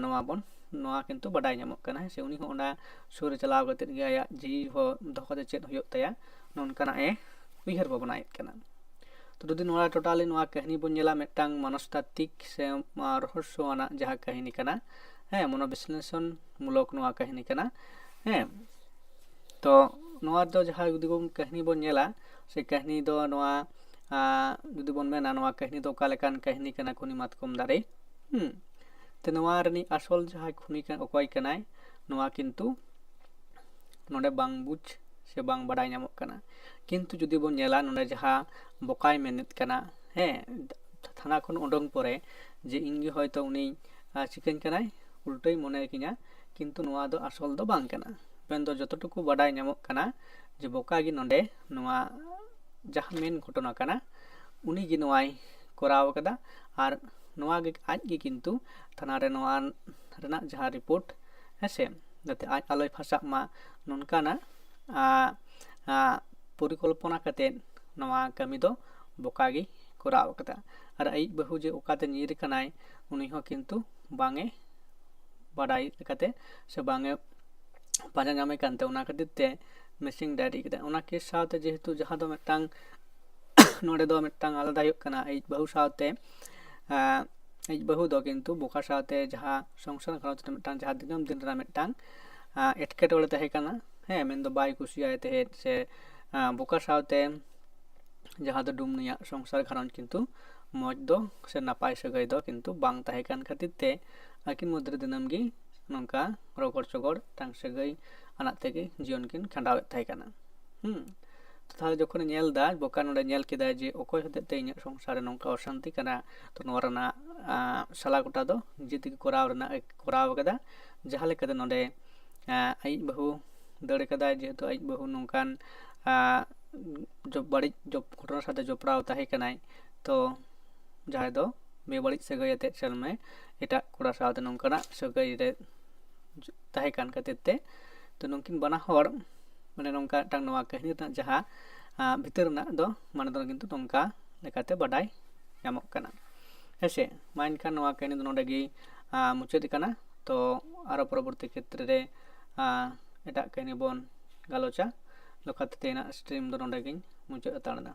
ᱱᱚᱣᱟ ᱵᱚᱱ ᱱᱚᱣᱟ ᱠᱤᱱᱛᱩ ᱵᱟᱰᱟᱭ ᱧᱟᱢᱚᱜ ᱠᱟᱱᱟ᱾ ᱦᱮᱸ ᱥᱮ, ᱩᱱᱤ ᱦᱚᱸ ᱚᱱᱟ ᱥᱩᱨ ᱨᱮ ᱪᱟᱞᱟᱣ ᱠᱟᱛᱮ ᱜᱮ ᱟᱭᱟᱜ ᱡᱤᱣᱤ ᱦᱚᱸ ᱫᱚᱦᱚ ᱠᱟᱛᱮ ᱪᱮᱫ ᱦᱩᱭᱩᱜ ᱛᱟᱭᱟ, ᱱᱚᱝᱠᱟᱱᱟᱜ ᱮ ᱩᱭᱦᱟᱹᱨ ᱵᱷᱟᱵᱽᱱᱟᱭᱮᱫ ᱠᱟᱱᱟ᱾ ᱛᱚ ᱡᱩᱫᱤ ᱱᱚᱣᱟ totally ᱱᱚᱣᱟ ᱠᱟᱹᱦᱱᱤ ᱵᱚᱱ ᱧᱮᱞᱟ, ᱢᱤᱫᱴᱟᱝ ᱢᱚᱱᱚᱥᱛᱟᱛᱛᱤᱠ ᱥᱮ ᱨᱚᱦᱚᱥᱥᱚ ᱟᱱᱟᱜ ᱡᱟᱦᱟᱸ ᱠᱟᱹᱦᱱᱤ ᱠᱟᱱᱟ, ᱦᱮᱸ, ᱢᱚᱱᱳᱵᱤᱥᱞᱮᱥᱚᱱ ᱢᱩᱞᱚᱠ ᱱᱚᱣᱟ ᱠᱟᱹᱦᱱᱤ ᱠᱟᱱᱟ᱾ ᱦᱮᱸ, ᱛᱚ ᱱᱚᱣᱟ ᱫᱚ ᱡᱟᱦᱟᱸ ᱡᱩᱫᱤ ᱵᱚᱱ ᱠᱟᱹᱦᱱᱤ ᱵᱚᱱ ᱧᱮᱞᱟ, ᱥᱮ ᱠᱟᱹᱦᱱᱤ ᱫᱚ ᱱᱚᱣᱟ ᱡᱩᱫᱤ ᱵᱚᱱ ᱢᱮᱱᱟ ᱱᱚᱣᱟ ᱠᱟᱹᱦᱱᱤ ᱫᱚ ᱚᱠᱟ ᱞᱮᱠᱟᱱ ᱠᱟᱹᱦᱱᱤ ᱠᱟᱱᱟ, ᱠᱷᱩᱱᱤ ᱢᱟᱛᱠᱚᱢ ᱫᱟᱨᱮ᱾ ᱦᱩᱸ, ᱛᱚ ᱱᱚᱣᱟ ᱨᱤᱱᱤᱡ ᱟᱥᱚᱞ ᱡᱟᱦᱟᱸᱭ ᱠᱷᱩᱱᱤ ᱠᱟᱱ, ᱚᱠᱚᱭ ᱠᱟᱱᱟᱭ, ᱱᱚᱣᱟ ᱠᱤᱱᱛᱩ ᱱᱚᱰᱮ ᱵᱟᱝ ᱵᱩᱡᱽ ᱥᱮ ᱵᱟᱝ ᱵᱟᱰᱟᱭ ᱧᱟᱢᱚᱜ ᱠᱟᱱᱟ᱾ ᱠᱤᱱᱛᱩ ᱡᱩᱫᱤ ᱵᱚᱱ ᱧᱮᱞᱟ ᱱᱚᱰᱮ ᱡᱟᱦᱟᱸ ᱵᱚᱠᱟᱭ ᱢᱮᱱᱮᱫ ᱠᱟᱱᱟ, ᱦᱮᱸ, ᱛᱷᱟᱱᱟ ᱠᱷᱚᱱ ᱩᱰᱩᱝ ᱯᱚᱨᱮ ᱡᱮ ᱤᱧ ᱜᱮ ᱦᱚᱭᱛᱳ ᱩᱱᱤ ᱪᱤᱠᱟᱹᱧ ᱠᱟᱱᱟᱭ, ᱩᱞᱴᱟᱹᱭ ᱢᱚᱱᱮ ᱠᱤᱧᱟ, ᱠᱤᱱᱛᱩ ᱱᱚᱣᱟ ᱫᱚ ᱟᱥᱚᱞ ᱫᱚ ᱵᱟᱝ ᱠᱟᱱᱟ᱾ ᱢᱮᱱᱫᱚ ᱡᱚᱛᱚᱴᱩᱠᱩ ᱵᱟᱰᱟᱭ ᱧᱟᱢᱚᱜ ᱠᱟᱱᱟ ᱡᱮ ᱵᱚᱠᱟ ᱜᱮ ᱱᱚᱰᱮ ᱱᱚᱣᱟ ᱡᱟᱦᱟᱸ ᱢᱮᱱ ᱜᱷᱚᱴᱚᱱᱟ ᱠᱟᱱᱟ, ᱩᱱᱤ ᱜᱮ ᱱᱚᱣᱟᱭ ᱠᱚᱨᱟᱣ ᱠᱟᱫᱟ᱾ ᱟᱨ ᱱᱚᱣᱟ ᱜᱮ ᱟᱡ ᱜᱮ ᱠᱤᱱᱛᱩ ᱛᱷᱟᱱᱟ ᱨᱮ ᱱᱚᱣᱟ ᱨᱮᱱᱟᱜ ᱡᱟᱦᱟᱸ ᱨᱤᱯᱳᱨᱴ, ᱦᱮᱸ ᱥᱮ, ᱡᱟᱛᱮ ᱟᱡ ᱟᱞᱚᱭ ᱯᱷᱟᱸᱥᱟᱜ ᱢᱟ, ᱱᱚᱝᱠᱟᱱᱟᱜ ᱯᱚᱨᱤᱠᱚᱞᱯᱚᱱᱟ ᱠᱟᱛᱮᱫ ᱱᱚᱣᱟ ᱠᱟᱹᱢᱤ ᱫᱚ ᱵᱚᱠᱟ ᱜᱮ ᱠᱚᱨᱟᱣ ᱠᱟᱫᱟ᱾ ᱟᱨ ᱟᱭᱤᱡ ᱵᱟᱹᱦᱩ ᱡᱮ ᱚᱠᱟᱛᱮ ᱧᱤᱨ ᱠᱟᱱᱟᱭ, ᱩᱱᱤ ᱦᱚᱸ ᱠᱤᱱᱛᱩ ᱵᱟᱝ ᱮ ᱵᱟᱰᱟᱭ ᱠᱟᱛᱮ ᱥᱮ ᱵᱟᱝ ᱮ ᱯᱟᱸᱡᱟ ᱧᱟᱢᱮ ᱠᱟᱱᱛᱮ, ᱚᱱᱟ ᱠᱷᱟᱹᱛᱤᱨ ᱛᱮ ᱢᱤᱥᱤᱝ ᱰᱟᱭᱨᱤ ᱠᱟᱫᱟ᱾ ᱚᱱᱟ ᱠᱮᱥ ᱥᱟᱶᱛᱮ ᱡᱮᱦᱮᱛᱩ ᱡᱟᱦᱟᱸ ᱫᱚ ᱢᱤᱫᱴᱟᱝ ᱱᱚᱰᱮ ᱫᱚ ᱢᱤᱫᱴᱟᱝ ᱟᱞᱟᱫᱟ ᱦᱩᱭᱩᱜ ᱠᱟᱱᱟ, ᱟᱭᱤᱡ ᱵᱟᱹᱦᱩ ᱥᱟᱶᱛᱮ ᱟᱭᱤᱡ ᱵᱟᱹᱦᱩ ᱫᱚ ᱠᱤᱱᱛᱩ ᱵᱚᱠᱟ ᱥᱟᱶᱛᱮ ᱡᱟᱦᱟᱸ ᱥᱚᱝᱥᱟᱨ ᱜᱷᱟᱨᱚᱸᱡᱽ ᱨᱮ ᱢᱤᱫᱴᱟᱝ ᱡᱟᱦᱟᱸ ᱫᱤᱱᱟᱹᱢ ᱫᱤᱱ ᱨᱮᱱᱟᱜ ᱢᱤᱫᱴᱟᱝ ᱮᱴᱠᱮᱴᱚᱬᱮ ᱛᱟᱦᱮᱸ ᱠᱟᱱᱟ, ᱦᱮᱸ, ᱢᱮᱱᱫᱚ ᱵᱟᱭ ᱠᱩᱥᱤᱭᱟᱭ ᱛᱟᱦᱮᱸᱫ ᱥᱮ ᱵᱚᱠᱟ ᱥᱟᱶᱛᱮ ᱡᱟᱦᱟᱸ ᱫᱚ ᱰᱩᱢᱱᱤᱭᱟᱜ ᱥᱚᱝᱥᱟᱨ ᱜᱷᱟᱨᱚᱸᱡᱽ ᱠᱤᱱᱛᱩ ᱢᱚᱡᱽ ᱫᱚ ᱥᱮ ᱱᱟᱯᱟᱭ ᱥᱟᱹᱜᱟᱹᱭ ᱫᱚ ᱠᱤᱱᱛᱩ ᱵᱟᱝ ᱛᱟᱦᱮᱸ ᱠᱟᱱ ᱠᱷᱟᱹᱛᱤᱨ ᱛᱮ ᱟᱹᱠᱤᱱ ᱢᱚᱫᱽᱫᱷᱮ ᱨᱮ ᱫᱤᱱᱟᱹᱢ ᱜᱮ ᱱᱚᱝᱠᱟ ᱨᱚᱜᱚᱲ ᱪᱚᱜᱚᱲ ᱢᱤᱫᱴᱟᱝ ᱥᱟᱹᱜᱟᱹᱭ ᱟᱱᱟᱜ ᱛᱮᱜᱮ ᱡᱤᱭᱚᱱ ᱠᱤᱱ ᱠᱷᱟᱸᱰᱟᱣᱮᱫ ᱛᱟᱦᱮᱸ ᱠᱟᱱᱟ᱾ ᱦᱩᱸ, ᱛᱟᱦᱞᱮ ᱡᱚᱠᱷᱚᱱᱮ ᱧᱮᱞ ᱮᱫᱟ, ᱵᱚᱠᱟ ᱱᱚᱰᱮ ᱧᱮᱞ ᱠᱮᱫᱟᱭ ᱡᱮ ᱚᱠᱚᱭ ᱦᱚᱛᱮᱡ ᱛᱮ ᱤᱧᱟᱹᱜ ᱥᱚᱝᱥᱟᱨ ᱨᱮ ᱱᱚᱝᱠᱟ ᱚᱥᱟᱱᱛᱤ ᱠᱟᱱᱟ, ᱛᱚ ᱱᱚᱣᱟ ᱨᱮᱱᱟᱜ ᱥᱟᱞᱟ ᱜᱚᱴᱟ ᱫᱚ ᱱᱤᱡᱮ ᱛᱮᱜᱮ ᱠᱚᱨᱟᱣ ᱨᱮᱱᱟᱜ ᱮ ᱠᱚᱨᱟᱣ ᱟᱠᱟᱫᱟ᱾ ᱡᱟᱦᱟᱸ ᱞᱮᱠᱟᱛᱮ ᱱᱚᱰᱮ ᱟᱡ ᱵᱟᱹᱦᱩ ᱫᱟᱹᱲ ᱠᱟᱫᱟᱭ, ᱡᱮᱦᱮᱛᱩ ᱟᱡ ᱵᱟᱹᱦᱩ ᱱᱚᱝᱠᱟᱱ ᱵᱟᱹᱲᱤᱡ ᱜᱷᱚᱴᱚᱱᱟ ᱥᱟᱶᱛᱮ ᱡᱚᱯᱲᱟᱣ ᱛᱟᱦᱮᱸ ᱠᱟᱱᱟᱭ, ᱛᱚ ᱡᱟᱦᱟᱸᱭ ᱫᱚ ᱵᱮᱵᱟᱹᱲᱤᱡ ᱥᱟᱹᱜᱟᱹᱭ ᱟᱛᱮᱫ ᱥᱮᱞᱢᱮ ᱮᱴᱟᱜ ᱠᱚᱲᱟ ᱥᱟᱶᱛᱮ ᱱᱚᱝᱠᱟᱱᱟᱜ ᱥᱟᱹᱜᱟᱹᱭ ᱨᱮ ᱛᱟᱦᱮᱸ ᱠᱟᱱ ᱠᱷᱟᱹᱛᱤᱨ ᱛᱮ, ᱛᱚ ᱱᱩᱠᱤᱱ ᱵᱟᱱᱟ ᱦᱚᱲ ᱢᱟᱱᱮ ᱱᱚᱝᱠᱟ ᱢᱤᱫᱴᱟᱝ ᱱᱚᱣᱟ ᱠᱟᱹᱦᱱᱤ ᱨᱮᱱᱟᱜ ᱡᱟᱦᱟᱸ ᱵᱷᱤᱛᱟᱹᱨ ᱨᱮᱱᱟᱜ ᱫᱚ ᱢᱟᱱᱮ ᱫᱚ ᱠᱤᱱᱛᱩ ᱱᱚᱝᱠᱟ ᱞᱮᱠᱟᱛᱮ ᱵᱟᱰᱟᱭ ᱧᱟᱢᱚᱜ ᱠᱟᱱᱟ᱾ ᱦᱮᱸᱥᱮ, ᱢᱟ ᱮᱱᱠᱷᱟᱱ ᱱᱚᱣᱟ ᱠᱟᱹᱦᱱᱤ ᱫᱚ ᱱᱚᱰᱮ ᱜᱮ ᱢᱩᱪᱟᱹᱫ ᱠᱟᱱᱟ᱾ ᱛᱚ ᱟᱨᱚ ᱯᱚᱨᱚᱵᱚᱨᱛᱤ ᱠᱷᱮᱛᱨᱮ ᱨᱮ ᱮᱴᱟᱜ ᱠᱟᱹᱦᱱᱤ ᱵᱚᱱ ᱜᱟᱞᱚᱪᱟ᱾ ᱱᱚᱝᱠᱟ ᱛᱮ ᱛᱮᱦᱮᱧᱟᱜ stream ᱫᱚ ᱱᱚᱰᱮ ᱜᱤᱧ ᱢᱩᱪᱟᱹᱫ ᱦᱟᱛᱟᱲ ᱮᱫᱟ᱾